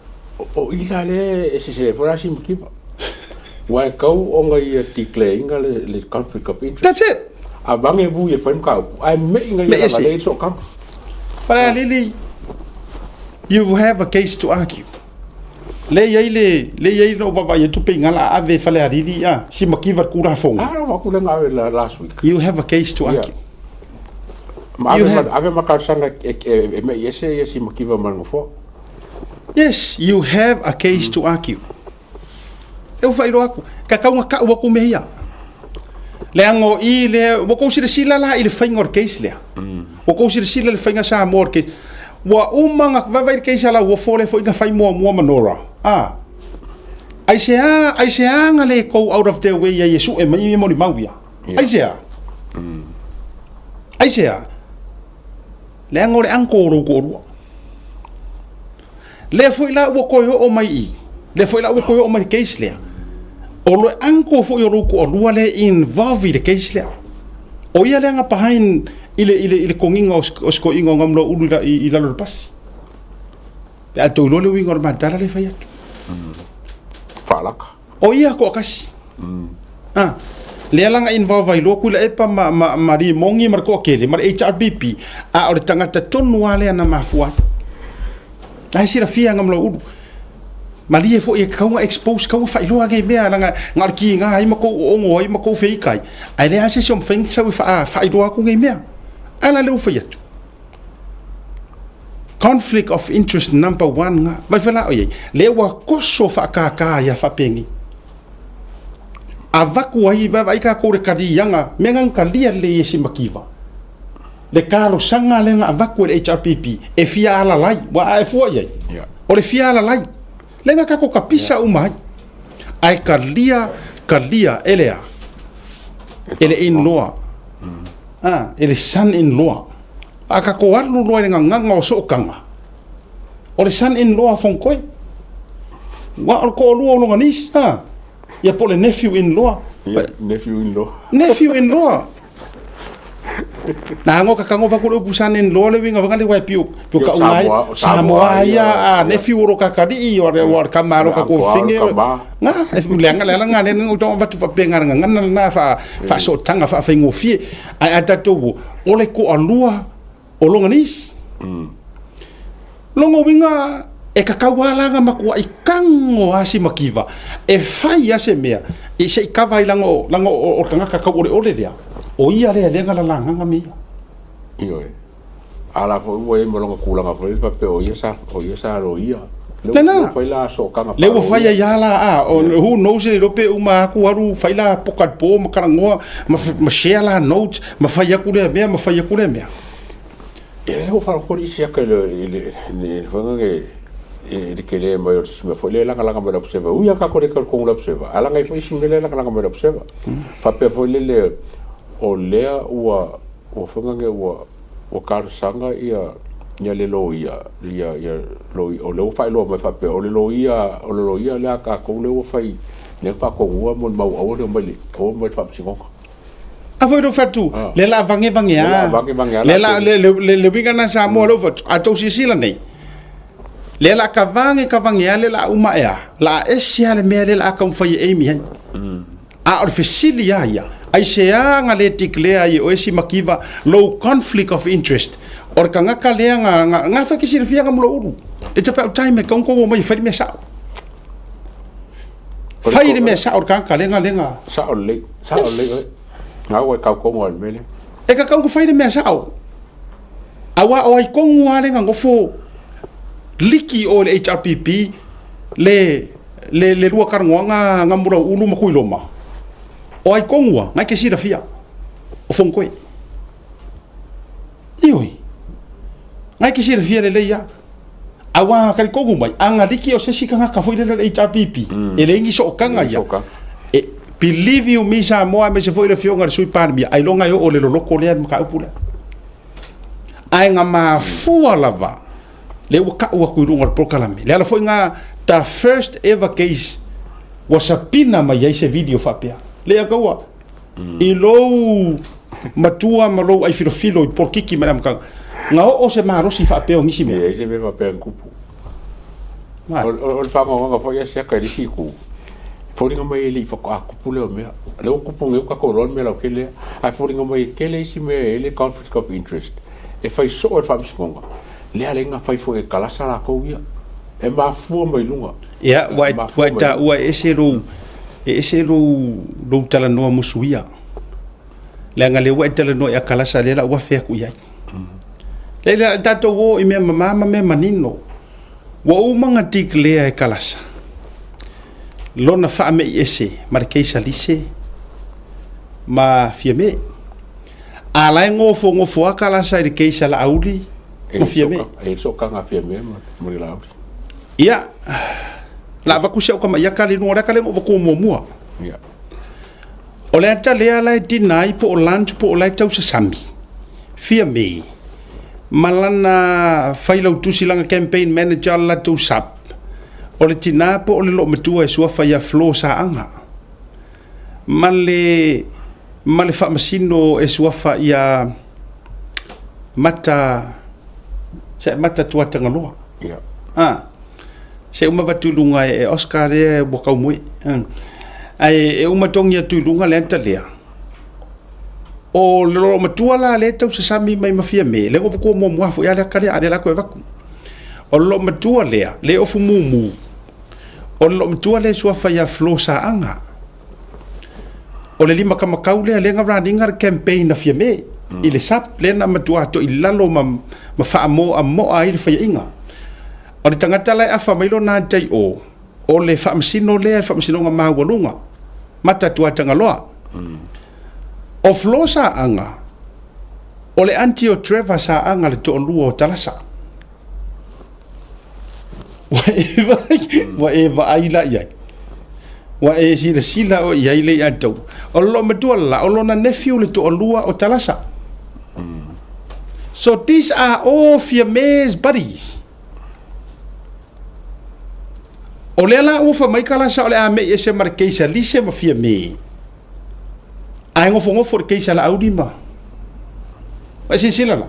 O i la lea e sese ai foi la Simakiva. Aua e tatau ona ia declare ina le conflict of interest. That's it. A vage vui e fai mataupu, ae me'i na ia lava lea i sootaga. Falealili, you have a case to argue. Lea i ai le, lea i ai lou vaavaai atu pe inā la a ave e Falealili a Simakiva le Tulafono. Ah, o aku lea na ave last week. You have a case to argue. Yeah. Ma ave, ma, ave ma talosaga e, e, e me'i ese ia Simakiva ma le nofoa. Yes, you have a case to argue. E ua faailoa atu, tatau ona tau atu mea ia. Leaga o i lea, ua tou silasila la i le faiga o le case lea. Ua tou silasila i le faiga Samoa o le case. Ua uma ona vaavaai i le case a Lauofo lea foi na fai muamua ma Nora. A. Aisea, aisea na le go out of their way ai e sue mai molimau ia? Aisea? Aisea? Leaga o le uncle o lou toalua. Lea foi la ua toe oo mai i, lea foi la ua toe oo mai i le case lea. O le uncle foi o lou toalua lea e involve i le case lea. O ia lea nga behind i le, i le, i le kogiga o, o se koiga o Gamulau Ulu i, i, i lalo o le pasi. Pe a tou iloa le uiga o le matala lea e fai atu. Faalaka. O ia toakasi. Ah, lea la na involve ai loa Tuilaepa ma, ma, ma Limogi ma le toatele ma le HRPP, a o le tagata tonu lava lea na mafua ai. Ae silafia Gamulau Ulu. Malie foi e tatau ona expose, tatau ona faailoa nei mea, leaga na o le kiga ai ma tou oogo ai ma tou feita ai, ae leai lava se isi o mafai ona sau e faailoa atu nei mea. A la lea ua fai atu. Conflict of interest number one nga. Vai fa la o iai, lea ua toso faakākā ia faapenei. Avatu ai, vaavaai tatou i le kaliaga, mea na na kalia lelei e Simakiva. Le talosaga lea na avatu e le HRPP e fia alalai, ua a e fua i ai, o le fia alalai, lea na tatou tapisa uma ai. Ae kalia, kalia e le a? E le in-law. Ah, e le son-in-law. A tatou alu loa i le gagana o sootaga, o le son-in-law a Fonotoe. Ua o le toalua o lona niece, ah, ia po o le nephew-in-law. Yeah, nephew-in-law. Nephew-in-law. Na ngo ka kango vaku le upu son in law le winga vanga le wai piu piu ka ungai Samoa ia a nephew ro ka kali o le o ka maro ka ko finge nga e le nga le nga le ngo to vatu fa penga nga nga na fa fa so tanga fa fa ngofie ai a tatou o le ko alua o longa nis Longa uiga e kakau a la nga makuaʻi kago a si makiva e fai a se mea i se i kava ai laga o laga o le tagata tauʻoleʻole lea, o ia lea lea na lalagaga me ia. Ioe. A la foi ua i ai ma lona tulaga foi lele faapea o ia sa o ia sa loia. Lea Lena. ua fai la sootaga Lea ua fai faaloia. ai a la a o who knows le iloa pe uma atu alu fai la poka i le po ma talanoa ma ma share la notes ma fai atu lea mea ma fai atu lea mea. Ia lea ua faalogo le isi aka i le i le i le faiga le i le tele mai o se mea foi lea e lagalaga mai le observer. Ui lava tatou le talitonu i le observer, ae laga ai foi isi mea lea e lagalaga mai le observer. Faapea foi lele o lea ua ua foi lea ua ua talosaga ia ia le loia ia ia loia o lea ua faailoa mai faapea o le loia o le loia lea a tatou lea ua fai lea na faatonuina mo le mau aua le omai i le faamasinoga. A foi lou fatu, le la vange vange a. Le la le le le winga na Samoa lou fatu. A tou silasila nei. Le la ka vange ka vange a le la uma ea. La ese a le mea le la taumafai e aim i ai. A o le fesili a ia, aisea nga le declare ai e oe Simakiva lou conflict of interest. O le tagata lea nga nga nga fai ke silafia nga mo lou ulu. It's about time e kaunga mai e fai le mea sao. Fai le mea sao le tagata lea lea. Sao lelei, sao lelei oe. Ngā ua e kau kongo ai le mea lea. E kakau ka fai le mea sao. Aua o ai kongu a le ngofo liki o le HRPP le le le lua karangoanga nga mura ulu ma kuiloma. O ai kongu a ngai ke silafia. O Fongoe. Ioe. Ngai ke silafia lelei ia. Aua talitonu mai, a nga liki o se isi tagata foi lele o le HRPP, e leai ni sootaga ia. E, believe you me Samoa aemaise foi le afioga i le Sui Palemia, ailoga e oo i le loloto lea le mataupu lea. Ae na mafua lava lea ua tau atu i luga o le polokalame. Le ala foi na the first ever case ua sapina mai ai se video faapea. Lea taua, i lou matua ma lou aifilofilo i polokiki mai le amataga, na oo se malosi faapea o nisi mea. E leai se mea faapea na tupu. O le faanoanoaga foi ia siaka i le isi itu, e foliga mai e le i faatoa tupu lea mea. O lea ua tupu nei ua tatou iloa le mea lautele lea, ae foliga mai e tele isi mea e i ai le conflict of interest e fai soo e le faamasinoga, lea la na fai foi e kalasa latou ia. E mafua mai luga. Ia, ua e taua e ese lou, e ese lou, lou talanoa musuia. Leaga lea ua e talanoa ia Kalasa, lea la ua afe atu i ai. Lea la tatou o i mea mamā ma mea manino. Ua uma ona declare e Kalasa lona faame'i ese ma le case a Lise ma Fiame. A la e gofogofoa Kalasa i le case a Laauli ma Fiame. E i le sootaga a Fiame ma le Laauli. Ia, la avatu si au tama ia kale i luga o le ata lea na ou avatua muamua. Ia. O le ata lea la e dinner ai po o lunch po o la e tausasami, Fiame, ma lana failautusi lana campaign manager o le latou sub, o le tina po o le loomatua e suafa ia Flo Saaga. Ma le. ma le faamasino e suafa ia Mata Saemata Tuatagaloa. Ia. A, se uma avatu i luga e Oscar lea ua kaumoe. Ae e uma togi atu i luga le ata lea. O le loomatua la lea e tausasami mai ma Fiame, lea ua vatua muamua foi lava le ata lea, a o lea la toe avatu. O le loomatua lea, lea e ofu mumu, o le loomatua lea e suafa ia Flo Saaga. O le limakamakau lea lea na run ina le campaign a Fiame i le SUP lea na matua toilalo ma ma faamoamoa ai le faiaiga. O le tagata la e afa mai lona ata i o, o le faamasino lea i le Faamasinoga Maualuga, Mata Tuatagaloa. O Flo Saaga, o le aunty o Trevor Saaga le toalua o Talasa. Ua e vaai la i ai. Ua e silasila oe i ai le ia tou. O le loomatua la, o lona nephew le toalua o Talasa. So these are all Fiame's buddies. O lea la ua fai mai Talasa o le a mei ese ma le case a Lise ma Fiame. Ae nofonofo i le case a Laauli ma Ua e silasila la?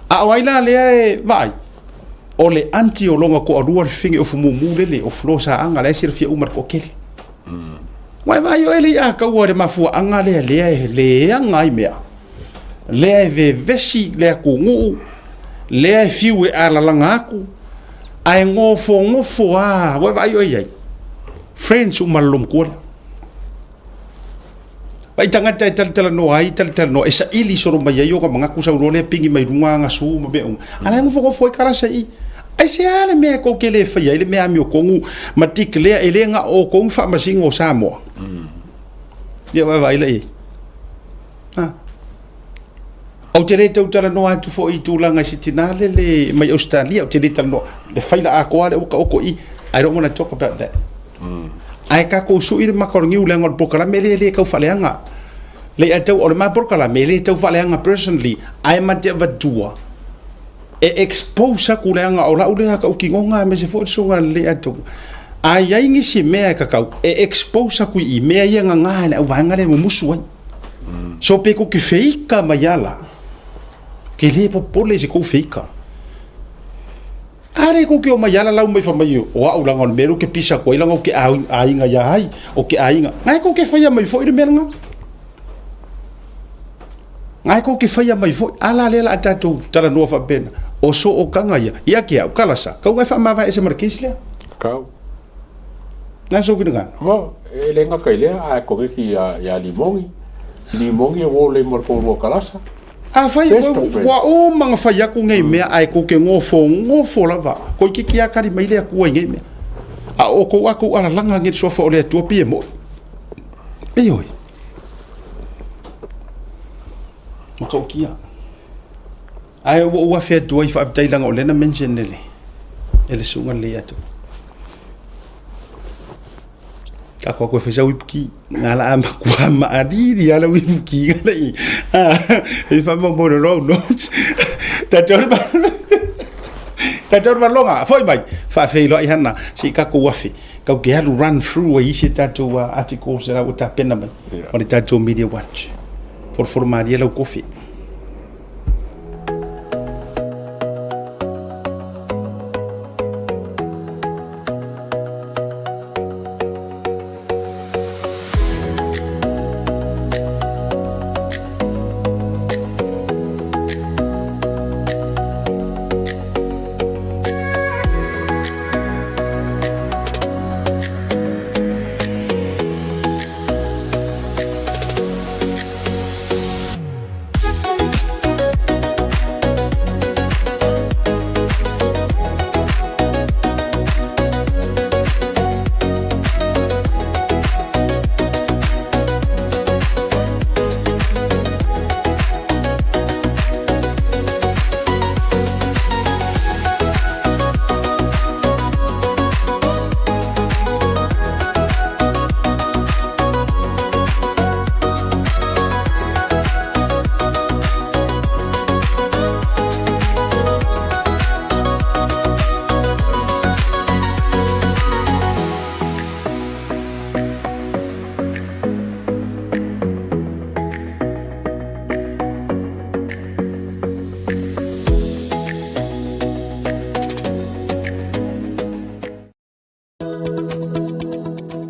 A o ai la lea e vaai? O le aunty o lona toalua le fefine ofu mumu lele o Flo Saaga la e silafia uma e le toatele. Ua e vaai oe le i'a taua i le mafuaaga lea lea e leaga ai mea, lea e vevesi le atunuu, lea e fiu e alalaga atu, ae nofonofo lava, ua e vaai oe i ai? Friends uma le loomatua lea. Ai tagata e talatalanoa ai, talatalanoa, e saili solo mai ai ona manatu sau loa lea pigi mai luga ana su ma mea uma. A la e nofonofo ai kalasa i i. Aisea le mea tou te le faia ai le mea amiotonu ma declare e le na o outou ni faamasino o Samoa. Ia vaavaai la i ai. Ha. Ou te le tau talanoa atu foi i tulaga i se tina lele mai Australia, ou te le talanoa, le faila atoa lea ua taoto i, I don't want to talk about that. Ae tatou sui le maka o le niu leaga o le polokalame lea e le tau faaleaga. Le ia tau, o le ma polokalame e le tau faaleaga personally, ae ma te avatua e expose atu leaga o lau lea tautinoga aemaise foi le susuga le ia tau. A i ai nisi mea e tatau e expose atu i mea ia gagā e le auvaega lea e mumusu ai. So pe kou te feika mai ala, ke le popole i se kou feika. A le kou te o mai ala lau mai fa mai o au langa o le mea lea ou te pisa atu ai langa o ke aiga ia ai, o ke aiga. Ngai kou te whaia mai foi le mea langa. Ngai kou te whaia mai foi. Ala lea la a tatou talanoa faapena. O so o kanga ia, ia ke au, kalasa, kau ngai whaamavae ese ma le case lea. Kau. Nā sou finagalo. Mo, e le gata i lea, ae koneki ia, ia Limongi. Limongi e uo lei mo le toalua kalasa. Afai Best of friends. ua uma na fai aku nei mea ae kou te gofogofo lava, koikiki a kali mai le Atua i nei mea. A o kou a kou alalaga nei le suafa o le Atua pei e moʻi. Ioe. Matautia. Ae ua ou afe atu ai faafetai leaga o lea na mention e le e le susuga lelei atu. Kako aku e fai sau ipuki ngā la a matua maariri ala u ipuki ngā nei. Ah, e wha mo mo row notes. Tātou le Tātou le malonga, foi mai, whaawhei loa i hana, si kako afe. Kau ke alu run through ai isi tātou articles e la ua tapena mai. Yeah. O le tātou Media Watch. Foroforo mārie lau kofi.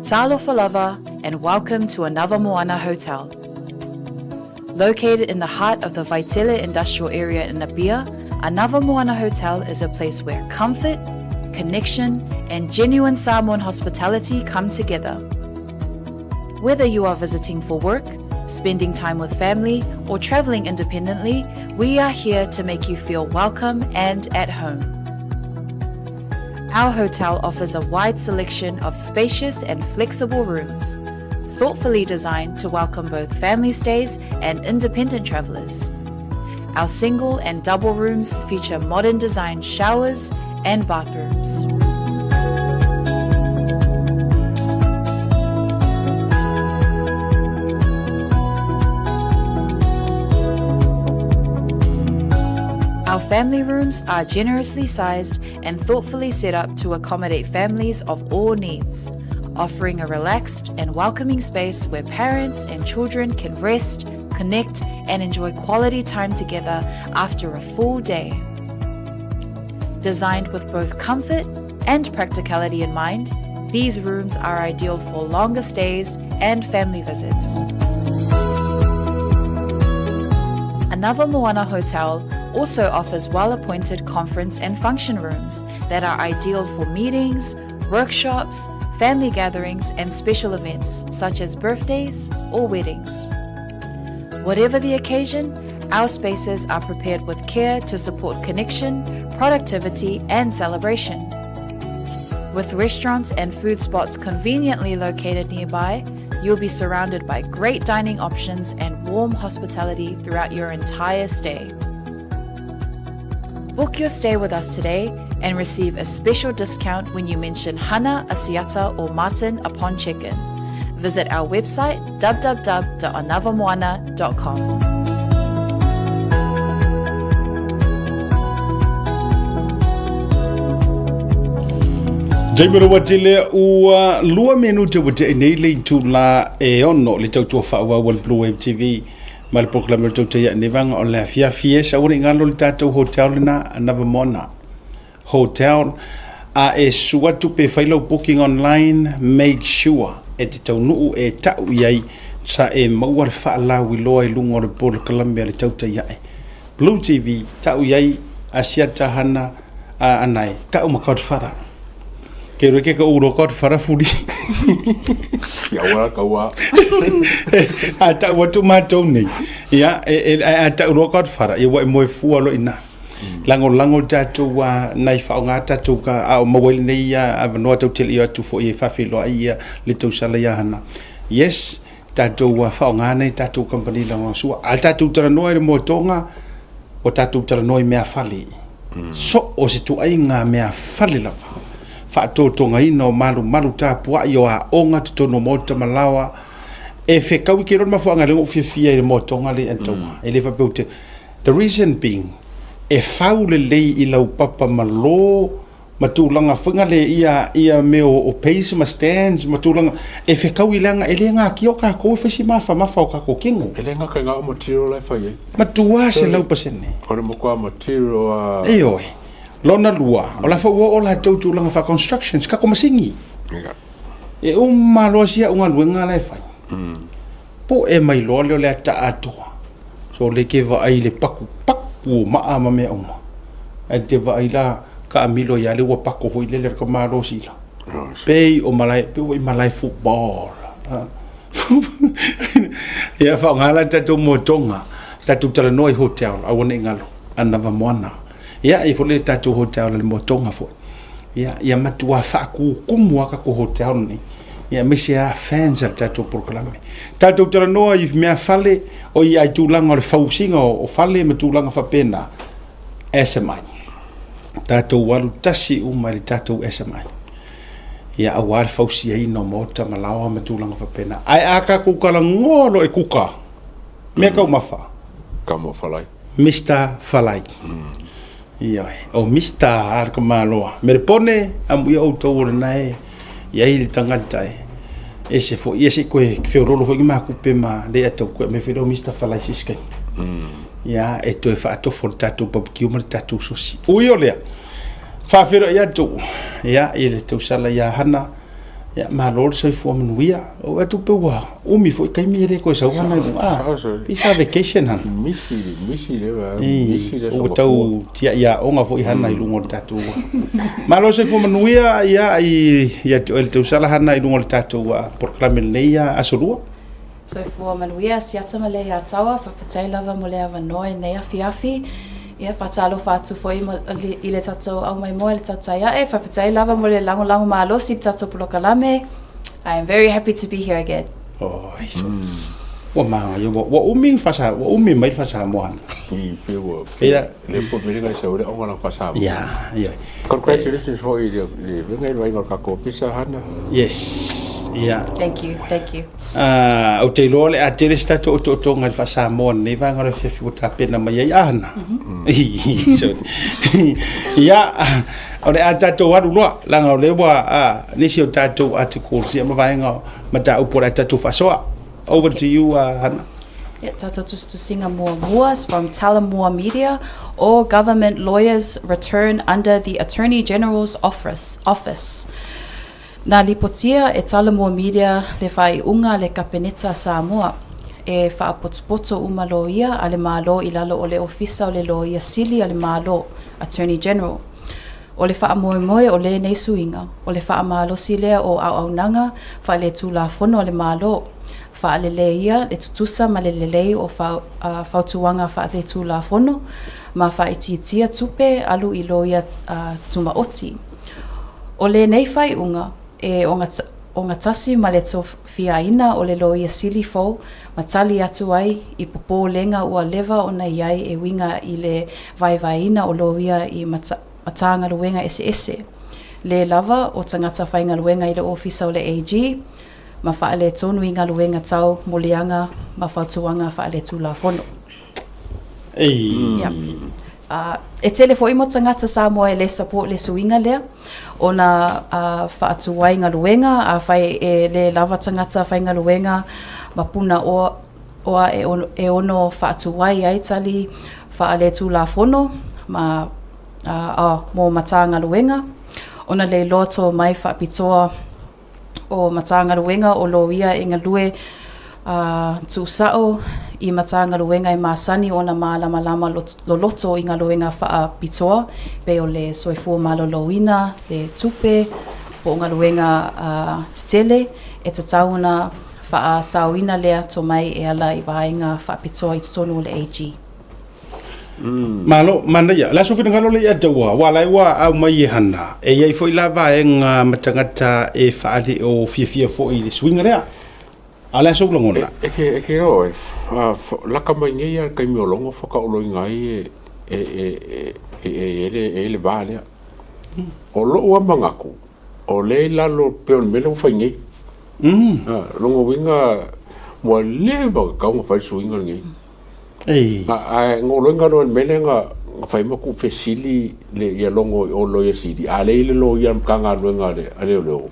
Talofa lava and welcome to another Moana Hotel. Located in the heart of the Vaitele industrial area in Apia, Another Moana Hotel is a place where comfort, connection, and genuine Samoan hospitality come together. Whether you are visiting for work, spending time with family, or traveling independently, we are here to make you feel welcome and at home. Our hotel offers a wide selection of spacious and flexible rooms, thoughtfully designed to welcome both family stays and independent travelers. Our single and double rooms feature modern design showers and bathrooms. Our family rooms are generously sized and thoughtfully set up to accommodate families of all needs, offering a relaxed and welcoming space where parents and children can rest, connect, and enjoy quality time together after a full day. Designed with both comfort and practicality in mind, these rooms are ideal for longer stays and family visits. Another Moana Hotel also offers well appointed conference and function rooms that are ideal for meetings, workshops, family gatherings, and special events such as birthdays or weddings. Whatever the occasion, our spaces are prepared with care to support connection, productivity, and celebration. With restaurants and food spots conveniently located nearby, you'll be surrounded by great dining options and warm hospitality throughout your entire stay. Book your stay with us today and receive a special discount when you mention Hana, Asiata, or Martin upon check-in. Visit our website www.anavamoana.com. Jamie Rawatile ua lua minute ua tea nei le itula e ono le tautua faaauau a le Blue Wave TV ma le polokalame o le tautai ae nei vaega o le afiafi e sau nei galo le tatou hotel lena Anava Moana Hotel a e susu atu pe fai lau booking online make sure e te taunuu e tau i ai sa e maua le faalauiloa i luga o le polokalame a le tautai ae Blue TV tau i ai Asiata Hana a anae tau ma Godfather ke roe ke ka uro Godfather fuli Ia ua ka ua. a tau atu mātou nei ia e, e, a tau roa Godfather ia wa e moe fua lo ina lagolago tatou a nai faaaoga tatou ka a o maua ai lenei avanoa tou te le i o atu foi e faafeiloai ia le tausala ia Hana yes tatou faaaoga nei tatou kamupani lagolagosoa a tatou talanoa i le moetoga ua tatou talanoa i mea fale so o se tuaiga mea fale lava faatotogaina o malumalu tapuai o aoga totonu o maota ma laoa e fekaui ke loa le mafuaaga lea ua ou fiafia i le moetoga lea i Antaua e le faapea ou te The reason being, e fau lelei i lau papa malo ma tulaga foi ngale ia ia mea o, o pace ma stands ma tulaga e fekaui leaga e le gakia o kakou e fai si mafamafa o kakou kino. E le gaka i nga o material la e fai ai. Matua 100%. O le matua material a. Ioe. Lona lua, o la foi ua oo latou tulaga fa constructions, kako masini. Ia. E uma loa si au galuega la e fai. Poe mai loa lea o le ata atoa. So le ke vaai i le paku paku o maa ma mea uma. Ae te vaai la kaamilo ia le ua pako foi lele ka malosi la. Pei o malae, pei ua i malae football. Ia whaonga la tatou moetoga, tatou talanoa i hotel, aua nei galo, anava moana. Ia, e foi le tatou hotel le moetoga foi. Ia, ia matua faakukumu a kako hotel nei. Ia, aemaise lava fans a le tatou polokalame. Tatou talanoa i mea fale, o i ai tulaga o le fausiga o fale ma tulaga faapena, SMI. Tatou alu tasi uma i le tatou SMI. Ia, aua le fausiaina o maota ma laoa ma tulaga faapena. Ae a tatou talanoa loa i kuka, mea taumafa. Taumafa lai. Mister Falai. Ioe, o Mister Alkamaloa. Melepone, amuia outou o lena e i ai le tagata e ese foi, ia se i koe feololo foi ki makupe ma le atau koe me felo Mister Falai se isi taimi. Ia, e toe faatofo le tatou barbecue ma le tatou sosi. Ui o lea, faafeiloai atu, ia, i le tausala ia Hana, Ia, malo le soifua manuia. Ou atu pe ua umi foi taimi e le toe sau hana i luga. Ah, pisa vacation hana. Misi, misi le va, misi le Ua tau tia ia onga foi hana i luga o le tatou. Malo le soifua manuia ia i ia te oe le tausala hana i luga o le tatou polokalame lenei ia aso lua. Soifua manuia Siata ma Leiataua, faafetai lava mo le avanoa i nei afiafi. Ia, faatalofa atu foi i le tatou aumaimoa i le tautai ae. Faafetai lava mo le lagolago malosi i le tatou polokalame. I am very happy to be here again. Oh, so. Ua manaia, ua, ua umi ni fasa, ua umi mai le faasamoa. I pe ua, Ia. le po mele ngai sau le onga lang faasamoa. Ia, ia. Congratulations foi i le le venga i le vaaiga o le tatou ofisa Hana. Yes, ia. Thank you, thank you. Uh, ou te iloa le a tele se tatou otootoga i le faasamoa lenei vaega o le afiafi ua tapena mai ai ahana. So, ia, o le a tatou alu loa, leaga o lea ua uh, nisi o tatou articles ia ma vaega o mataupu o le a tatou faasoa. Over to you, uh, Hana. Yeah, tatou tusitusiga muamua is from Talamua Media. All government lawyers return under the Attorney General's office. office. Na lipotia e Talamua Media le faaiuga a le Kapeneta a Samoa e faapotopoto uma loia a le Malo i lalo o le Ofisa o le Loia Sili a le Malo, Attorney General. O le faamoemoe o lenei suiga, o le faamalosi lea o auaunaga faaletulafono a le Malo, faaleleia le tutusa ma le lelei o fautuaga faaletulafono ma faaitiitia tupe alu i loia tumaoti. O lenei faaiuga e ogatasi ma le tofiaina o le Loia Sili fou ma tali atu ai i popolega ua leva ona i ai e uiga i le vaevaeina o loia i Matagaluega eseese, le lava o tagata faigaluega i le Ofisa o le AG ma faaletonu i galuega tau moliaga ma fautuaga faaletulafono. Ei. Ia. E tele foi mo tagata Samoa e le support le suiga lea ona faatuai galuega afai e le lava tagata faigaluega ma puna oa e ono faatuai ai tali faaletulafono ma mo Matagaluega ona le iloa tomai faapitoa o Matagaluega o Loia e galue tuusao i Matagaluega e masani ona malamalama loloto i galuega faapitoa pei o le soifua maloloina, le tupe, po o galuega tetele e tatau ona faasaoina lea tomai e ala i vaega faapitoa i totonu o le AG. Malo, manaia. Le aso finagalo le ia taua, ua lai ua au mai e hana. E iai foi la vaega ma tagata e faale o fiafia foi i le suiga lea. A le aso lagona. E ke e ke o e laka mai nei a le taimi o logo whakaoloinga ai e e e e e e le e le vā lea. O lou a manatu, o lea i lalo pe o le mea lea ua fai nei. Lona uiga ua leva ona tatau ona fai le suiga lenei. Ei. Ae na ou loiga loa i le mea lea na fai ma tuufesili le ia logo i o i le Loia Sili, a lea e i le loia a le Matagaluega a Leoleo,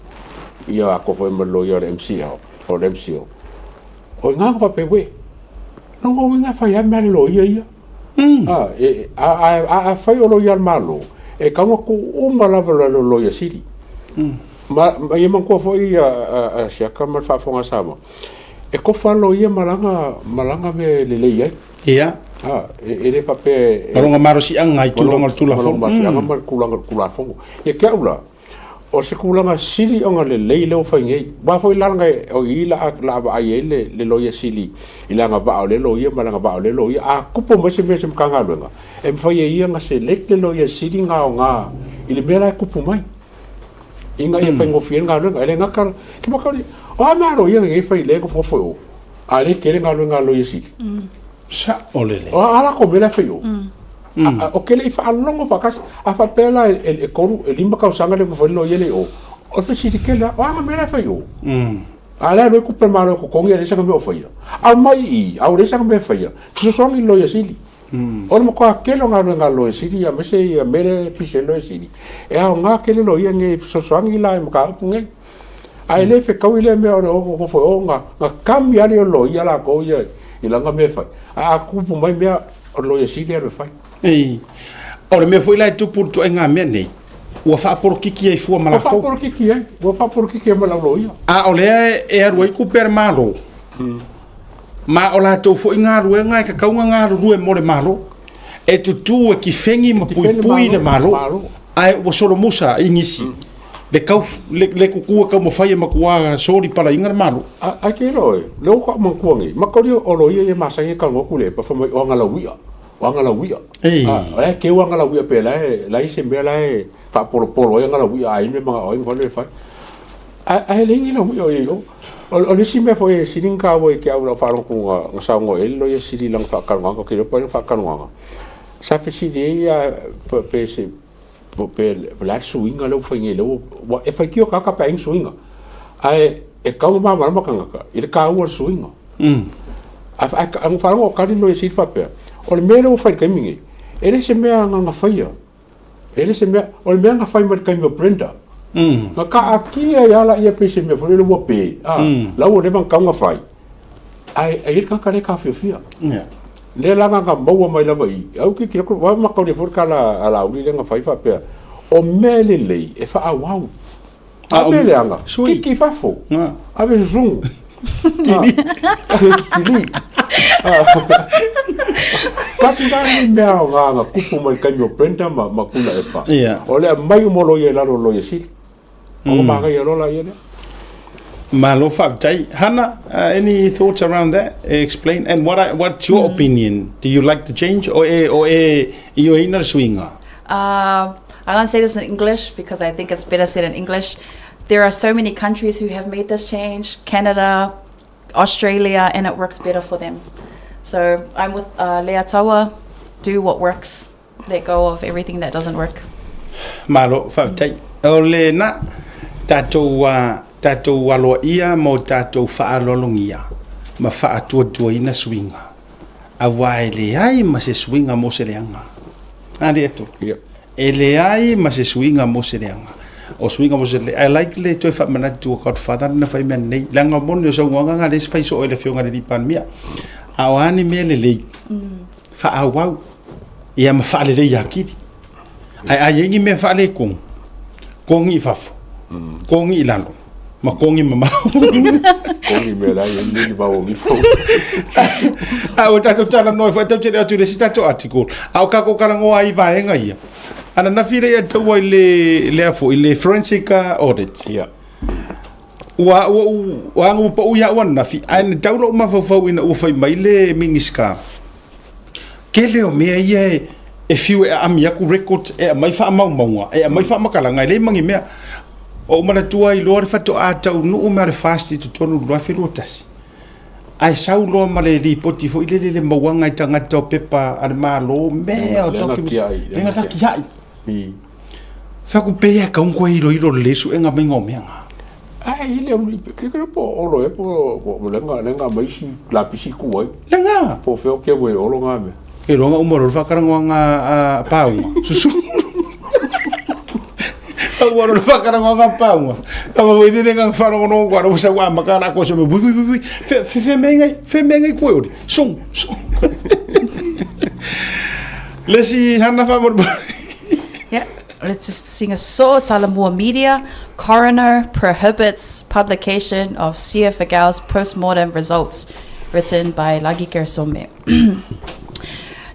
ia atoa foi ma le loia a le MCL, o le MCO. O i ina na faapea, uē, lona uiga e fai lava mea a le loia ia. A afai o loia a le Malo, e tatau ona tuu uma lava i le Loia Sili. Ma ia manatua foi a Siaka ma le faafofoga a Samoa, e tofa loia ma lana, ma lana mea e lelei ai. Ia. E le faapea... Ma lona malosiaga i tulaga o le Tulafono. Ma lona malosiaga ma le tulaga o le Tulafono. Ia te au la, o se tulaga sili ona lelei lea ua fai nei. Aua foi la leaga o i la a vaai ai le Loia Sili i le agavaa o lea loia ma le agavaa o lea loia. A tupu mai se mea i se Matagaluega, e mafai e ia ona select le Loia Sili na aoga i le mea la e tupu mai. Ina ia faigofie ai le galuega. E le gata, ke maka o a mea a loia lenei e fai lea e nofonofo i o, a lea e tele galuega a Loia Sili. Sao lelei. O a latou mea la e fai i o. Ou te le i faalogo faatasi. A faapea la e 3, e 5 tausaga le nofo ai le loia lea i o, o le fesili tele lava, o a mea la e fai i o? A o le alu ai tupe a le Malo e totogi a leai sana mea o faia. Aumai i i, a ua leai sana mea e faia, fesoasoani i le Loia Sili. O le matua tele o galuega a le Loia Sili aemaise ia mea lea e pisi ai le Loia Sili, e aoga tele loia nei e fesoasoani la i mataupu nei. Ae le fetaui lea mea o le nofo i o na kami lava lea o le loia latou ia i lana mea e fai, ae a tupu mai mea, o le Loia Sili e alu e fai. Ei, o le mea foi la e tupu i le ituaiga mea nei, Ua faapolokiki ai fua ma Ua latou. faapolokiki ai, ua faapolokiki ai ma le au loia. A o lea e alu ai tupe a le Malo, ma o latou foi galuega e tatau ona galulue mo le Malo, e tutū e tifeni ma puipui le Malo, ae ua solomusa i nisi le tau le, le tutū e taumafai e matuā soli palaina le Malo. A, ae ke iloa oe, lea ua ou manatua nei, mataulia o loia ia e masani e talanoa atu i le epa fai mai o ana lauia, o ana lauia. A, o la e keu ana lauia pe la e, la e i se mea la e faapolopolo ai ana lauia a i ai mea manao ai ma mea e fai. Ae, ae leai ni lauia o i ai i o. O, o le isi mea foi e sili ona taua ia te au i lau faalogo atu na, na saunoa i ai le loia sili i lana faatalanoaga, ou te iloa po o ai lana faatalanoaga, sa fesili ai a, pe, pe se, po pe o le a le suiga lea ua fai nei lea ua, ua e faitio tagata pe a i ai ni suiga. Ae e tatau ona malamalama tagata i le taua o le suiga. Ae, ae, ae na ou faalogo o tali le loia sili faapea, o le mea lea ua fai i le taimi nei, e le se mea na na faia. E le se mea, o le mea na fai mai le taimi o Brenda. Na taatia ai lava laia pei se mea foi lele ua pe, a, la ua leva ona tatau ona fai, ae e i ai le tagata lea e taofiofia. Lea la na maua mai lava i i, au tilotilo atu, aua mataulia foi le tala a Laauli lea na fai faapea, o mea e lelei e faaauau. A o mea leaga, kiki i fafo, ave susunu. Delete. Tasi la lenei mea aoga na tupu mai le taimi o Brenda ma, ma Tuilaepa. Yeah. O le aumai uma o loia i lalo o le loia sili. Ona manaia loa laia lea. Malo faafetai. Hannah, any thoughts around that? Explain. And what I, what's your opinion? Do you like the change? O e, o e ioeina le suiga? I'm going to say this in English because I think it's better said in English. There are so many countries who have made this change Canada, Australia, and it works better for them. So I'm with uh, Leataua. Do what works. Let go of everything that doesn't work. Malo, faafetai. O lena, tatou, uh, tatou aloaia ma o tatou faaaloalogia ma faatuatuaina suiga. Aua e leai ma se suiga mo se leaga. A le atu. Yeah. E leai ma se suiga mo se leaga. O suiga mo se le I like le toe faamanatu o Godfather na fai mea nei. Leaga moni o saunoaga nga le fai soo e le afioga i le alii Palemia. A o a ni mea lelei, faaauau, ia ma faalelei atili. Ae a i ai ni mea faaletonu, togi i fafo, togi i lalo, ma togi mamao. Togi mea la i ai ni vao o ifo. A ua tatou talanoa ai foi, tatou te le atu i le isi tatou article. A o tatou talanoa ai i vaega ia, ananafi lea ia taua i le, lea foi, i le forensic audit. Yeah. Ua, ua, ua, ua pau ia au ananafi, ae na tau lou mafaufau ina ua fai mai le Minisita, Tele o mea ia e, e fiu e aami atu records, e aumai faamaumauga, e aumai faamatalaga, e leai ma ni mea. Ua ou manatua ai loa le faatoa taunuu mai o le FAST i totonu i le 2021. Ae sau loa ma le lipoti foi lele le mauaga i tagata o pepa a le Malo, mea o documents, lea na tiai. Fai atu pei e tatau ona toe iloilo lelei suega maiga o mea na. Ae i le auli, ke ke po olo e po po lenga lenga mai si lapisi ku ai. Lenga. Po feo ke we olo nga me. Ke longa uma lo whakarangoanga a paunga. Susu. Au alo le whakarangoanga paunga. Ka wa wei lenga wharongo kwa ro sa wa makala ko so me wui wui wui. Fe fe fe me ngai, fe me ngai koe ori. Song, song. Le si hana fa mo. Yeah. Let's just sing a song. Talamua Media. Coroner prohibits publication of Sia Figao's postmortem results. Written by Lagi Kersome.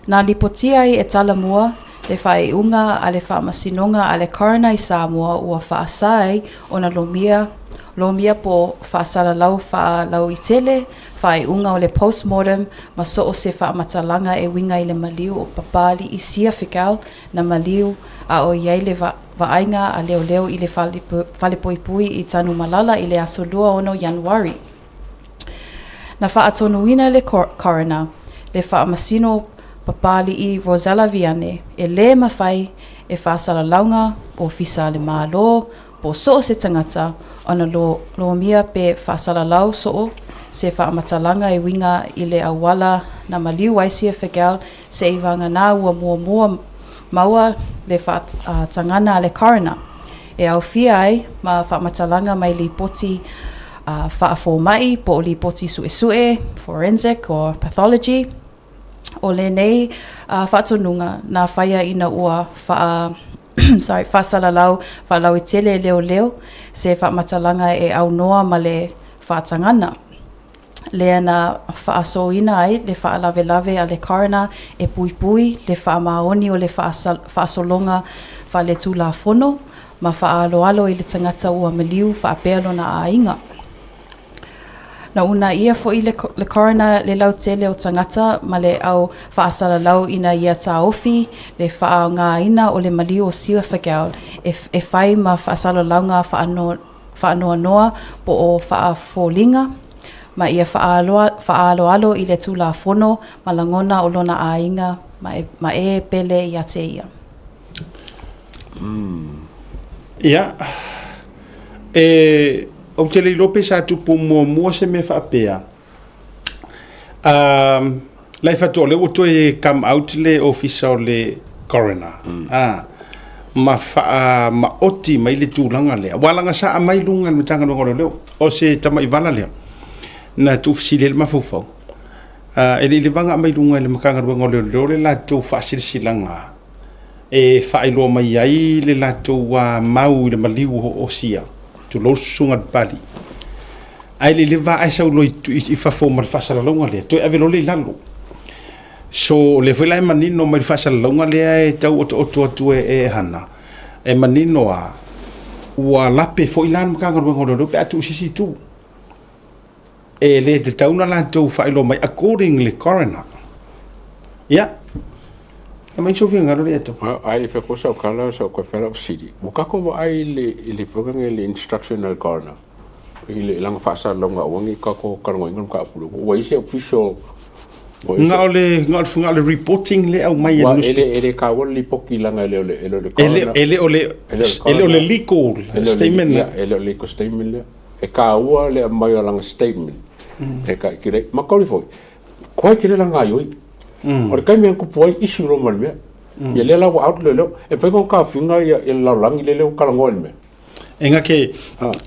Na lipoti ai e Talamua le faaiuga a le Faamasinoga a le Coroner i Samoa ua faasa ai ona lomia lomia po faasalalau faalauaitele faaiuga o le postmortem ma so o se faamatalaga e uiga i le maliu o Papali'i Sia Figao na maliu a o i ai le vaaiga a leoleo i le falepuipui i Tanumalala i le aso 26 Ianuari. Na faatonuina le coroner, le faamasino Papali'i Rosella Viane, e lē mafai e faasalalauga ofisa a le Malo po o so o se tagata ona lomia pe faasalalau so o se faamatalaga e uiga i le auala na maliu ai Sia Figel Seivagana ua muamua maua le faatagana a le coroner e aofia ai ma faamatalaga mai lipoti faafomai po o lipoti suesue, forensic or pathology. O lenei faatonuga na faia ina ua faa. sorry, faasalalau faalauaitele e leoleo se faamatalaga e aunoa ma le faatagana lea na faasoina ai le faalavelave a le coroner e puipui le faamaoni o le faasologa faaletulafono ma faaaloalo i le tagata ua maliu faapea lona aiga. Na uunaia foi le coroner le lautele o tagata ma le au faasalalau ina ia taofi le faaaogaina o le maliu o Siua Fagel e fai ma faasalalauga faanoanoa po o faafoliga ma ia faaaloalo i le Tulafono ma lagona o lona aiga ma e pele ia te ia. Ia, e, ou te le iloa pe sa tupu muamua se mea faapea. Um, la e faatoa lea ua toe come out le ofisa o le coroner. Mm. Ah, ma faa maoti mai le tulaga lea. Ua laga sa aumai luga i le Matagaluega o Leoleo. O se tamai vala lea na tuufesili ai le mafaufau. Uh, e le i leva ona aumai luga i le Matagaluega o Leoleo le latou faasilasilaga e faailoa mai ai le latou mau i le maliu o Osia, tulou le susuga i le Papalii. Ae le i leva ae sau loa i fafo ma le faasalalauga lea, toe ave loa lea i lalo. So, o lea foi la e manino mai le faasalalauga lea e tau otooto atu e Hana, e manino lava, ua lape foi la le Matagaluega o Leoleo pe a tuu i se isi itu. E le tatau ona latou faailoa mai according le coroner. Ia, aumai sou finagalo lea e Ai e ko sau kala sau ko fela sili. Ua kako vaai i le i le whakanga le instruction al coroner. I le langa faasalalauga aua ne i kako talanoaina le mataupu lea. Ua i ai se official Na o le na o le reporting le aumai e le e le e le taua le lipoti leaga e le o le e le o le coroner. E le o le e le o le legal statement lea. E le o le legal statement lea. E taua le aumai o lana statement e taitila ma tauli foi koe tele lana gaioi. O le taimi e tupu ai issue loa ma le mea. Ia lea la ua out le leo. E mafai ona taofiga ia le lalolagi lele ua talanoa i le mea. E ngake,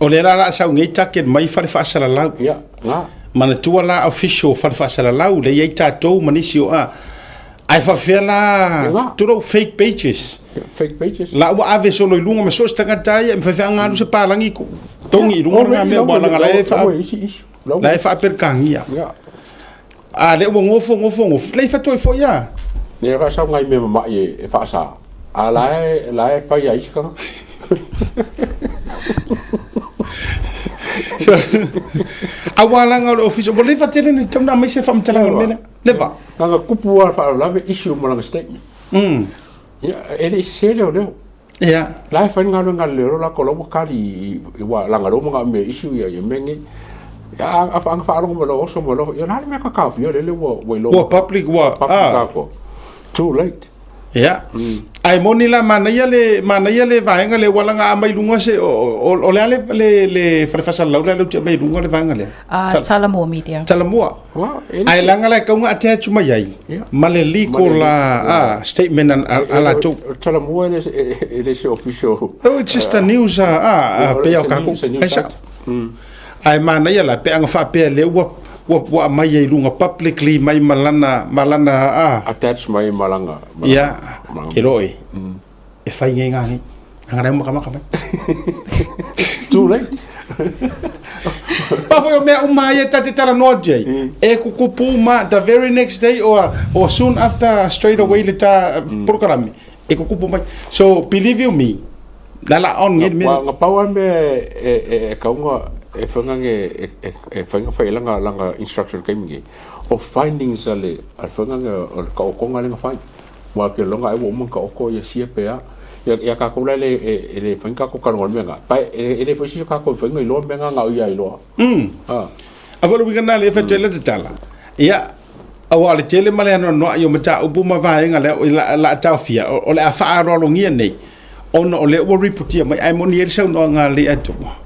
o lea la la sau nei target mai fale faasalalau. Ia, na. Manatua la official fale faasalalau le iai tatou ma nisi o a. Ae faafefea la tulou fake pages. Fake pages. La ua ave solo i luga ma so o se tagata ia e mafai foi ona alu se palagi togi i luga o lena mea aua leaga la e faa la e faaperekania. A lea ua gofo gofo gofo lei faatoe foi a. Ia ka sau ngai mea mama'i e faasa. A la e la e fai a isi tagata. Aua leaga o le ofisa ua leva tele ona tatau ona aumai se faamatalaga o le mea lea. Leva. Leaga tupu lava le faalavelave issue ma lana statement. Ia e le i sese leoleo. Ia. La e fai le galuega a le leoleo latou la ua kali i ua leaga lea ua manaomia e issue ia mea nei. Ia a ana faalogo mai loa oso mai loa, ia o le a le mea e taofia lele ua ua iloa. Ua public ua public atoa. Too late. Ia. Ae moni la manaia le manaia le vaega lea ua laga aumai i luga se o le a le le le fale faasalalau lea ou te aumai i luga le vaega lea. Talamua Media. Talamua. Ae leaga la e tatau ona attach mai ai ma le legal statement a latou. Talamua e le se official. No, it's just a news a pei o kākou. Ai sao. Ae manaia la pe ana faapea lea ua ua aumai ai i luga publicly mai ma lana ma lana Attach mai ma lana. Ia, ke loe. E fai nei ngā nei. Anga rau makamaka mai. Too late. Pa foi o mea uma ai e ta te talanoa atu ai. E kukupu ma the very next day or soon after straight away le ta polokalame. E kukupu mai. So believe you me, la la on nge me. Nga pau a mea e kaunga e whanga nge e whainga whai langa langa instruction kai mingi. O findings a le a whanga nge o le kaokonga le nga whai. Ua ke longa ai ua uma ka oko ia sia pe a. Ia ia kākou la le e le whainga kākou kalonga mea nga. Pa e le whaisi kākou whainga i loa mea nga ngau ia i loa. A foi le uiga na le whatua le tatala. Ia, aua o le tele ma le anoanoai o mataupu ma vaega lea o la a taofia, o le a faaaloalogia nei, ona o lea ua ripotia mai, ae moni ai le saunoaga a le Atua.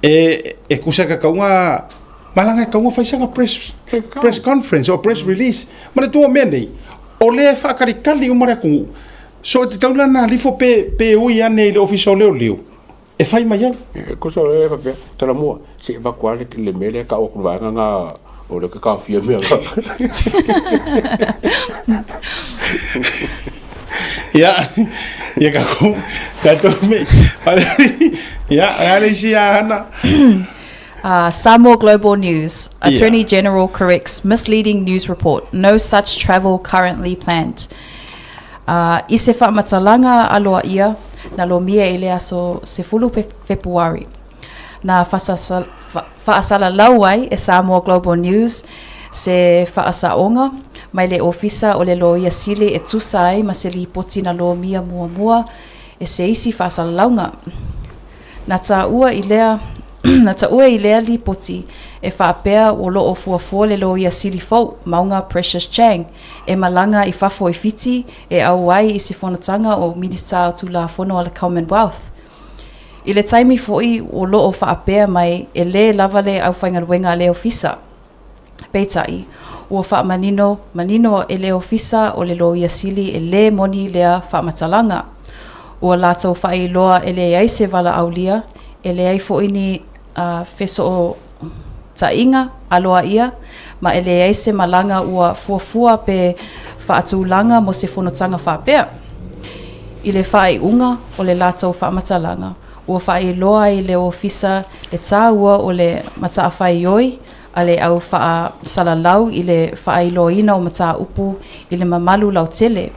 E, e kusa ka kaunga, malaga e kaunga fai sanga press, press conference o press release. Manatua mea nei, o lea e faakalikali uma le atunuu. So e tatau la na lifo pe, pe ui ane i le ofisa o leoleo, e fai mai ai. E kusa o lea e faapea, Talamua, se i avatu lava le mea lea e tau atu i le vaega lena o lea e taofia mea na. Ia, Ia ka ku, tatou me. Ia, a le isi a hana. Samoa Global News, Attorney General corrects misleading news report, no such travel currently planned. I se faamatalaga aloaia na lomia i le aso 10 Fepuari, na faasalalau ai e Samoa Global News se faasaoga mai le Ofisa o le Loia Sili e tusa ai ma se lipoti na lomia muamua e se isi faasalalauga. Na taua i lea na taua i lea lipoti e faapea o loo fuafua le Loia Sili fou, Mauga Precious Chang, e malaga i fafo i Fiti e auai i se fonotaga o Minisita o Tulafono a le Commonwealth. I le taimi foi o loo faapea mai e lē lava le aufaigaluega a le Ofisa. Peitai, ua faamanino manino e le Ofisa o le Loia Sili e lē moni lea faamatalaga. Ua latou faailoa e leai se valaaulia, e leai foi ni fesootaiga aloaia, ma e leai se malaga ua fuafua pe faatulaga mo se fonotaga faapea. I le faaiuga o le latou faamatalaga, ua faailoa ai le Ofisa le tāua o le matafaioi a le au faasalalau i le faailoaina o mataupu i le mamalu lautele.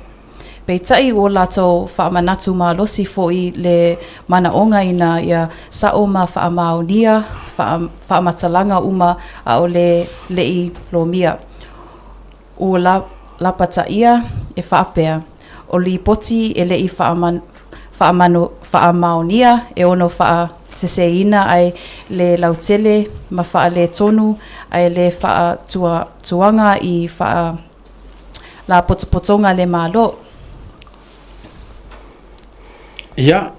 Peitai ua latou faamanatu malosi foi le manaoga ina ia sa'o ma faamaonia faamatalaga uma a o le le'i lomia. Ua lapataia e faapea, o lipoti e le'i faamaonia e ono faaseseina ai le lautele ma faaletonu ai le faatuatuaga i Faalapotopotoga a le Malo. Ia,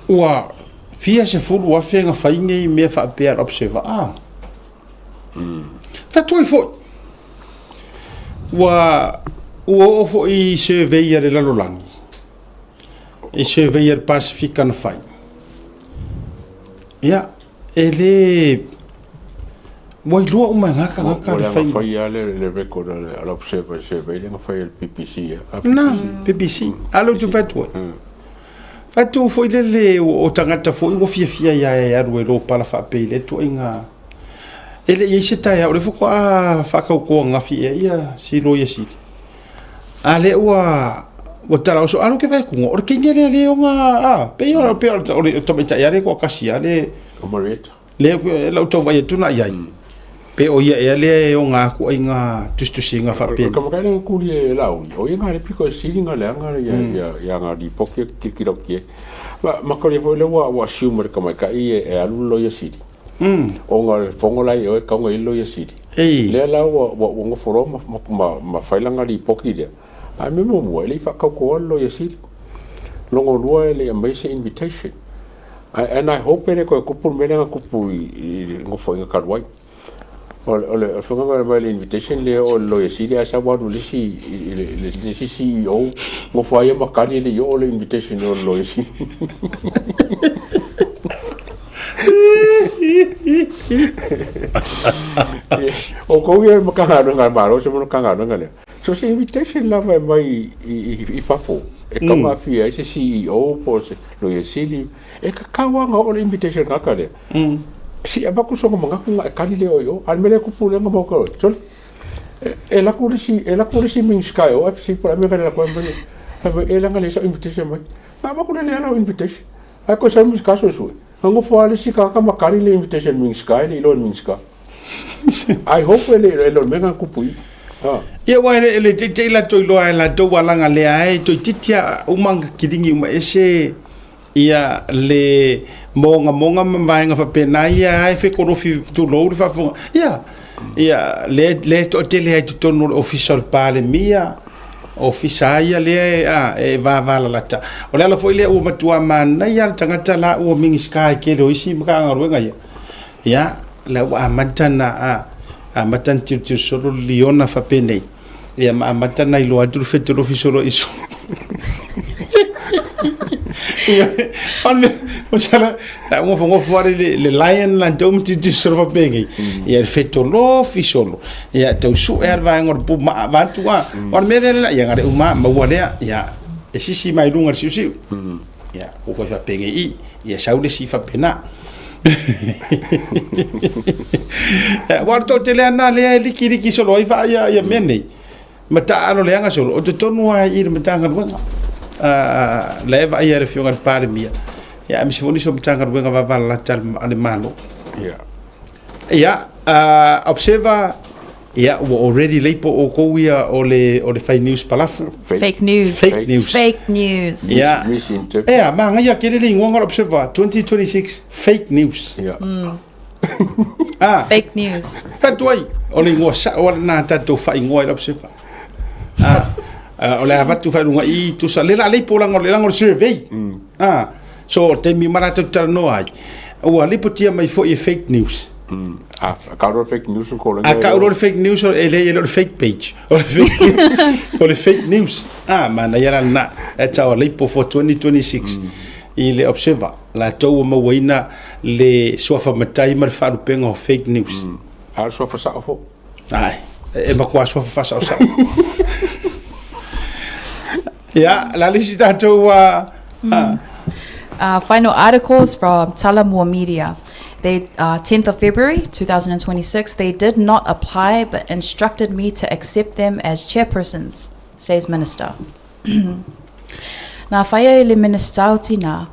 ua fia 10,000 na fai nei mea faapea a se vaa. Fai foi, ua oo foi i survey a le lalolagi, i survey a le Pasefika na fai. Ia, e le ua iloa uma e ngā tagata le fai. Ua fai le record a le observer survey lea na fai e le BBC. Na, BBC. A lea ou te fai atu ai. Fai atu foi lele o tagata foi ua fiafia ia e alu e lopala faapea i lea ituaiga. E le i i ai se taeao, o lea faatoa faatauto ananafi ea ia si Loia Sili. A lea ua ua talaoso, a lea ou te vaai atu, o le teine lea lea e ona, a, pei o pei o le tamaitai lava lea e toatasi lava le, O Marietta. lea o lau tau vaai atu na i ai. Pe o ia ea lea e ona atu ai ngā tusitusiga faapea. O le tamaitai lea na tuli e Laauli, o ia na le pito e sili na leaga ia ngā lipoti e tilotilo atu i ai. Ma makalia foi lea ua assume e le tamaitai e alu le Loia Sili. Ona o le fono la e i o e tatau ona i ai le Loia Sili. Lea la ua nofo loa ma fai lana lipoti lea. A o le mea muamua, e le i faatautoa le Loia Sili. Lona lua e le i aumaia se invitation. And I hope e le toe tupu le mea lea na tupu i le nofoaiga talu ai. O le faiga mai le invitation lea o le Loia Sili ae sau alu i le isi CEO nofo ai ma kali e le i oo le invitation o le Loia Sili. O kou ia Matagaluega a le Malo se Matagaluega lea. So se invitation lava e mai i fafo e tauaofia ai se CEO po o se Loia Sili, e tatau lava ona oo le invitation i le tagata lea. Se i avatu sona manatu ona e tali lea i o. A o le mea lea e tupu lea na maua atu ai, sole, e alu atu le isi, e alu atu le isi Minisita e o ae fesili po o le a le mea na alu atu ai, fai mai, e leaga e leai sau invitation mai. Na avatu lelei lava lau invitation. Ae toe sau le Minisita suesue, na nofo lava le isi tagata ma tali le invitation i le Minisita e le i iloa e le Minisita. I hope e le o le mea lena na tupu i i. Ia aua e le teitei latou iloa e latou alaga lea ai toeitiiti a uma ona kiligi uma ese ia le mogamoga ma vaega faapena ia ai fekolofi tulou le faafofoga ia ia le le toatele ai totonu o le ofisa o le Palemia ofisa ia lea e, a, e vavalalata o le ala foi lea ua matua manaia le tagata la ua Minisita i tele o isi Matagaluega ia Ia, la ua amata na a, amata na tilotilo solo le liona faapenei, ia ma amata na iloa atu le fetolofi solo i solo. Ia, o le o sala, la ua ngofo ale le, le lion la tou ma tilotilo solo faapenei. Ia, le fetolofi solo. Ia, tau sue a le vaega o le pu ma, vaeatu a. O le mea lea, ia, na le uma, maua lea, ia. E sisi mai luga i le siusiu. Ia, ua fai faapenei i, ia sau le isi faapena. Aua o le toatele lava lena lea e likiliki solo ai vaa ia, ia mea nei, ma taaalo leaga solo, o totonu lava i le Matagaluega. La e vaaia e le Afioga i le Palemia, ia aemaise foi nisi o Matagaluega vavalalata a le Malo. Ia. Ia, Observer, Ia, ua already label outou ia o le, o le fai news palafu. Fake news. Fake news. Fake news. Ia. Misinterpret. Ea, manaia tele le igoa o le Observer 2026 fake news. Ia. Ah, Fake news. fatu ai, o le igoa sao lava lena tatou faaigoa i le Observer. Ah, ah, o le avatu faailuga i tusa, le la label leaga o le, leaga o le survey. Ah, so o le taimi ma latou talanoa ai, ua lipotia mai foi e fake news. A kau loa le fake news ko A kau loa le fake news e le e le fake page. O le fake, o le fake news. Ah, manaia la lena. That's our label for 2026. I le Observer, latou ua mauaina le suafa matai ma le faalupega o fake news. A o le suafa sao foi. Ai, e matua suafa faasaosao. Ia, la le isi tatou Final articles from Talamua Media. They, 10th of February 2026, they did not apply but instructed me to accept them as chairpersons, says Minister. Nā whaia e le Minista o Tinā,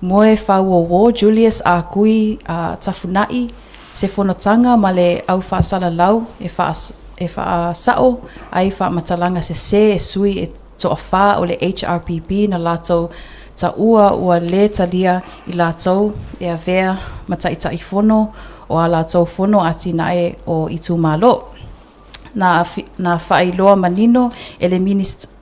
Moe Whauō Julius a Kui Tafuna'i se fonotanga ma le au whaasalalau e e whaasa'o ai whaamatalaga sesē e sui e toawhā o le HRPP na latou taua ua lē talia i latou e avea ma Taitaifono o a latou fono atinae o itumalo. Na, na faailoa manino e le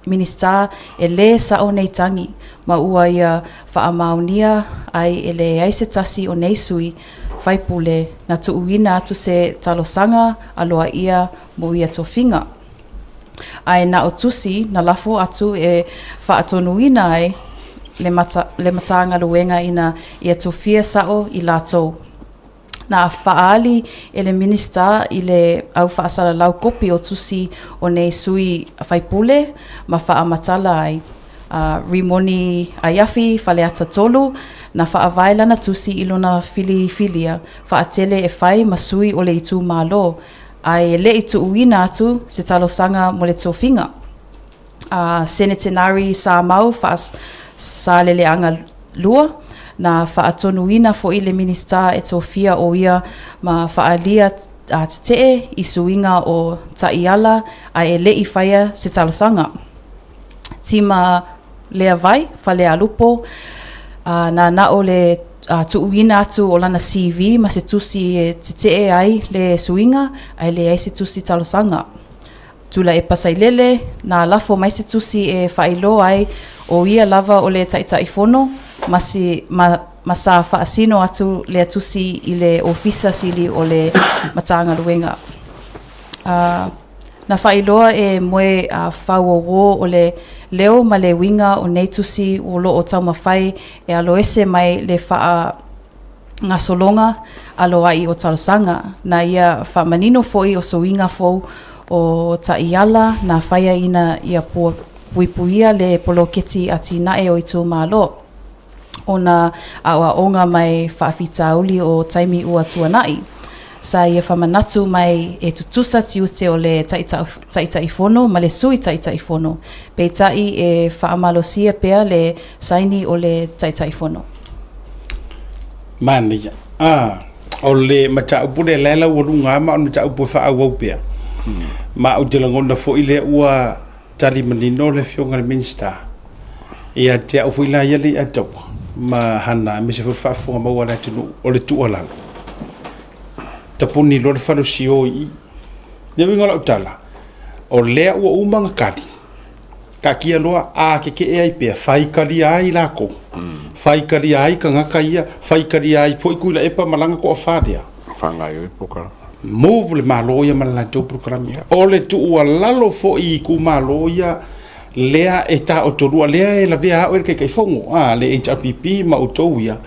Minisita e lē sa'o nei tagi ma ua ia faamaonia ai e leai se tasi o nei sui faipule na tuuina atu se talosaga aloaia mo ia tofiga. Ae na o tusi na lafo atu e faatonuina ai le, mata, le Matagaluega ina ia tofia sa'o i latou. Na faaali e le Minisita i le au faasalalau kopi o tusi o nei sui faipule ma faamatala ai. A Rimoni Aiafi Faleata 3, na faavae lana tusi i lona filifilia faatele e fai ma sui o le itumalo, ae e leʻi tuuina atu se talosaga mo le tofiga. A Senetenari Samau Faasaleleaga 2, na faatonuina foi le Minisita e tofia o ia ma faaalia tetee i suiga o taiala ae e leʻi faia se talosaga. Tima Leavai Falealupo, na na o le tuuina atu o lana CV ma se tusi e tetee ai le suiga ae leai se tusi talosaga. Tuilaepa Sailele, na lafo mai se tusi e faailoa ai o ia lava o le Taitaifono ma, si, ma, ma sa faasino atu lea tusi i le Ofisa Sili o le Matagaluega. Na faailoa e Moe Fauouo o le leo ma le uiga o nei tusi o lo o taumafai e aloese mai le faagasologa aloaʻi o talosaga, na ia faamanino foi o suiga fou o taiala na faia ina ia puipuia le poloketi atinae o itumalo. o nā aʻoaʻoga mai faafitauli o taimi ua tuanaʻi. Sa ia faamanatu mai e tutusa tiute o le Taitaifono ma le Sui Taitaifono, peitai e faamalosia pea le saini o le Taitaifono. Manaia. A, o le mataupu lea la e laualuga lava ma o le mataupu e faaauau pea. Ma ou te lagona foi lea ua Tali manino le Afioga i le Minisita, ia te au foi la ia Leiataua ma Hana aemaise foi le faafofoga maua a le atunuu, o le tuualalo, tapuni loa le falosio i i. Le uiga o lau tala, o lea ua uma ona tali, taatia loa, a tetee ai pea, faitalia ai latou, faitalia ai tagata ia, faitalia ai foi Tuilaepa ma lana toafa lea. Faagaoioi polokalame. Move le Malo ia ma le latou polokalame. O le tuualalo foi i itumalo ia lea e taotolua, lea e lavea au e le Taitaifono a le HRPP ma outou ia,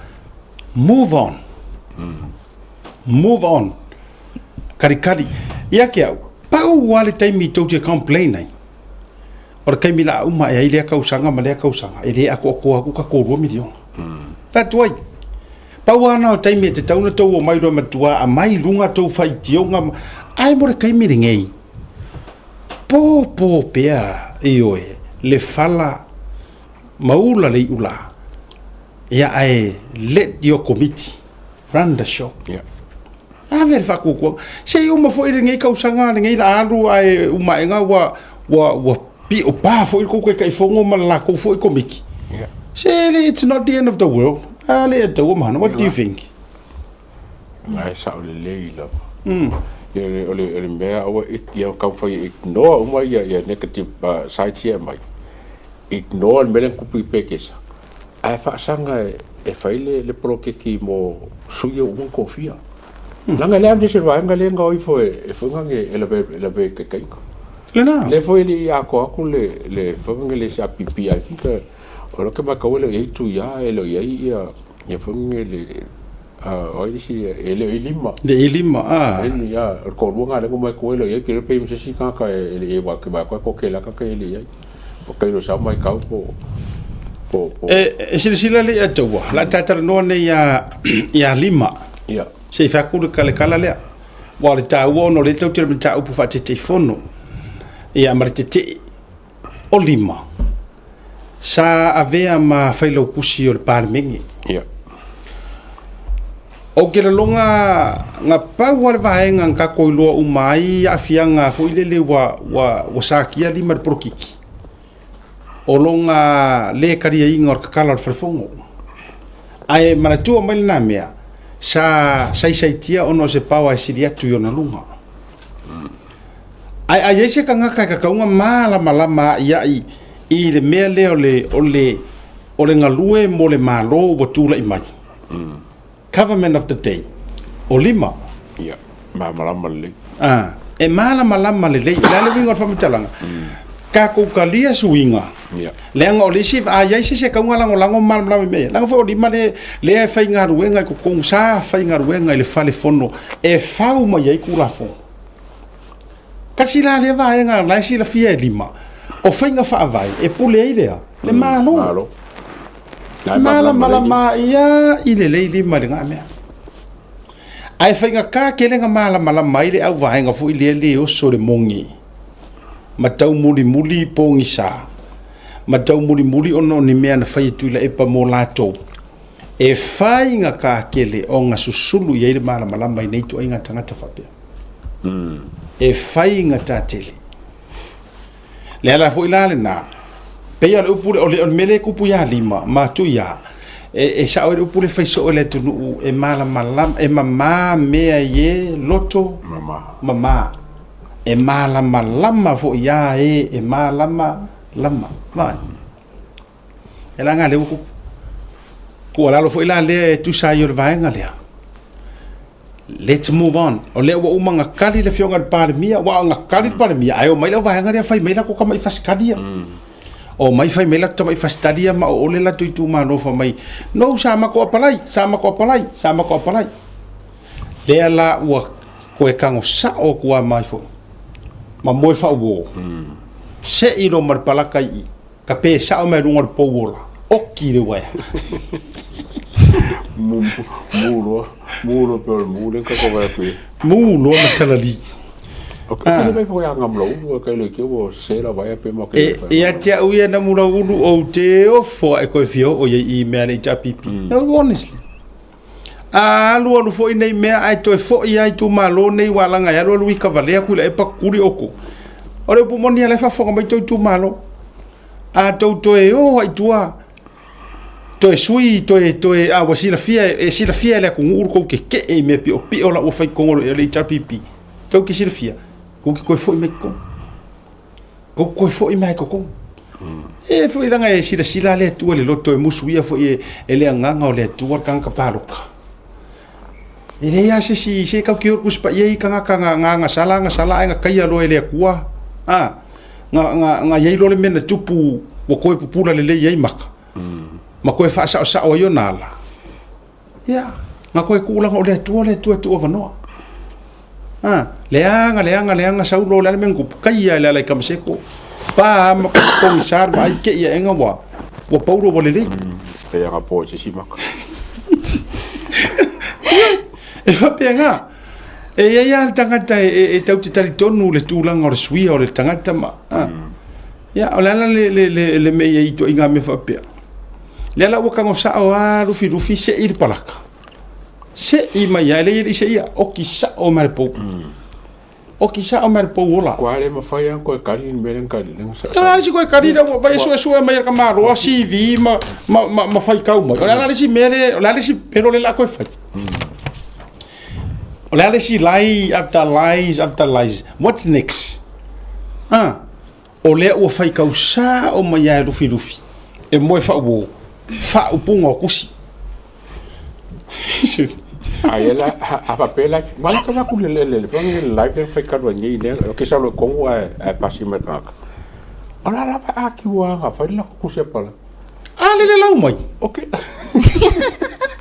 move on. Move on. Kalikali. Ia te au, pau lava le taimi tou te complain ai. O le taimi la uma e ai lea kausaga ma lea kausaga, e le atoatoa atu tatou $2 miliona. Fai atu ai, pau lava na o taimi e tatau ona tou omai loa matua aumai i luga tou faitioga, ae mo le taimi lenei, popo pea, ioe, le fala ma ula le iulā, ia ae let your committee run the show. Yeah. Ave le faatuatuaga. Se i uma foi lenei tausaga, lenei la alu ae uma aega ua, ua, ua pio pa foi le tou taitaifono ma le latou foi komiti. Yeah. Se le, it's not the end of the world. A le taua mahana. What do you think? Ae sao lelei lava. Ia o le, o le mea aua ia taumafai e ignore uma ia, ia negative sides ia e aumai. Ignore le mea lea na tupu i Pekesa. Ae faasaga e fai le poloketi mo sui ia ua uma ona tofia. Leaga e leai lava se isi vaega lea e gao ifo e foi e lavea i taitaiga. Lena. Lea foi e le i atoa atu le foi le SRPP, I think o lea ou te matau e le o i ai Tuia, e le o i ai ia foi le o ai le isi e le o i lima. Le i lima, a. E ia, o le toalua na lea na omai atu e le o i ai, ke pei ma se isi tagata e le i ai, ke vaai atu toatele lava tagata e le i ai. O kailo sa matau po po po. E, e silasila le ia taua, la ta talanoa nei ia ia lima. Ia. Se i faku le kale kala lea. Wa le taua ona o le tau te le mataupu faateteifono. Ia ma le tetee o lima. Sa avea ma failautusi o le Palemene. Ia. Ou te lagona na pau lava le vaega na tatou iloa uma ai aafiaga foi lele ua, ua, ua satia lima i le polokiki, o lona le taliaina o le tatala o le falefono. Ae manatua mai lena mea, sa saisaitia ona o se power e sili atu i ona luga. Ae a i ai se tagata e tatau ona malamalama a'ia'i i le mea lea o le, o le, o le galue mo le Malo ua tulai mai, Government of the day, o lima. Ia, malamalama lelei. A, e malamalama lelei. O le a le uiga o le faamatalaga? Tatou talia suiga. Ia. Leaga o le isi, a i ai se isi e tatau ona lagolago ma malamalama i mea ia, leaga foi o lima lea, lea e faigaluega i totonu, sa faigaluega i le fale fono e fau mai ai Tulafono. Tasi la lea vaega la e silafia e lima, o faiga faavae e pule ai lea, le Malo. Malo. E malamalama ia i lelei lima i lena mea. Ae faigata tele na malamalama ai le auvaega foi lea le oso le mogi ma taumulimuli pogisa ma taumulimuli ona o ni mea na fai e Tuilaepa mo latou. E faigata tele ona susulu i ai le malamalama i nei ituaiga tagata faapea. E faigata tele. Le ala foi la lena, pei o le upu, o le mea lea e kupu ia lima, ma tu ia, e, e sao ai le upu le fai soo i le atunuu, e malamalama, e mamā mea i e loto mamā. Mamā. E malamalama foi ia e, e malamalama. Vai. E la ngā lea ua kupu. Tuualalo foi la lea e tusa ai o le vaega lea. Let's move on. O lea ua uma na kali le afioga i le Palemia, ua na kali le Palemia, ae omai le auvaega lea fai mai latou tamai fasitali ia. Omai fai mai latou tamai fasitali ia ma oole latou itumalo fai mai, no, sa matou apalai, sa matou apalai, sa matou apalai. Lea la ua koe tago sao atu lava mai foi, ma moe faauo. Sei loa ma le palaka i i. Ka pē sao mai luga o le pou ola, oki le uaea. Mu, mu loa, mu loa pe o le mu lea ka kova atu i. Mu loa ma talali. O ke le vai foi anga mlo ulu ka le ke o se la vai pe mo ke. E e a te au ia na mula ulu o te ofo e koe fio o ia i mea nei tapipi. No honestly. A alualu foi nei mea ae toe foi lava itumalo nei ua alaga e alualu i kavalea aku i la epa kuli oko. O le upu moni a la e faafofoga mai tou itumalo. A tou toe o ai tua toe sui toe toe a ua silafia e silafia e le atunuu lo tou keke'e i mea piopio la ua fai i totonu o le HRPP. Tou te silafia, tou te toe foi mai i totonu. Kou koe foi mai ko kou. E foi langa e silasila le Atua i le loto e musu ia foi e, e le agaga o le Atua le tagata paloka. E leai lava se isi, se kau ke o kusi paia i tagata nga, nga agasala, agasala ae nga kaia loa e le Atua. A, nga, nga, nga iai loa le mea na tupu ua koe pupula lelei ai maka. Ma koe faasaosao ai ona ala. Ia, nga koe kuulaga o le Atua, le Atua e tuu avanoa. A, leaga, leaga, leaga, sau loa o le a le mea na tupu, kaia e le ala i Kamaseko. Pa ma pogisa le vaai te i aega ua ua pauro ua lelei. Pei aga po se si maka. E faapena. E i ai lava le tagata e, e, e tau te talitonu le tulaga o le suia o le tagata ma. A. Ia, o le ala le, le, le, le mea i ai ituaiga mea faapea. Lea la ua tago sao lava Lufilufi sei le palaka. Sei mai lava, e leai e le i seia, oki sao mai le pou. Oki sao mai le pou ola. Kua le mawhai a koe kari ni mere kari. O le a le isi koe kari lea ua vai e suesue mai e le tamaloa CV ma, ma, ma, ma faitau mai. O le a le isi mea le, o le a le isi pelo le la koe fai. O le a le isi lie after lies after lies. What's next? Ah, o lea ua faitau sao mai lava e Lufilufi e moe faauo, faaupuga o tusi. Ai ela a faapea la wala ka ku le le le fa le live le fai ka ni le ke sa lo kongu a a pasi me ka ola la pa a ki wa ga fa la ku se pala a le le lau mai okay.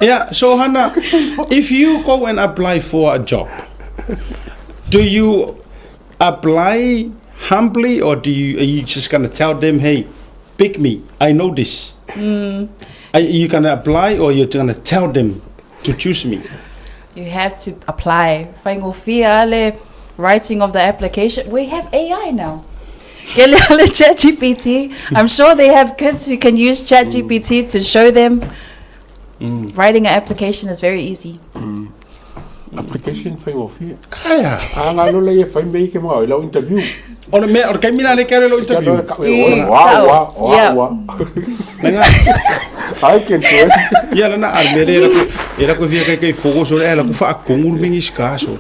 Yeah, so Hannah, if you go and apply for a job, do you apply humbly or do you are you just gonna tell them, hey, pick me, I know this? Are you gonna apply or you're gonna tell them to choose me? You have to apply. Faigofie lava le writing of the application. We have AI now. Ke le ale ChatGPT. I'm sure they have kids who can use ChatGPT to show them. Writing an application is very easy. Application faigofie. Aia. A nga lola ia fai mea i ke mga i lau interview. O le mea, o le taimi la le kere lau interview. Wa, wa, wa, wa. I can do it. Ia lana a le mea lea e la koe fia kai kai fogo so le la ku faakongu le mingisika so.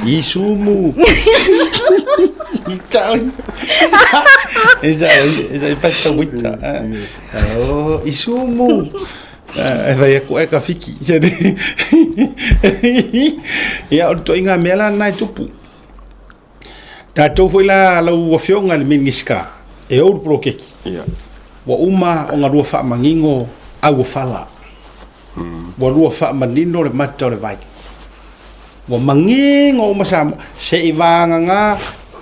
Isumu. Itau. Esa esa e pasta wita. Oh, isumu. E vai aku e ka fiki. Ia, o le toaiga mea la lena e tupu. Tatou foi la lau afioga i le Minisita e ou le poloketi. Ia. Ua uma ona lua faamanino auofala. Ua lua faamanino le mata o le vai. Ua manino uma Samoa. Se i vagana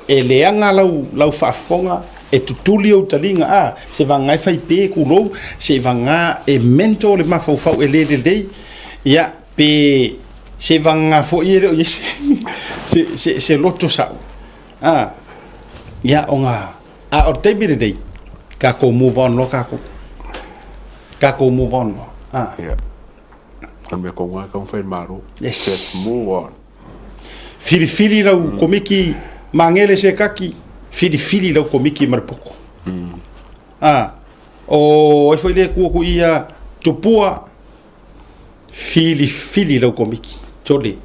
e leaga lau, lau faafofoga e tutuli ou taliga, a, se vagana e fai pe kulou, se i vagana e mental le mafaufau e le lelei, ia, pe se vagana foi e le o i ai se, se, se, se loto sa'o. A, ia, ona, a o le taimi lenei, tatou move on loa tatou. Tatou move on loa. A. Ia. O le mea tonu lava e tatau ona fai e le Malo. Yes. Just move on. Filifili lau komiki magele se kaki, filifili lau komiki ma le poto. A, o ai foi lea e tu atu ia Tupua, filifili lau komiki. Sole,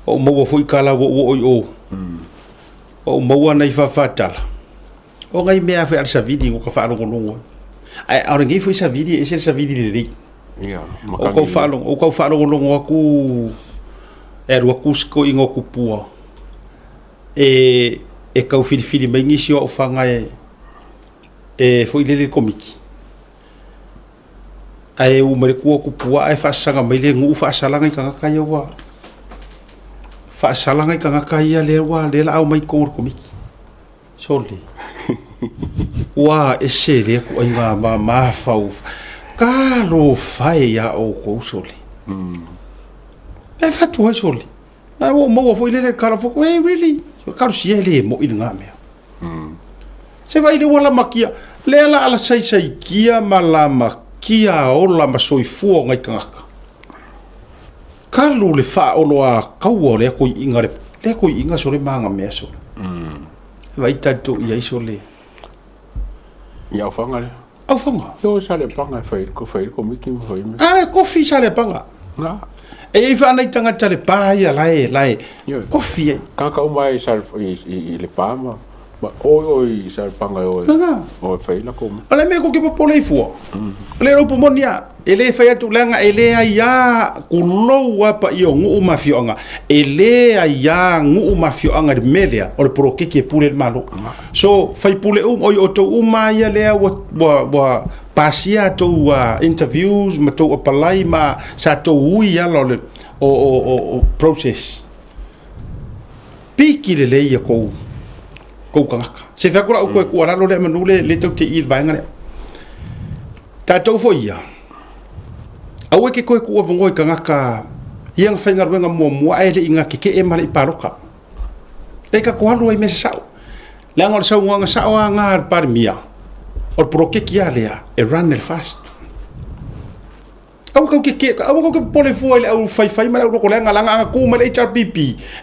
o ou maua foi kala ua ou oo i o, o ou maua nai faafatala. O nai mea foi a le savili ua ka faalogologo ai. Ae o lenei foi savili e ese le savili lelei. Ia, O kau faalogo, o kau faalogologo atu e alu atu si toeaina o Tupua e e tau filifili mai nisi o aofaga e e foi lele i le Komiti. Ae u mai le tua o Tupua ae faasaga mai le nuu faasala nai tagata ia ua faasala nai tagata ia lea ua lea la a omai i totonu o le Komiti. Sole. Ua ese lea ituaiga ma mafaufau. Talofa e iā outou sole. E fatu ai sole. Na ua ou maua foi lele tala fo, hey really? Talosia e le mo'i lena mea. Se vaai lea ua lamakia, lea la a saisaitia ma lamakia ola ma soifua o nai tagata. Kalu le faaoloataua o lea toiʻiga le lea toiʻiga sole ma ana mea sole. Vaai tatou i ai sole. I Aufaga lea. Aufaga. Io Saleapaga e fai ko fai komiti ma fai. A le kofi Saleapaga. Na. E i ai faanai tagata le pa ia la e la e kofi ai. Kaka uma i sal i i le pa ma ma oi oi i Saleapaga e oi. Lana. Oi fai la ko. O le mea ko ke popole i fua. O le upu moni a, e le fai atu leaga e le aiā kulou a paia o nuu ma afioaga, e le aiā nuu ma afioaga i le mea lea o le poloketi e pule ai le Malo. So, faipule uma, oi outou uma lava ia lea ua, ua, ua pasia a tou interviews ma tou apalai ma sa tou ui i ala o le o, o, o, o process. Piki lelei ia kou. kou tagata. Se fai atu la au koe tuualalo lea manu le le tau te i le vaega lea. Tatou foi ia, aua e ke koe tuuavanoa i tagata ia na faigaluega muamua ae le i na tetee ma le i paloka. Lea tatou alu ai i mea sasao. Leaga o le saunoaga sao lava na a le Palemia, o le poloketi lava lea e run e le FAST. Aua kou te ke, aua kou te popole fua i le au faifai ma le au loko leaga, leaga a na tu mai le HRPP,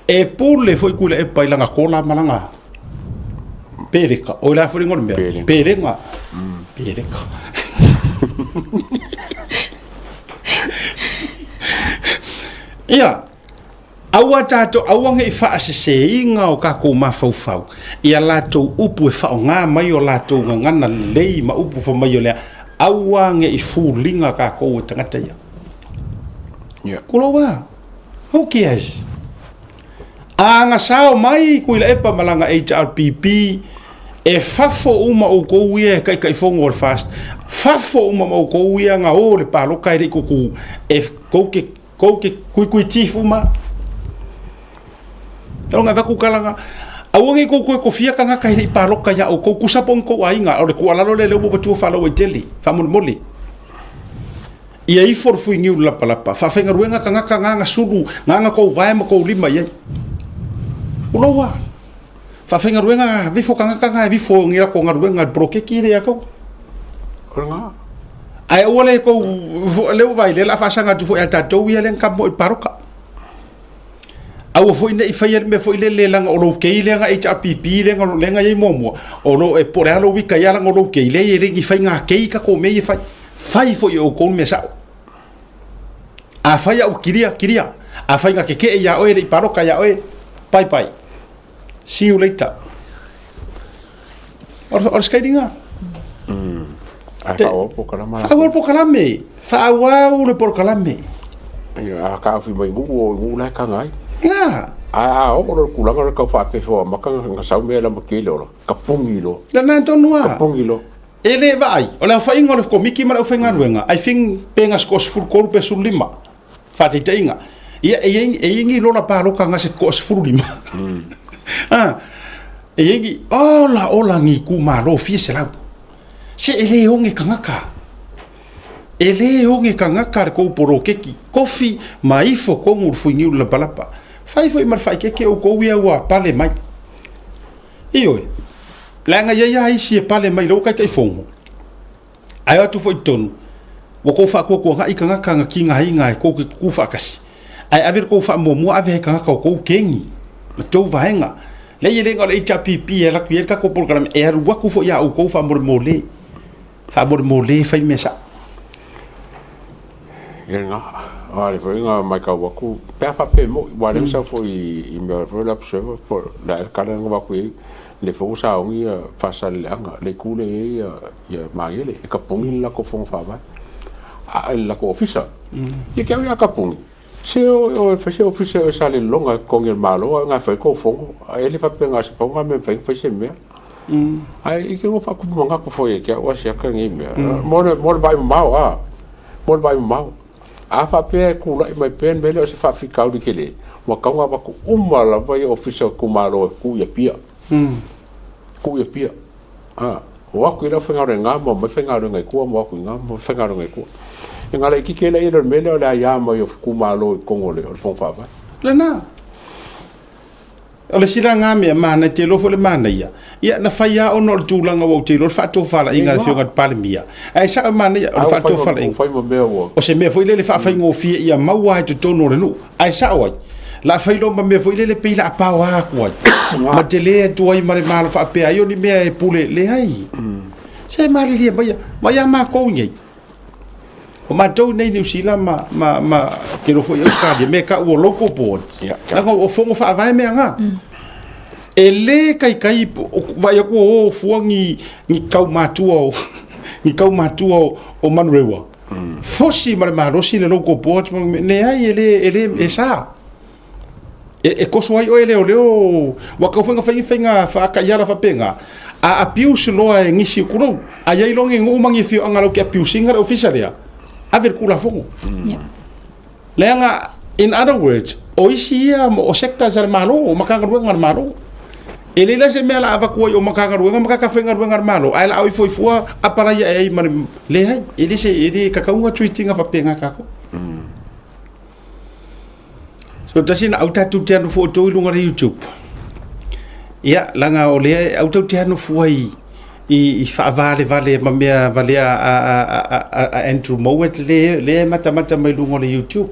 e pule foi Tuilaepa i lana kola ma lana peleka. Oi la foi le igoa o le mea? Pelega. Pelega. Peleka. Ia, Aua tatou, aua ne i faaseseina o tatou mafaufau i a latou upu e faaaoga mai o latou gagana lelei ma upu fai mai o lea, aua ne i fuliga tatou e tagata ia. Yeah. Kulou a, who cares? A na sao mai Tuilaepa ma lana HRPP, e fafo uma outou ia e taitaifono o le FAST, fafo uma ma outou ia na o le paloka e le i tutu, e kou te Kou ke kuikui chief uma. Tau ngai vaku kalanga. Aua nge kou koe kofia kangaka he i paloka ia o kou kusa pong kou ainga o le kualalo le leo mo vatua whalau e tele. Whamolemole. Ia ifo le fui niu lapa lapa. Whawhengaruenga kangaka nganga sulu nganga kou vae ma kou lima ia. Uloa. Whawhengaruenga vifo kangaka nga vifo ngira ko ngaruenga brokeki le ia kou. O Ae aua le kou le ua vaai lea o le a faasaga atu foi ia tatou ia lea na kamo i paroka. Aua foi ne i faia le mea foi lele leaga o lou kei lea na HRPP lea na lea na i ai muamua, o lo e po o le a lou ika ia leaga o lou kei, leai e le ni faiga kei tatou mea ia e fai. Fai foi e outou le mea sao. Afai au kilia, kilia. Afai na keke'e ia oe e le i paloka ia oe, bye bye. See you later. O le skatinga. Ae faaauau polokalame. Faaauau le polokalame. Faaauau le polokalame. Ia, a taofi mai nuu o nuu la e taga ai. Ia. Ae a oo loa i le tulaga lea tau faafefeo amata na sau mea la ma kele ola, tapuni loa. Lena tonu lava. Tapuni loa. E le vaai, o le aofaiga o le Komiti ma le aufaigaluega, I think pe na 13 pe 15. Faataitaiga, ia e i ai ni lola paloka ga se toa 15. Ah, e i ai ni, ola ola ni itumalo fia selau. Se e le oge tagata. E le oge tagata le kou poloketi. Kofi ma ifo tonu le fuiniu le lapalapa. Fai foi ma le faaeteete outou ia ua pale mai. Ioe, leaga e i ai lava isi e pale mai i lou Taitaifono. Ae o atu foi i totonu, ua kou faatuatuaga i tagata na tigaina e kou te tutū faatasi, ae ave le kou faamuamua ave ai tagata o kou keni ma tou vaega. Leai e le na o le HRPP e alu atu i ai le tatou polokalame, e alu atu foi ia outou faamolemole, faamolemole fai mea sao. Ia lena, aua o lea foi na matau atu, pe a faapea e moni, aua o lea na sau foi i mea foi lea observer po o le a ea le tala lea na avatu i ai, lea foi ua sauni Faasaleleaga, le itu lea e i ai ia Magele, e tapuni le latou fono faavae, a le latou ofisa. Ia te au ia tapuni, se o oe e fai se ofisa i Salelologa e totogi e le Malo ae na e fai tou fono, ae le faapea na o se pau na mea e mafai ona fai se mea. Ae i te ua faatupu manatu foi ia te au Asiata lenei mea, mo le vaai mamao a, mo le vaai mamao. A faapea e tulai mai pea le mea lea o se faafitauli tele, ua tatau ona avatu uma lava ia ofisa o itumalo e tuu i Apia. Tuu i Apia. A, o atu i le aufaigaluega ma omai faigaluega i tua ma o atu i ina ma faigaluega i tua. E gala itiiti ai lea o le mea lea o le aia mai o itumalo i totonu o le Fono Faavae. Lena. O le silaga mea manaia, te iloa foi le manaia, ia na fai lava ona o le tulaga ua ou te iloa le faatofalaiga a le Afioga i le Palemia, ae sao e manaia, o le faatofalaiga, o se mea foi lele faafaigofie ia maua ai totonu o le nuu, ae sao ai, la fai loa ma mea foi lele pei la paoa atu ai, ma tele atu ai ma le malo faapea ai o ni mea e pule, leai. Se malilie maia, mai a matou nei. O matou nei Niu Sila ma, ma, ma te iloa foi Australia, mea e tau o local boards. Yeah. Leaga o fono faavae mea nga. E le kaikai, vaai atu o o fua ni, ni kaumatua o, ni kaumatua o, o Manurewa. Fosi ma le malosi le local boards, ma le mea, leai e le, e le, e sa. E, e koso ai oe e leoleo, ua tau foi na fai ni faiga faataiala faapena, a abuse loa e nisi o kulou, a i ai loa ni nuu ma ni afioaga latou te abuse ina le ofisa lea, ave i le Tulafono. Leaga, in other words, o isi ia o sectors a le Malo, o Matagaluega a le Malo. E leai la se mea la avatu ai o Matagaluega ma Matafaigaluega a le Malo, ae la o ifo i fua apalai ae ai ma le leai, e le se e le tatau ona treat ina faapena tatou. So tasi na au tatou te alu fua outou i luga o le YouTube. Ia, leaga o lea au tou te alu fua i i, i faavalevale ma mea valea a, a, a, a, a Andrew Mowat le, le e matamata mai luga o le YouTube.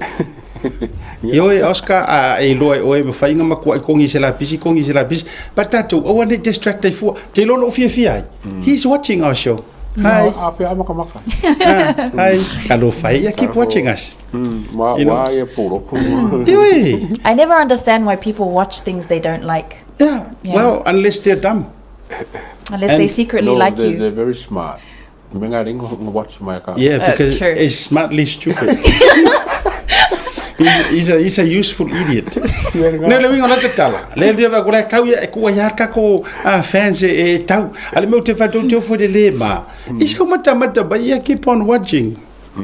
Ioe, Oscar, a e iloa e oe mafai na matuai kogi se lapisi, kogi se lapisi. But tatou, aua ne i distract ai fua. Te iloa lou fiafia ai. He's watching our show. Hi. A fea amakamaka. Ah, hi. Talofa e ia, keep watching us. Ma You know. wa ia puro. Ioe. I never understand why people watch things they don't like. Yeah. Yeah. Well, unless they're dumb. Unless And- they secretly No, like they, you. they're very smart. Me nga ringo watch my ka. Yeah, because true. it's smartly stupid. he's, he's, a, he's a useful idiot. Ne le winga la te tala. Le le va kula kau ia ku ia ka ko ah, fans e, e tau. Ale me te fa tu te fo de le ma. Isa mata mata ba ia keep on watching.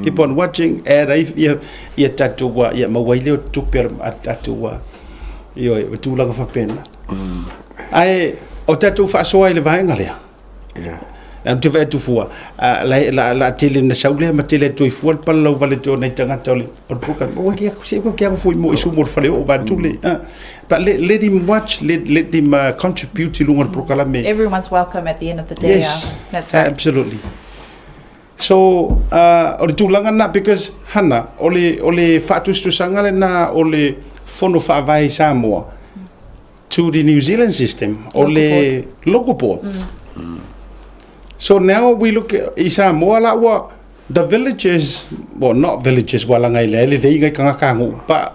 Keep on watching e ra ia ia tatu wa ia ma wai le tu per tatu wa. Io e tulaga fa pena. Ai o tatu fa soa i le vaenga lea. Ou te vaai atu fua, la, la, la tele na sau lea ma tele atu ai fua le palalau vale atu o nai tagata o le, o le program. Ua ke aku se ke aku fui mo i sumo le fale o vantule. Mm. But let, let him watch, let, let him uh, contribute i lunga le prokalame. Everyone's welcome at the end of the day. Yes, Uh, that's right. absolutely. So, uh, o le tulaga na, because, Hana, o le, o le faatusatusaga lena o le fono faavae i Samoa, to the New Zealand system o le local boards. Mm. So now we look at, i Samoa la ua the villages, well not villages wa langa i le le le inga kanga kangu, pa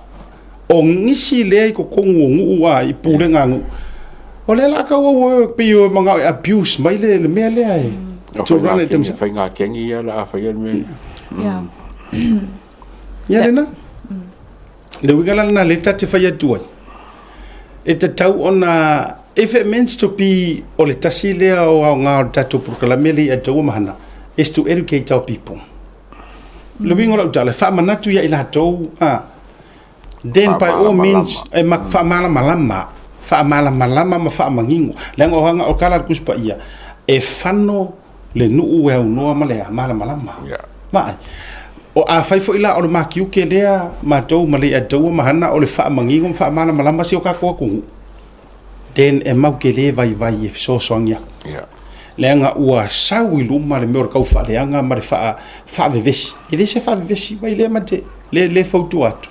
o ngisi le i kokongu o nguu a i pule ngā ngu. O le la ka ua ua pi o mga abuse mai le le mea lea e. To run it themselves. Whai ngā kengi ia la a whai le mea. Yeah. Ia lena. Le uiga la lena lea ta te fai atu ai. E tatau ona, if it means to be o le tasi lea o aoga o le tatou polokalame lea i Aotearoa Mahana, is to educate our people. Le uiga o lau tala, e faamanatu ia i latou, a, then by all means, e ma, faamalamalama, faamalamalama ma faamanino. Leaga o aga o kala a le Tusi Paia, e fano le nuu e aunoa ma le malamalama. Yeah. Vaai. O afai foi la o le makiuke lea matou ma le ataua ma hana o le faamanino ma faamalamalama si o kakou atunuu, then e mau ke le vaivai e fesoasoani aku. Yeah. Leaga ua sau i luma le mea o le kaufaaleaga ma le faa, faavevesi. E le se faavevesi mai lea ma te le, le fautua atu.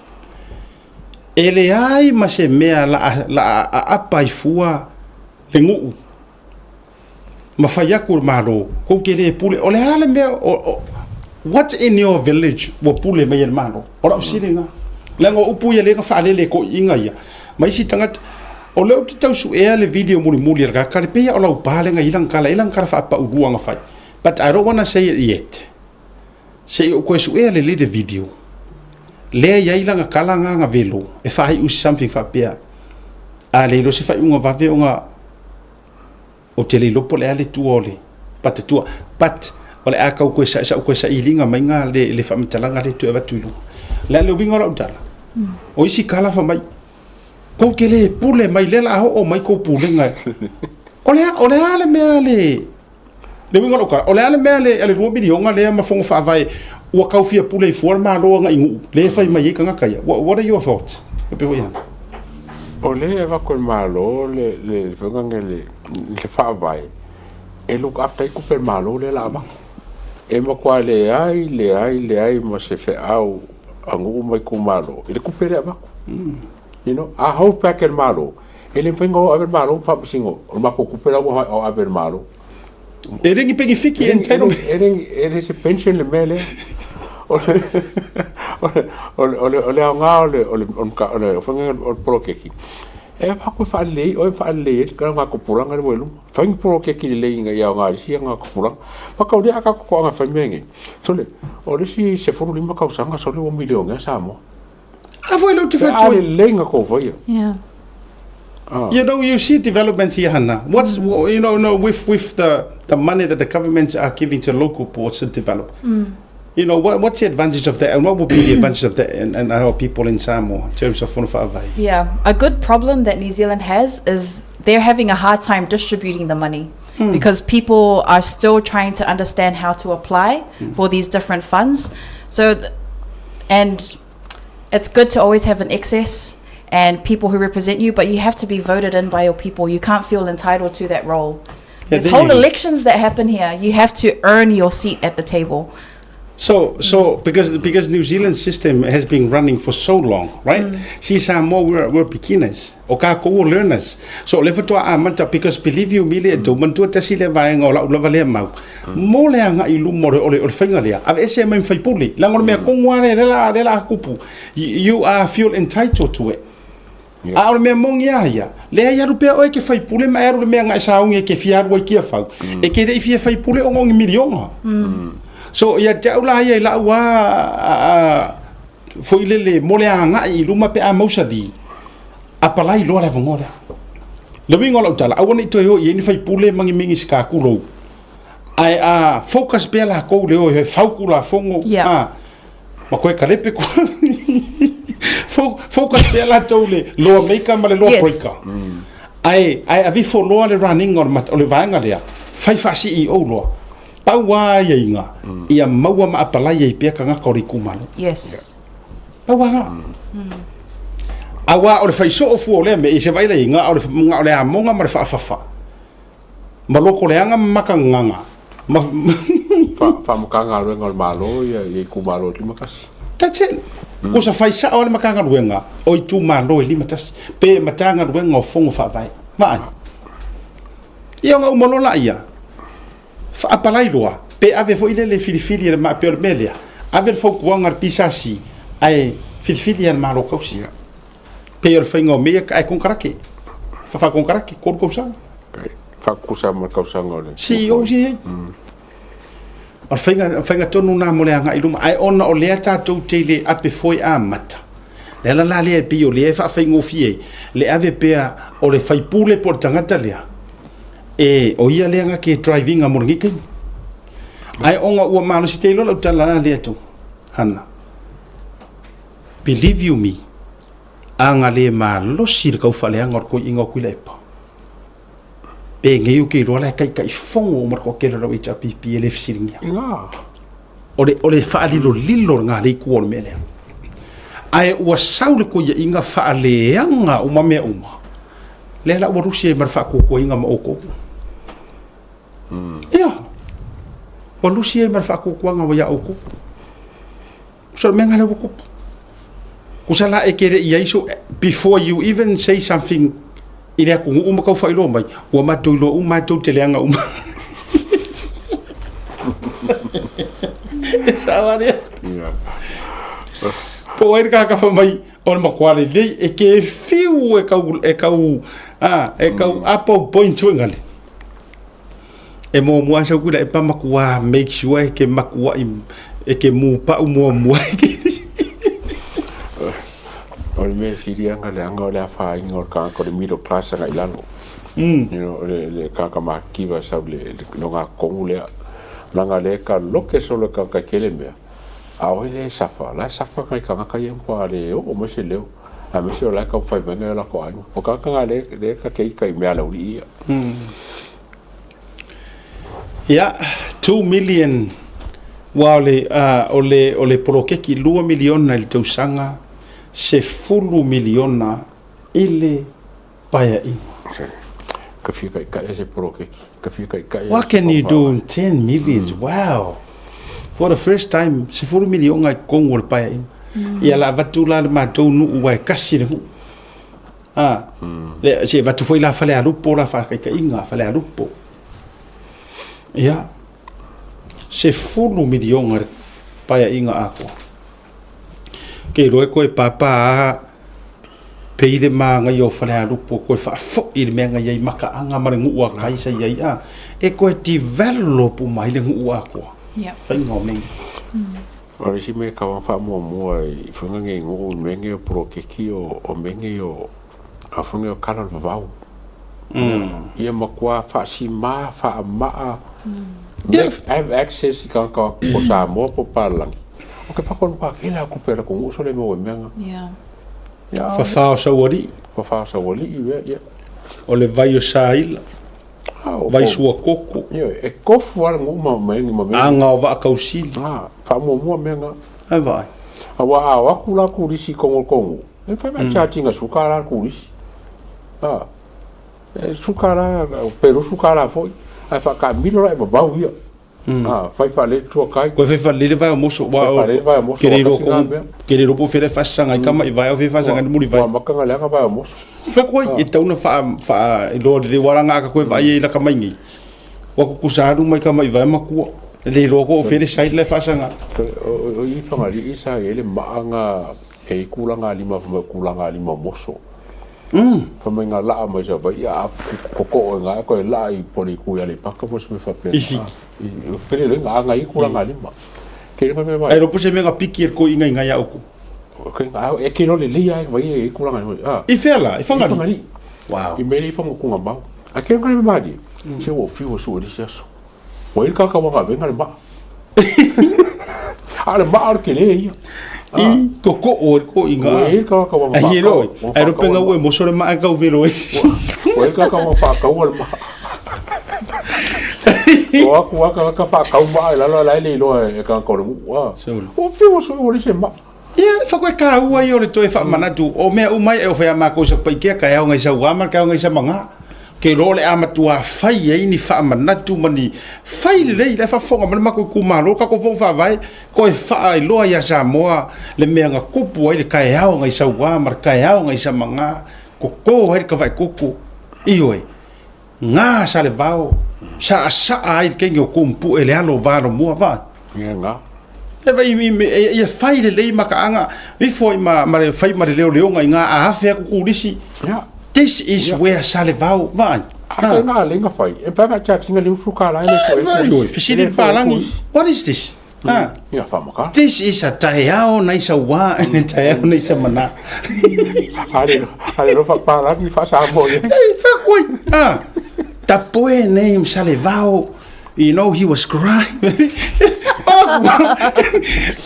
E leai ma se mea la, la aapa ai fua le nuu ma fai atu le Malo, kou te le pule, o le a le mea, o, o, what's in your village ua pule mai e le Malo? O lau fesili lena. Leaga o upu ia lea na faalele e toeaiina ia, ma isi tagata. O lea ou te tau suea le video mulimuli a le tagata, le pei lava o lau pa lea na i ai lana tala, e i ai lana tala faapaulua na fai. But I don't wanna say it yet. Se i ou toe suea lelei le video, lea e i ai lana tala na na velo, e faaiu se something faapea, a le iloa se faaiuga vave ona Ou te le iloa po o le a le tua o le patatua, but o le a kau koe sa, sa koe sailiga mai nga le, le faamatalaga lea toe avatu i luga. Le a le uiga o lau tala, o isi kala fa mai, kou te le pule mai lea la a oo mai kou pulega. O le a, o le a le mea le, le uiga o lau tala, o le a le mea le, a le lua miliona lea ma fono faavae ua tau fia pule ai fua le Malo agai i nuu, lea e fai mai ai tagata ia. What, what are your thoughts? E pei foi ia. O lea e avatu e le Malo le, le, le faiga le, le faavae e look after ai tupe a le Malo lea o le a avatu. E matua leai, leai, leai ma se feau a nuu ma itumalo i le tupe lea e avatu. You know, a hold back e le Malo, e le mafai ona o ave le Malo ma faamasino, o le matou tupe la ua o ave e le Malo. E le ni penefiti entitlement. E le, e le se pension le mea lea. O le, o le, o le, o le aoga o le, o le, o le, o le, o le poloketi, e avatu e faalelei, oe e faalelei ai le tupulaga lea ua i luma. Fai ni poloketi lelei ina ia aoga i isi aga tupulaga. Ma tau lea a tatou toaga e fai mea nei, sole, o le isi 15 tausaga sole ua milionea Samoa. A foi lou te Pe a fatua. lelei na tou faia. Yeah. Ah. You know, you see developments here, Hannah. What's, mm. you know, no, with, with the, the money that the governments are giving to local boards to develop. Mm. You know, what, what's the advantage of that and what would be the advantage of that and, and our people in Samoa in terms of Fono Faavae? Yeah, a good problem that New Zealand has is they're having a hard time distributing the money mm. because people are still trying to understand how to apply mm. for these different funds. So, th- and it's good to always have an excess and people who represent you, but you have to be voted in by your people. You can't feel entitled to that role. There's whole elections that happen here. You have to earn your seat at the table. So, so because because New Zealand system has been running for so long, right? Mm. See, Samoa, we're, we're beginners. O kākou o learners. So, le fatoa amata, because believe you me, le mm. matua tasi le vaenga o lau lava lea mau. Mm. Mo le anga i luma o le, o le, o le whainga lea. Ave ese mai whaipuli. Langa o le mea mm. kongoa le, le la, le la kupu. You, you are feel entitled to it. Yeah. A o le mea moni a ia, leai alu pea oe ke faipule ma e alu le mea nga e saogi e ke fia alu ai kia fau. Mm. E ke le i fia faipule o ngongi milionga. Mm. So ia te au la ia i lau a, a, a foi lele mo le agai i luma pe a mausali, a palai loa le avanoa lea. Le uiga o lau tala, aua ne i toe o i ai ni faipule ma ni minisita kulou. Ae a focus pea lakou le o e fau kulafono, Yeah. a, Ma koe kalepe ko. Focus pea latou le law maker ma le law Yes. breaker. Ae, ae avifo loa le running o le, o le vaega lea, fai faa-CEO loa. Pau a aiaiga, ia maua ma apalai ai pea tagata o le itumalo. Yes. Pau a nga. Auā o le fai soo fua o lea mea, i se vaai lai, nga o le, nga o le amoga ma le faafafa. Ma loko leaga ma makagaga ma. Faa-Matagaluega o le Malo ia itumalo e 51. That's it. Ko sa fai sao a le Matagaluega o itumalo e 51 pe Matagaluega o Fono Faavae. Vaai. Ia ona uma loa laia, faapalai loa, pe ave foi lele filifili e le pei o le mea lea, ave le fautuaga a le PSC ae filifili e le Malo tausi. Pei o le faiga o mea ia ae konekarate. Faakonekarate, 3 tausaga. Faakusa ma le tausaga o le. CEO si ai. O le faiga, faiga tonu nā mo le agai i luma. Ae ona o lea tatou te le ape foe amata. Le ala la lea e pei o lea e faafaigofie ai, le ave pea o le faipule po o le tagata lea, e, o ia lea na ke drive inga mo lenei taimi. Ae ona ua malosi te iloa lau tala la lea tou, Hana. Believe you me, a na le malosi le kaufaaleaga o le toeaina o Tuilaepa, penei ou te iloa la e taitaifono uma le toatele o lau HRPP e le fesiligia. O le, o le faalilolilo lena le itu o le mea lea. Ae ua sau le toeaina faaleaga uma mea uma, lea la ua lusi ai ma le faatuatuaina ma outou. Ia, ua lusi ai ma le faatuatuaga ua ia outou. So le mea lena lea ua tupu. Kusa la e ke le i ai so before you even say something i le atunuu ma tau faailoa mai, ua matou iloa uma lava tou te leaga uma. E sao lava lea. Po o ai le tagata fai mai o le matua lelei e ke fiu e kau e kau a e kau apo point foi ngale. E muamua lava sau Tuilaepa matua make sure e ke matuai e ke mupau muamua e ke O le mea sili lava ona leaga o le afaina o le tagata o le middle class agai i lalo. You know, le, le tagata matitiva e sau i le, le ogatotonu lea. Leaga o lea e taloke solo le tagata i tele mea, a o ai lea e suffer? La e suffer nai tagata ia matua le oo mai se leo, aemaise o la e taumafai mai nai o latou aiga. O tagata na lea, lea e ta te ita i mea a le aualii ia. Ia, 2 million aua o le, o le, o le poloketi 2 miliona i le tausaga, 10 miliona i le paeaiga. Ka fia taitai se poloketi. Ka fia taitai. What can you do in 10 millions? Mm. Wow. For the first time, 10 miliona i totonu o le paeaiga. Mm. Ia la avatu la le matou nuu aua e kasi le nuu. A, le, se avatu foi la Falealupo la faataitaiga, Falealupo. Ia, 10 miliona le paeaiga atoa. Ke iloa e koe pāpā a pei le māngaia o Falealupo koe faafoi i le mea na i ai makaaga ma le nuu a kai sa i ai a, e koe develop uma ai le nuu atoa. Yeah. Whainga o mea. O le isi mea e tau ona faamuamua i faiga nei nuu i mea nei o poloketi o mea nei o a faiga nei o tala o le vavau. Ia matua faasimā, faamaa, make have access i tagata o Samoa po o Palalagi. Ou te pako matua tele lava tupe a le atunuu sole maua i mea na. Fafao saualii. Fafao saualii, ia, ia. O le vai o Saila, vai suakoko. Ioe, e kofu lava le nuu ma ma ma mea. Aga o Vaakausili. Ah, faamuamua mea na. Ai vaai. Aua a o atu la kulisi i kongo kongo, e fai mai charge ina suka la kulisi. Ah, e suka la, pe suka la foi, ai whakamilo la e babau ia. Ah, fai faalelei le tuakai. Koe fai faalelei le vae o moso, ua Fai faalelei le vae o moso, ke le iloa ua kasi ngā mea. ke le iloa po o fea le faasasaga ai kama i vae o fea faasasaga ai le mulivai. Ua amata na leaga vae o moso. Fai koe, e tatau ona faa faailoa lelei aua leaga a ka koe vaai ai laka mai nei, ua kukusa alu mai kama i vae makua, e le iloa koe o fea le side la e faasaga ai. O i Fagalii sa i ai le maa na e i ai kulaga a lima fai mai o kulaga a lima o moso. Fai mai na laa mai Savaii a kokoo i ga koe laa i pole i ku i Aleipata po o se mea faapena. I Fiti. Pele loi ga aga i kulaga a lima. Ke le mea mai. Ai lopo se mea na piki e le koiina i ngai a oukou. Ke ga e ke lo lelei a e vai e i kulaga a lima. Ah. I fea la? I Fagalii? I Fagalii. Wow. I mea le i whangakunga mau. A ke nga le mali, se ua fiu su e lisi aso. Ua i le kaka wanga venga le maa. A le maa o le kele ia. I kokoo e le koiga. Ua i le kaka wanga Ai e loi. Ai rope nga ue moso le maa e kau velo e. Ua i le kaka wanga whakaua le maa. O aku aka kaka whakau maa e lalo ala e le iloa e kaka o le nuu. Ua fiu aso ua lisi e maa. Ia, fa koe kāua ia o le toe faamanatu o mea uma ia e ofe a mākou i Satupaitea, ka eaoga i Sauā ma le kaeaoga i Samagā. Ke iloa o le a matuā fai ai ni faamanatu ma ni fai lelei, la e faafofoga mai le makou itumalo, le kakou fono faavae, koe faailoa iā Samoa le mea na tupu ai le kaeaoga i Sauā ma le kaeaoga i Samagā, koko ai le kavaekoko. Ioe. Ngā Salevao, saʻasaʻa ai le kenge o Kumpue le alo o Valomua va. Ia ngā. E vai i me ia fai lelei makaaga ifo ai ma ma le fai ma le leoleoga i ngā a afe aku kulisi. Ia. This is Ia. where Salevao va. A ke ngā lenga fai. E pai ma charge nga liu fuka la ele E vai oi, fesili le palangi. What is this? Ha. Ia whamaka. This is a taeao nai sa wā and a taeao nai sa mana. Ale, ale lo whaparangi whasamoa. Hey, fuck wait. Ah. The boy named Salevao, you know, he was crying.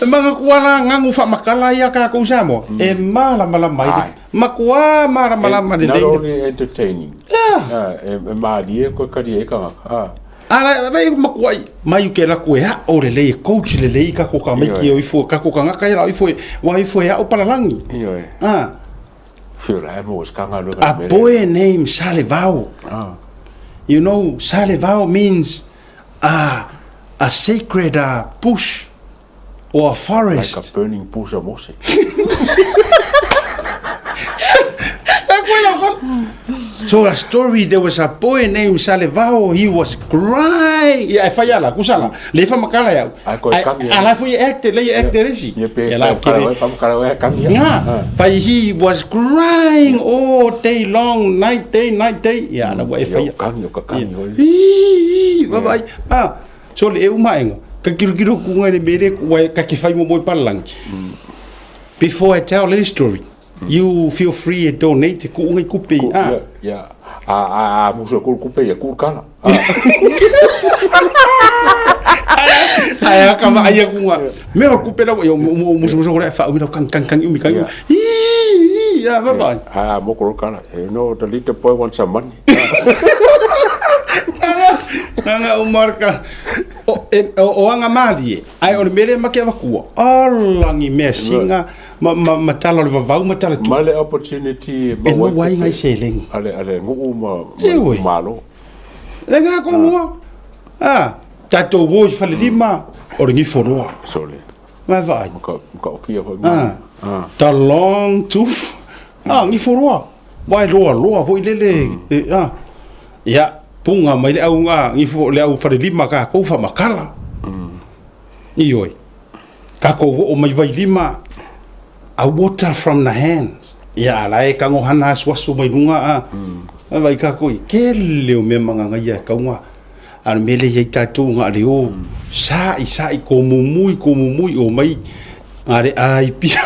Mga kuala ngangu whamakala ia ka kou Samoa. E malamalama ai. Ai. Makuā malamalama Not lelei. only entertaining. Yeah. Ah, e, e mārie koe kari e kanga. Ah. Ala vai makuai mai ke la koe a o lelei e coach lelei ka ko ka maiki o ifo ka ko ka ngaka e la ifo wa ifo e ao palalangi. Ioe. Ah. Whiora e mo skanga lo A boy named Salevao. Ah. You know, Salevao means a sacred bush or a forest. Like a burning bush of Mose. So a story, there was a boy named Salevao, he was crying. Ia, e whai ala, kusala. Le wha makala iau. Ai, koe kangi. A la fui acte, le acte resi. Ia pe, Ia la wha kere. makala wai kangi. Nga, whai he was crying all day long, night day, night day. Ia, ala ua e whai. Ia kangi, o ka kangi. Ii, vaai. Ah, so le e umaenga. Ka kirokiro ku ngai le mere ku wai ka ke whai mo moi palalangi. Before I tell this story, you feel free e donate ku ngai kupe. Ah. Ia, ia. A, a, a, muso ku kupe ia ku kala. Ai a ka vaai aku nga. Me o kupe la yo mo muso muso ko le fa umi kang kang kang umi kang. Ii, ia va vai. A, mo ko kala. You know, the little boy wants some money. Nga umarka o e o anga malie. Ai o le mele ma ke avakua. Olangi mea singa ma ma ma tala o le vavau ma tala tu. Ma le opportunity E maua ai ngai seleni. Ale ale nuu ma Ioe. malo. Le nga ko mua. Ah, tatou o i falelima o le gifoloa. Sole. Ma vaai. Ma ka ma ka okia foi. Ah. Ah. The long tooth. Ah, gifoloa. Wai loa loa foi lele. Ah. Ia, punga mai le au nga gifo le au falelima kakou faamakala. Ioe. Kakou oo mai Vailima, a water from the hands. Ia, a la e kagohana asuasu mai luga a. A vai kakou i kele o mea magagaia e kauga. A o le mea lea i ai tatou ga le o saʻi saʻi komumui komumui o mai ga le ai pia.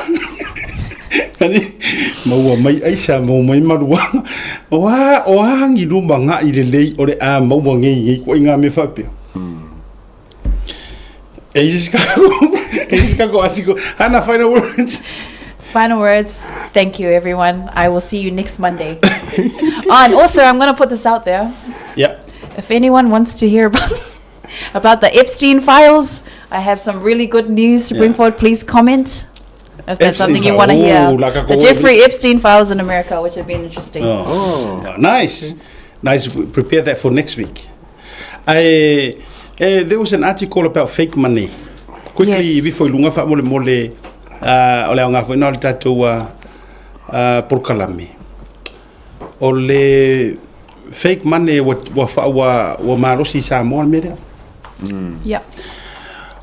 Ani maua mai aisa maua mai maluaga. O a o a ni luma gaʻi lelei o le a maua nei nei koʻi ngā mea faapea. E isi kako, e isi kako atiko. Hana, final words. Final words. Thank you, everyone. I will see you next Monday. Oh, and also, I'm going to put this out there. Yeah. If anyone wants to hear about, about the Epstein files, I have some really good news to bring Yeah. forward. Please comment if that's Epstein something you file. want to hear. Oh, like a the go- Jeffrey Epstein files in America, which have been interesting. Oh. Nice. Nice. Prepare that for next week. I, eh, there was an article about fake money. Quickly, Yes. before lunga fa mole mole o le aoga foi na o le tatou polokalame. O le fake money ua, ua, fa, ua, ua malosi i Samoa le mea lea. Yeah.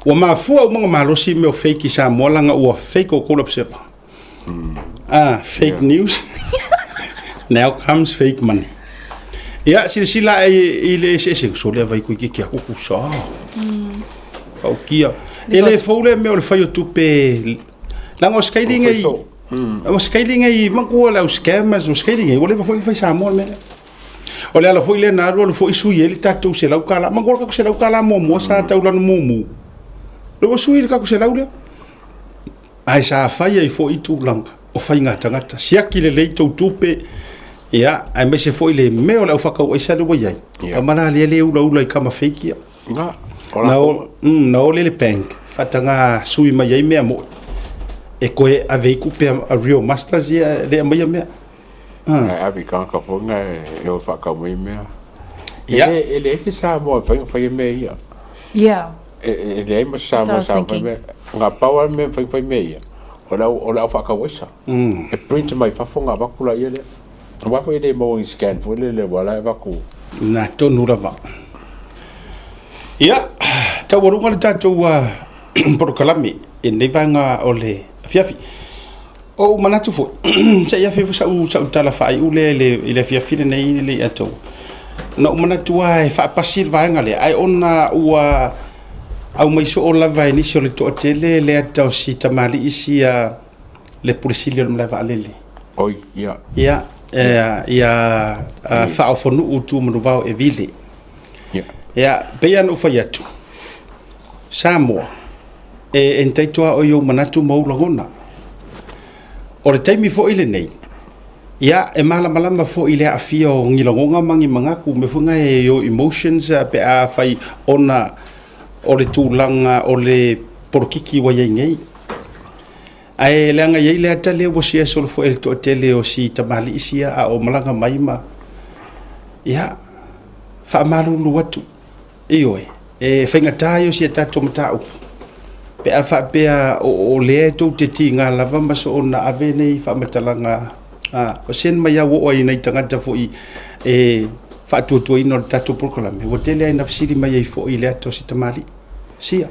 Ua mafua uma ona malosi mea o fake i Samoa laga ua fake o kou observer. Ah, fake news. Now comes fake money. Ia, silasila ae i le eseesega, sole vai koe ke aku ku sa. Faukia. E le fou le mea o le fai o tupe. Laga o scaling ei. O scaling ei makua le au scammers o scaling ei. Ua leva foi ona fai Samoa le mea lea. O le ala foi lea na alualu foi sui ai le tatou $100. Manatua le tatou $100 muamua sa taulanu mumu. Lea ua sui le tatou $100 lea. Ae sa fai ai foi tulaga o faiga tagata. Siaki lelei tou tupe, ia, aemaise foi le mea o le aufakau aisa lea ua i ai. Ia. Tama la lea le ulaula i kama fake ia. Na, o Na latou. o, na o lele bank, faataga sui mai ai mea moi. E koe ave ai kupe a real masters ia le aumaia mea. Ae ave i tagata foi na e o e faatau mai mea. E Ia. le, e leai se Samoa e mafai ona faia mea ia. Yeah. E, e leai ma se That's what I Samoa was sa fai thinking. mea. Na pau lava le mea e mafai ona fai mea ia, o le au, o le au faatau aisa. E print mai fafo ona avatu laia lea. Aua foi e le maua i ni scan foi lele aua la e avatu. Na tonu lava. Ia, taualuga le tatou polokalame i lenei vaega o le afiafi. O ou manatu foi, se i afe foi sau, sau tala faaiu lea i le, i le afiafi lenei i le atou. Na ou manatu lava e faapasi le vaega lea, ae ona ua aumai soo lava e nisi o le toatele le ata o si tamalii sia le Pule Sili o le Malae Vaalele. Oi, ia. Ia, ia, ia Faaofonuu Tuumanuvao e Vile. Ia. Ia, pei lava ona ou fai atu, Samoa, e entitle lava oe i ou manatu ma ou lagona. O le taimi foi lenei, ia, e malamalama foi i le aafia o ni lagona ma ni manatu, mea foi na e your emotions pe a fai ona o le tulaga o le polokiki ua i ai nei. Ae leaga e i ai le ata lea ua share solo foi e le toatele o si tamalii sia a o malaga mai ma, ia, faamalulu atu. Ioe, e faigata ia o si a tatou mataupu, pe a faapea o lea e tou te tiga lava ma soona ave nei faamatalaga a, o send mai au oo ai i nai tagata foi e faatuatuaina o le tatou polokalame, ua tele ai na fesili mai ai foi i le ata o si tamalii. Sia.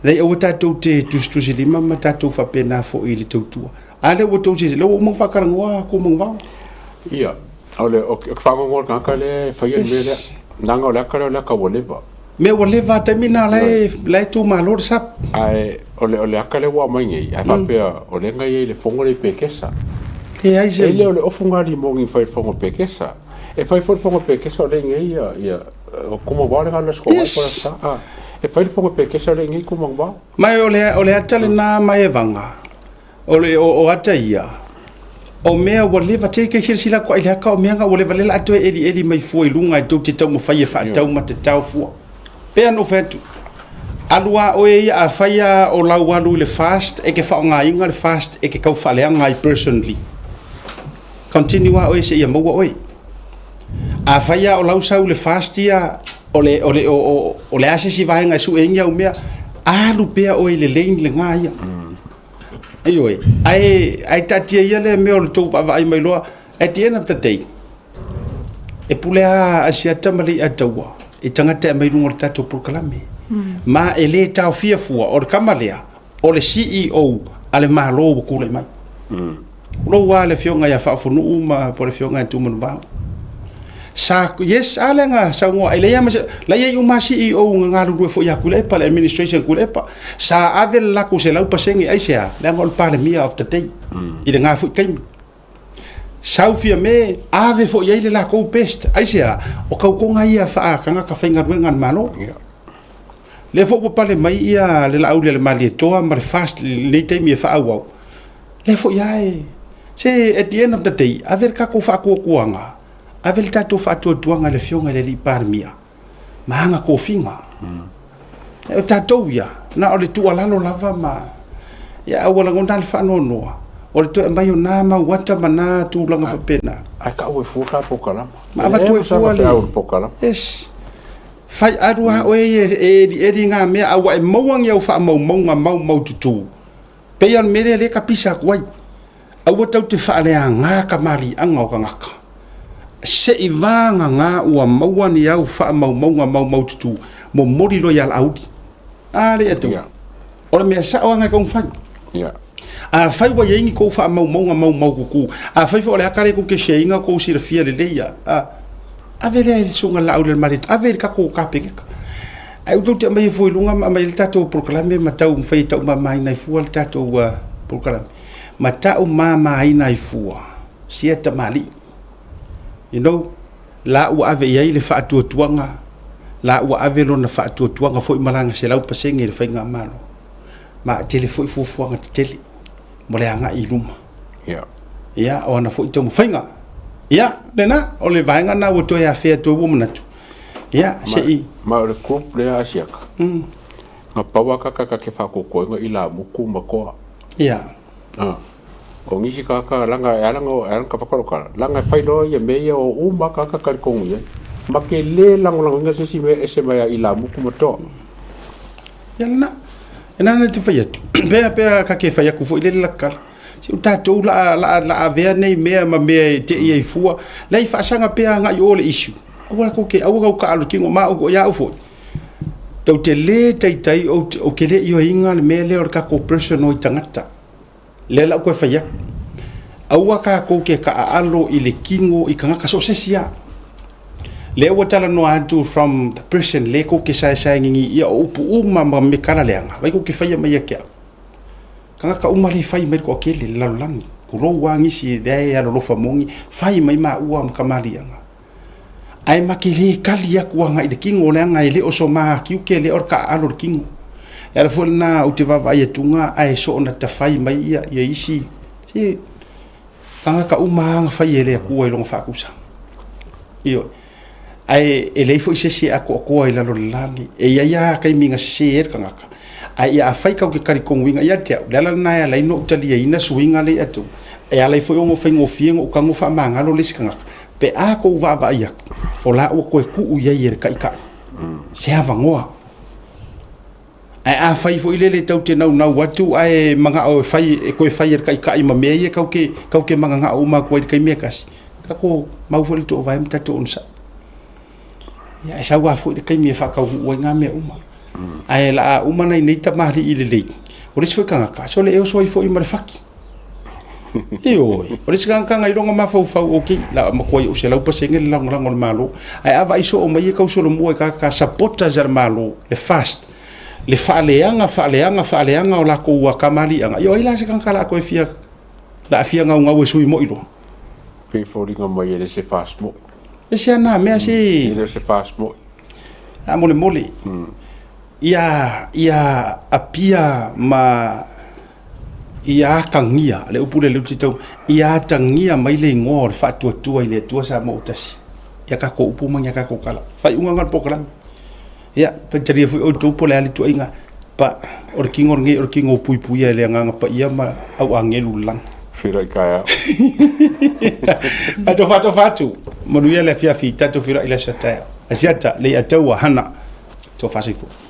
Leai, aua tatou te tusitusilima ma tatou faapena foi i le tautua. A lea ua tou silasila, lea ua uma ona faatalanoa Tumangvao. Ia, o le, o ke fagogo o le tagata lea e faia le mea lea. Leaga o le ata lea o le ata ua leva. Mea ua leva a taimi na la e, la e tumalo le sap. Ae o le, o le ata lea ua aumai nei, ae faapea o lea na i ai le fono lea i Pekesa. Leai se. E le o le ofu na limoni e fai i le fono o Pekesa. E fai foi le fono o Pekesa o lea i inei ia, ia, o Tumangvao lea na alu i le Aso Toonai po o le Aso Sa. A, e fai le fono o Pekesa o lea i inei Tumangvao. Ma o le, o le ata lena ma e vaga. O le o, o ata ia, o mea ua leva, te kei silasila atu ai i le aka o mea na ua leva lea la a toe elieli mai fua i luga e tou te taumafai e faatau ma tatao fua. Pei ona ou fai atu, alu a oe ia afai a o lau alu i le fast e ke faaaogaina le fast e ke tau faaleaga ai personally. Continue a oe seia maua oe. Afai a o lau sau i le fast ia o le, o le, o, o, o le a se isi vaega e sue ai ni au mea, alu pea oe i le lane lena ia. Ioe, ae, ae taatia ia lea mea o le tou vaavaai mai loa, at the end of the day, e pule lava a Asiata ma Leiataua i tagata e aumai i luga o le tatou polokalame. Ma e le taofia fua, o le tama lea, o le CEO a le Malo ua tulai mai. Tulou lava le afioga ia Faafonuu ma po o le afioga ia Tumanuvao. Sa, yes, a lea na saunoa, e leai lava ma se, la e i ai uma lava CEO na galulue foi ia Tuilaepa, le administration a Tuilaepa. Sa ave le latou 100% aisea? Leaga o le Palemia of the day i lena foi taimi. Sau Fiame, ave foi i ai le latou best, aisea? O tautoga ia faa-tagata faigaluega a le Malo. Lea foi ua pale mai ia le Laauli a le Malietoa ma le FAST i lenei taimi e faaauau. Lea foi lava e... Se at the end of the day, ave le tatou faatuatuaga, ave le tatou faatuatuaga i le Afioga i le Alii Palemia ma ana tofiga. O tatou ia, na o le tuualalo lava ma ia ae ua lagona lava le faanoanoa o le toe aumai o na mau ata ma na tulaga faapena. Ae tau e fua ta polokalama. Ma avatu e fua le. Yes. Fai alu lava oe e elieli na mea a ua e maua ni au faamaumauga maumaututu. Pei o le mea lea lea e tapisa atu ai. Aua tou te faaleaga tamaliiaga o tagata. Se i vagana ua maua ni au faamaumauga maumaututu, momoli loa ia Laauli. A lea tou. O le mea sao lava na e taumafai. Afai ua i ai ni tou faamaumauga maumaututu, afai foi o le ata lea tou te share ina tou silafia lelei a, ave lea i le susuga i le Laauli ave i le tatou Kapeneta. Ae ua tou te aumaia fua i luga ma aumai ai le tatou polokalame ma taumafai e taumamaina ai fua le tatou polokalame. Ma taumamaina ai fua sia tamalii. You know, la ua ave i ai le faatuatuaga, la ua ave lona faatuatuaga foi ma lana 100% i le faigamalo. Ma e tele foi fuafuaga tetele mo le agai i luma. Ia. Ia, o ana foi taumafaiga. Ia, lena, o le vaega lena ua toe afea atu ai ua manatu. Ia, se i. Ma o le group lea a Siaka, na pau a kaka ka ke whakokoenga i la muku ma koa. Ia. Ah. O ngisi ka ka langa e alanga o alanga ka whakarokara. Langa e whai loa ia me ia o uma ka ka kari kongu ia. Ma ke le lango lango inga sesi me ese mai a i la muku ma toa. Ia lena. E nana te whai atu. Pea pea ka ke whai aku fo i lele lakala. Se o tatou la la la avea nei mea ma mea e te ia i fua. Lei whaasaga pea ngai o le issue. Aua ko ke aua kau ka alu kingo ma o ia au foi. Tau te le taitai o o ke le ioeina le mea lea o le tatou personal i tagata. Lea la ou toe fai atu. Aua tatou te taaalo i le kino i tagata so o se isi lava. Lea ua talanoa atu from the person lea tou te saesaegigi ia o upu uma ma me tala leaga, vai tou te faia mai ia te au. Tagata uma lea e fai mai le toatele i le lalolagi, tulou lava nisi lea e alolofa moni, fai mai maua ma kamaliaga. Ae ma te le kali atu agai i le kino leaga e le o so ma tiute lea o le taaalo i le kino. E ala foi lena ou te vaavaai atuga ae soona tafai mai ia ia isi se tagata uma lava na fai e le Atua i lona faatusa. Ioe. Ae e leai foi se isi e atoatoa i lalo o le lagi. E i ai lava taimi na sese ai le tagata. Ae ia afai tatou te talitonuina ia te au, le ala lena e ala ai ona ou taliaina suiga lea ia te au, e ala ai foi ona faigofie ona ou tago faamagalo le isi tagata, pe a tou vaavaai atu, o la ua toe tuu i ai e le Taitai se avanoa. Ae afai foi lele tou te naunau atu ae manao e fai e toe fai e le Taitai ma mea ia tou te tou te mananao uma atu ai i le taimi e tasi, tatou mau foi le toovae ma tatou onosai. Ia e sau lava foi le taimi e faataunuu ai na mea uma. Ae la a uma nai nei tamalii lelei, o le isi foi tagata, sole e oso ai foi ma le faki. Ioe, o le isi tagata na iloga mafaufau, ok, la matua i ou 100% le lagolago o le Malo. Ae a vaai soo mai e tau solomua i tagata supporters a le Malo, le fast, le faaleaga, faaleaga, faaleaga o latou kamaliiaga, ia o ai la se tagata la a toe fia, la a fia gaugau e sui moi loa. Pei foliga mai e le se fast moi. E se ana mea se. E le o se fast moi. A molemole. Ia, ia Apia ma ia atagia, le upu lea lea ou te tau, ia atagia mai le igoa o le Faatuatua i le Atua Samoa ua tasi, ia tatou upu ma ni a tatou tala. Faaiuga lena o le polokalame. Ia, faitalia foi outou po o le a le tuuaiga, pa, o le kino lenei o le kino puipuia e le Agaga Paia ma au agelu i le lagi. Feiloai taeao. Tatou faatofa atu, manuia le afiafi, tatou feiloai i le aso a taeao. Asiata, le Ataua, Hana, tofa soifua.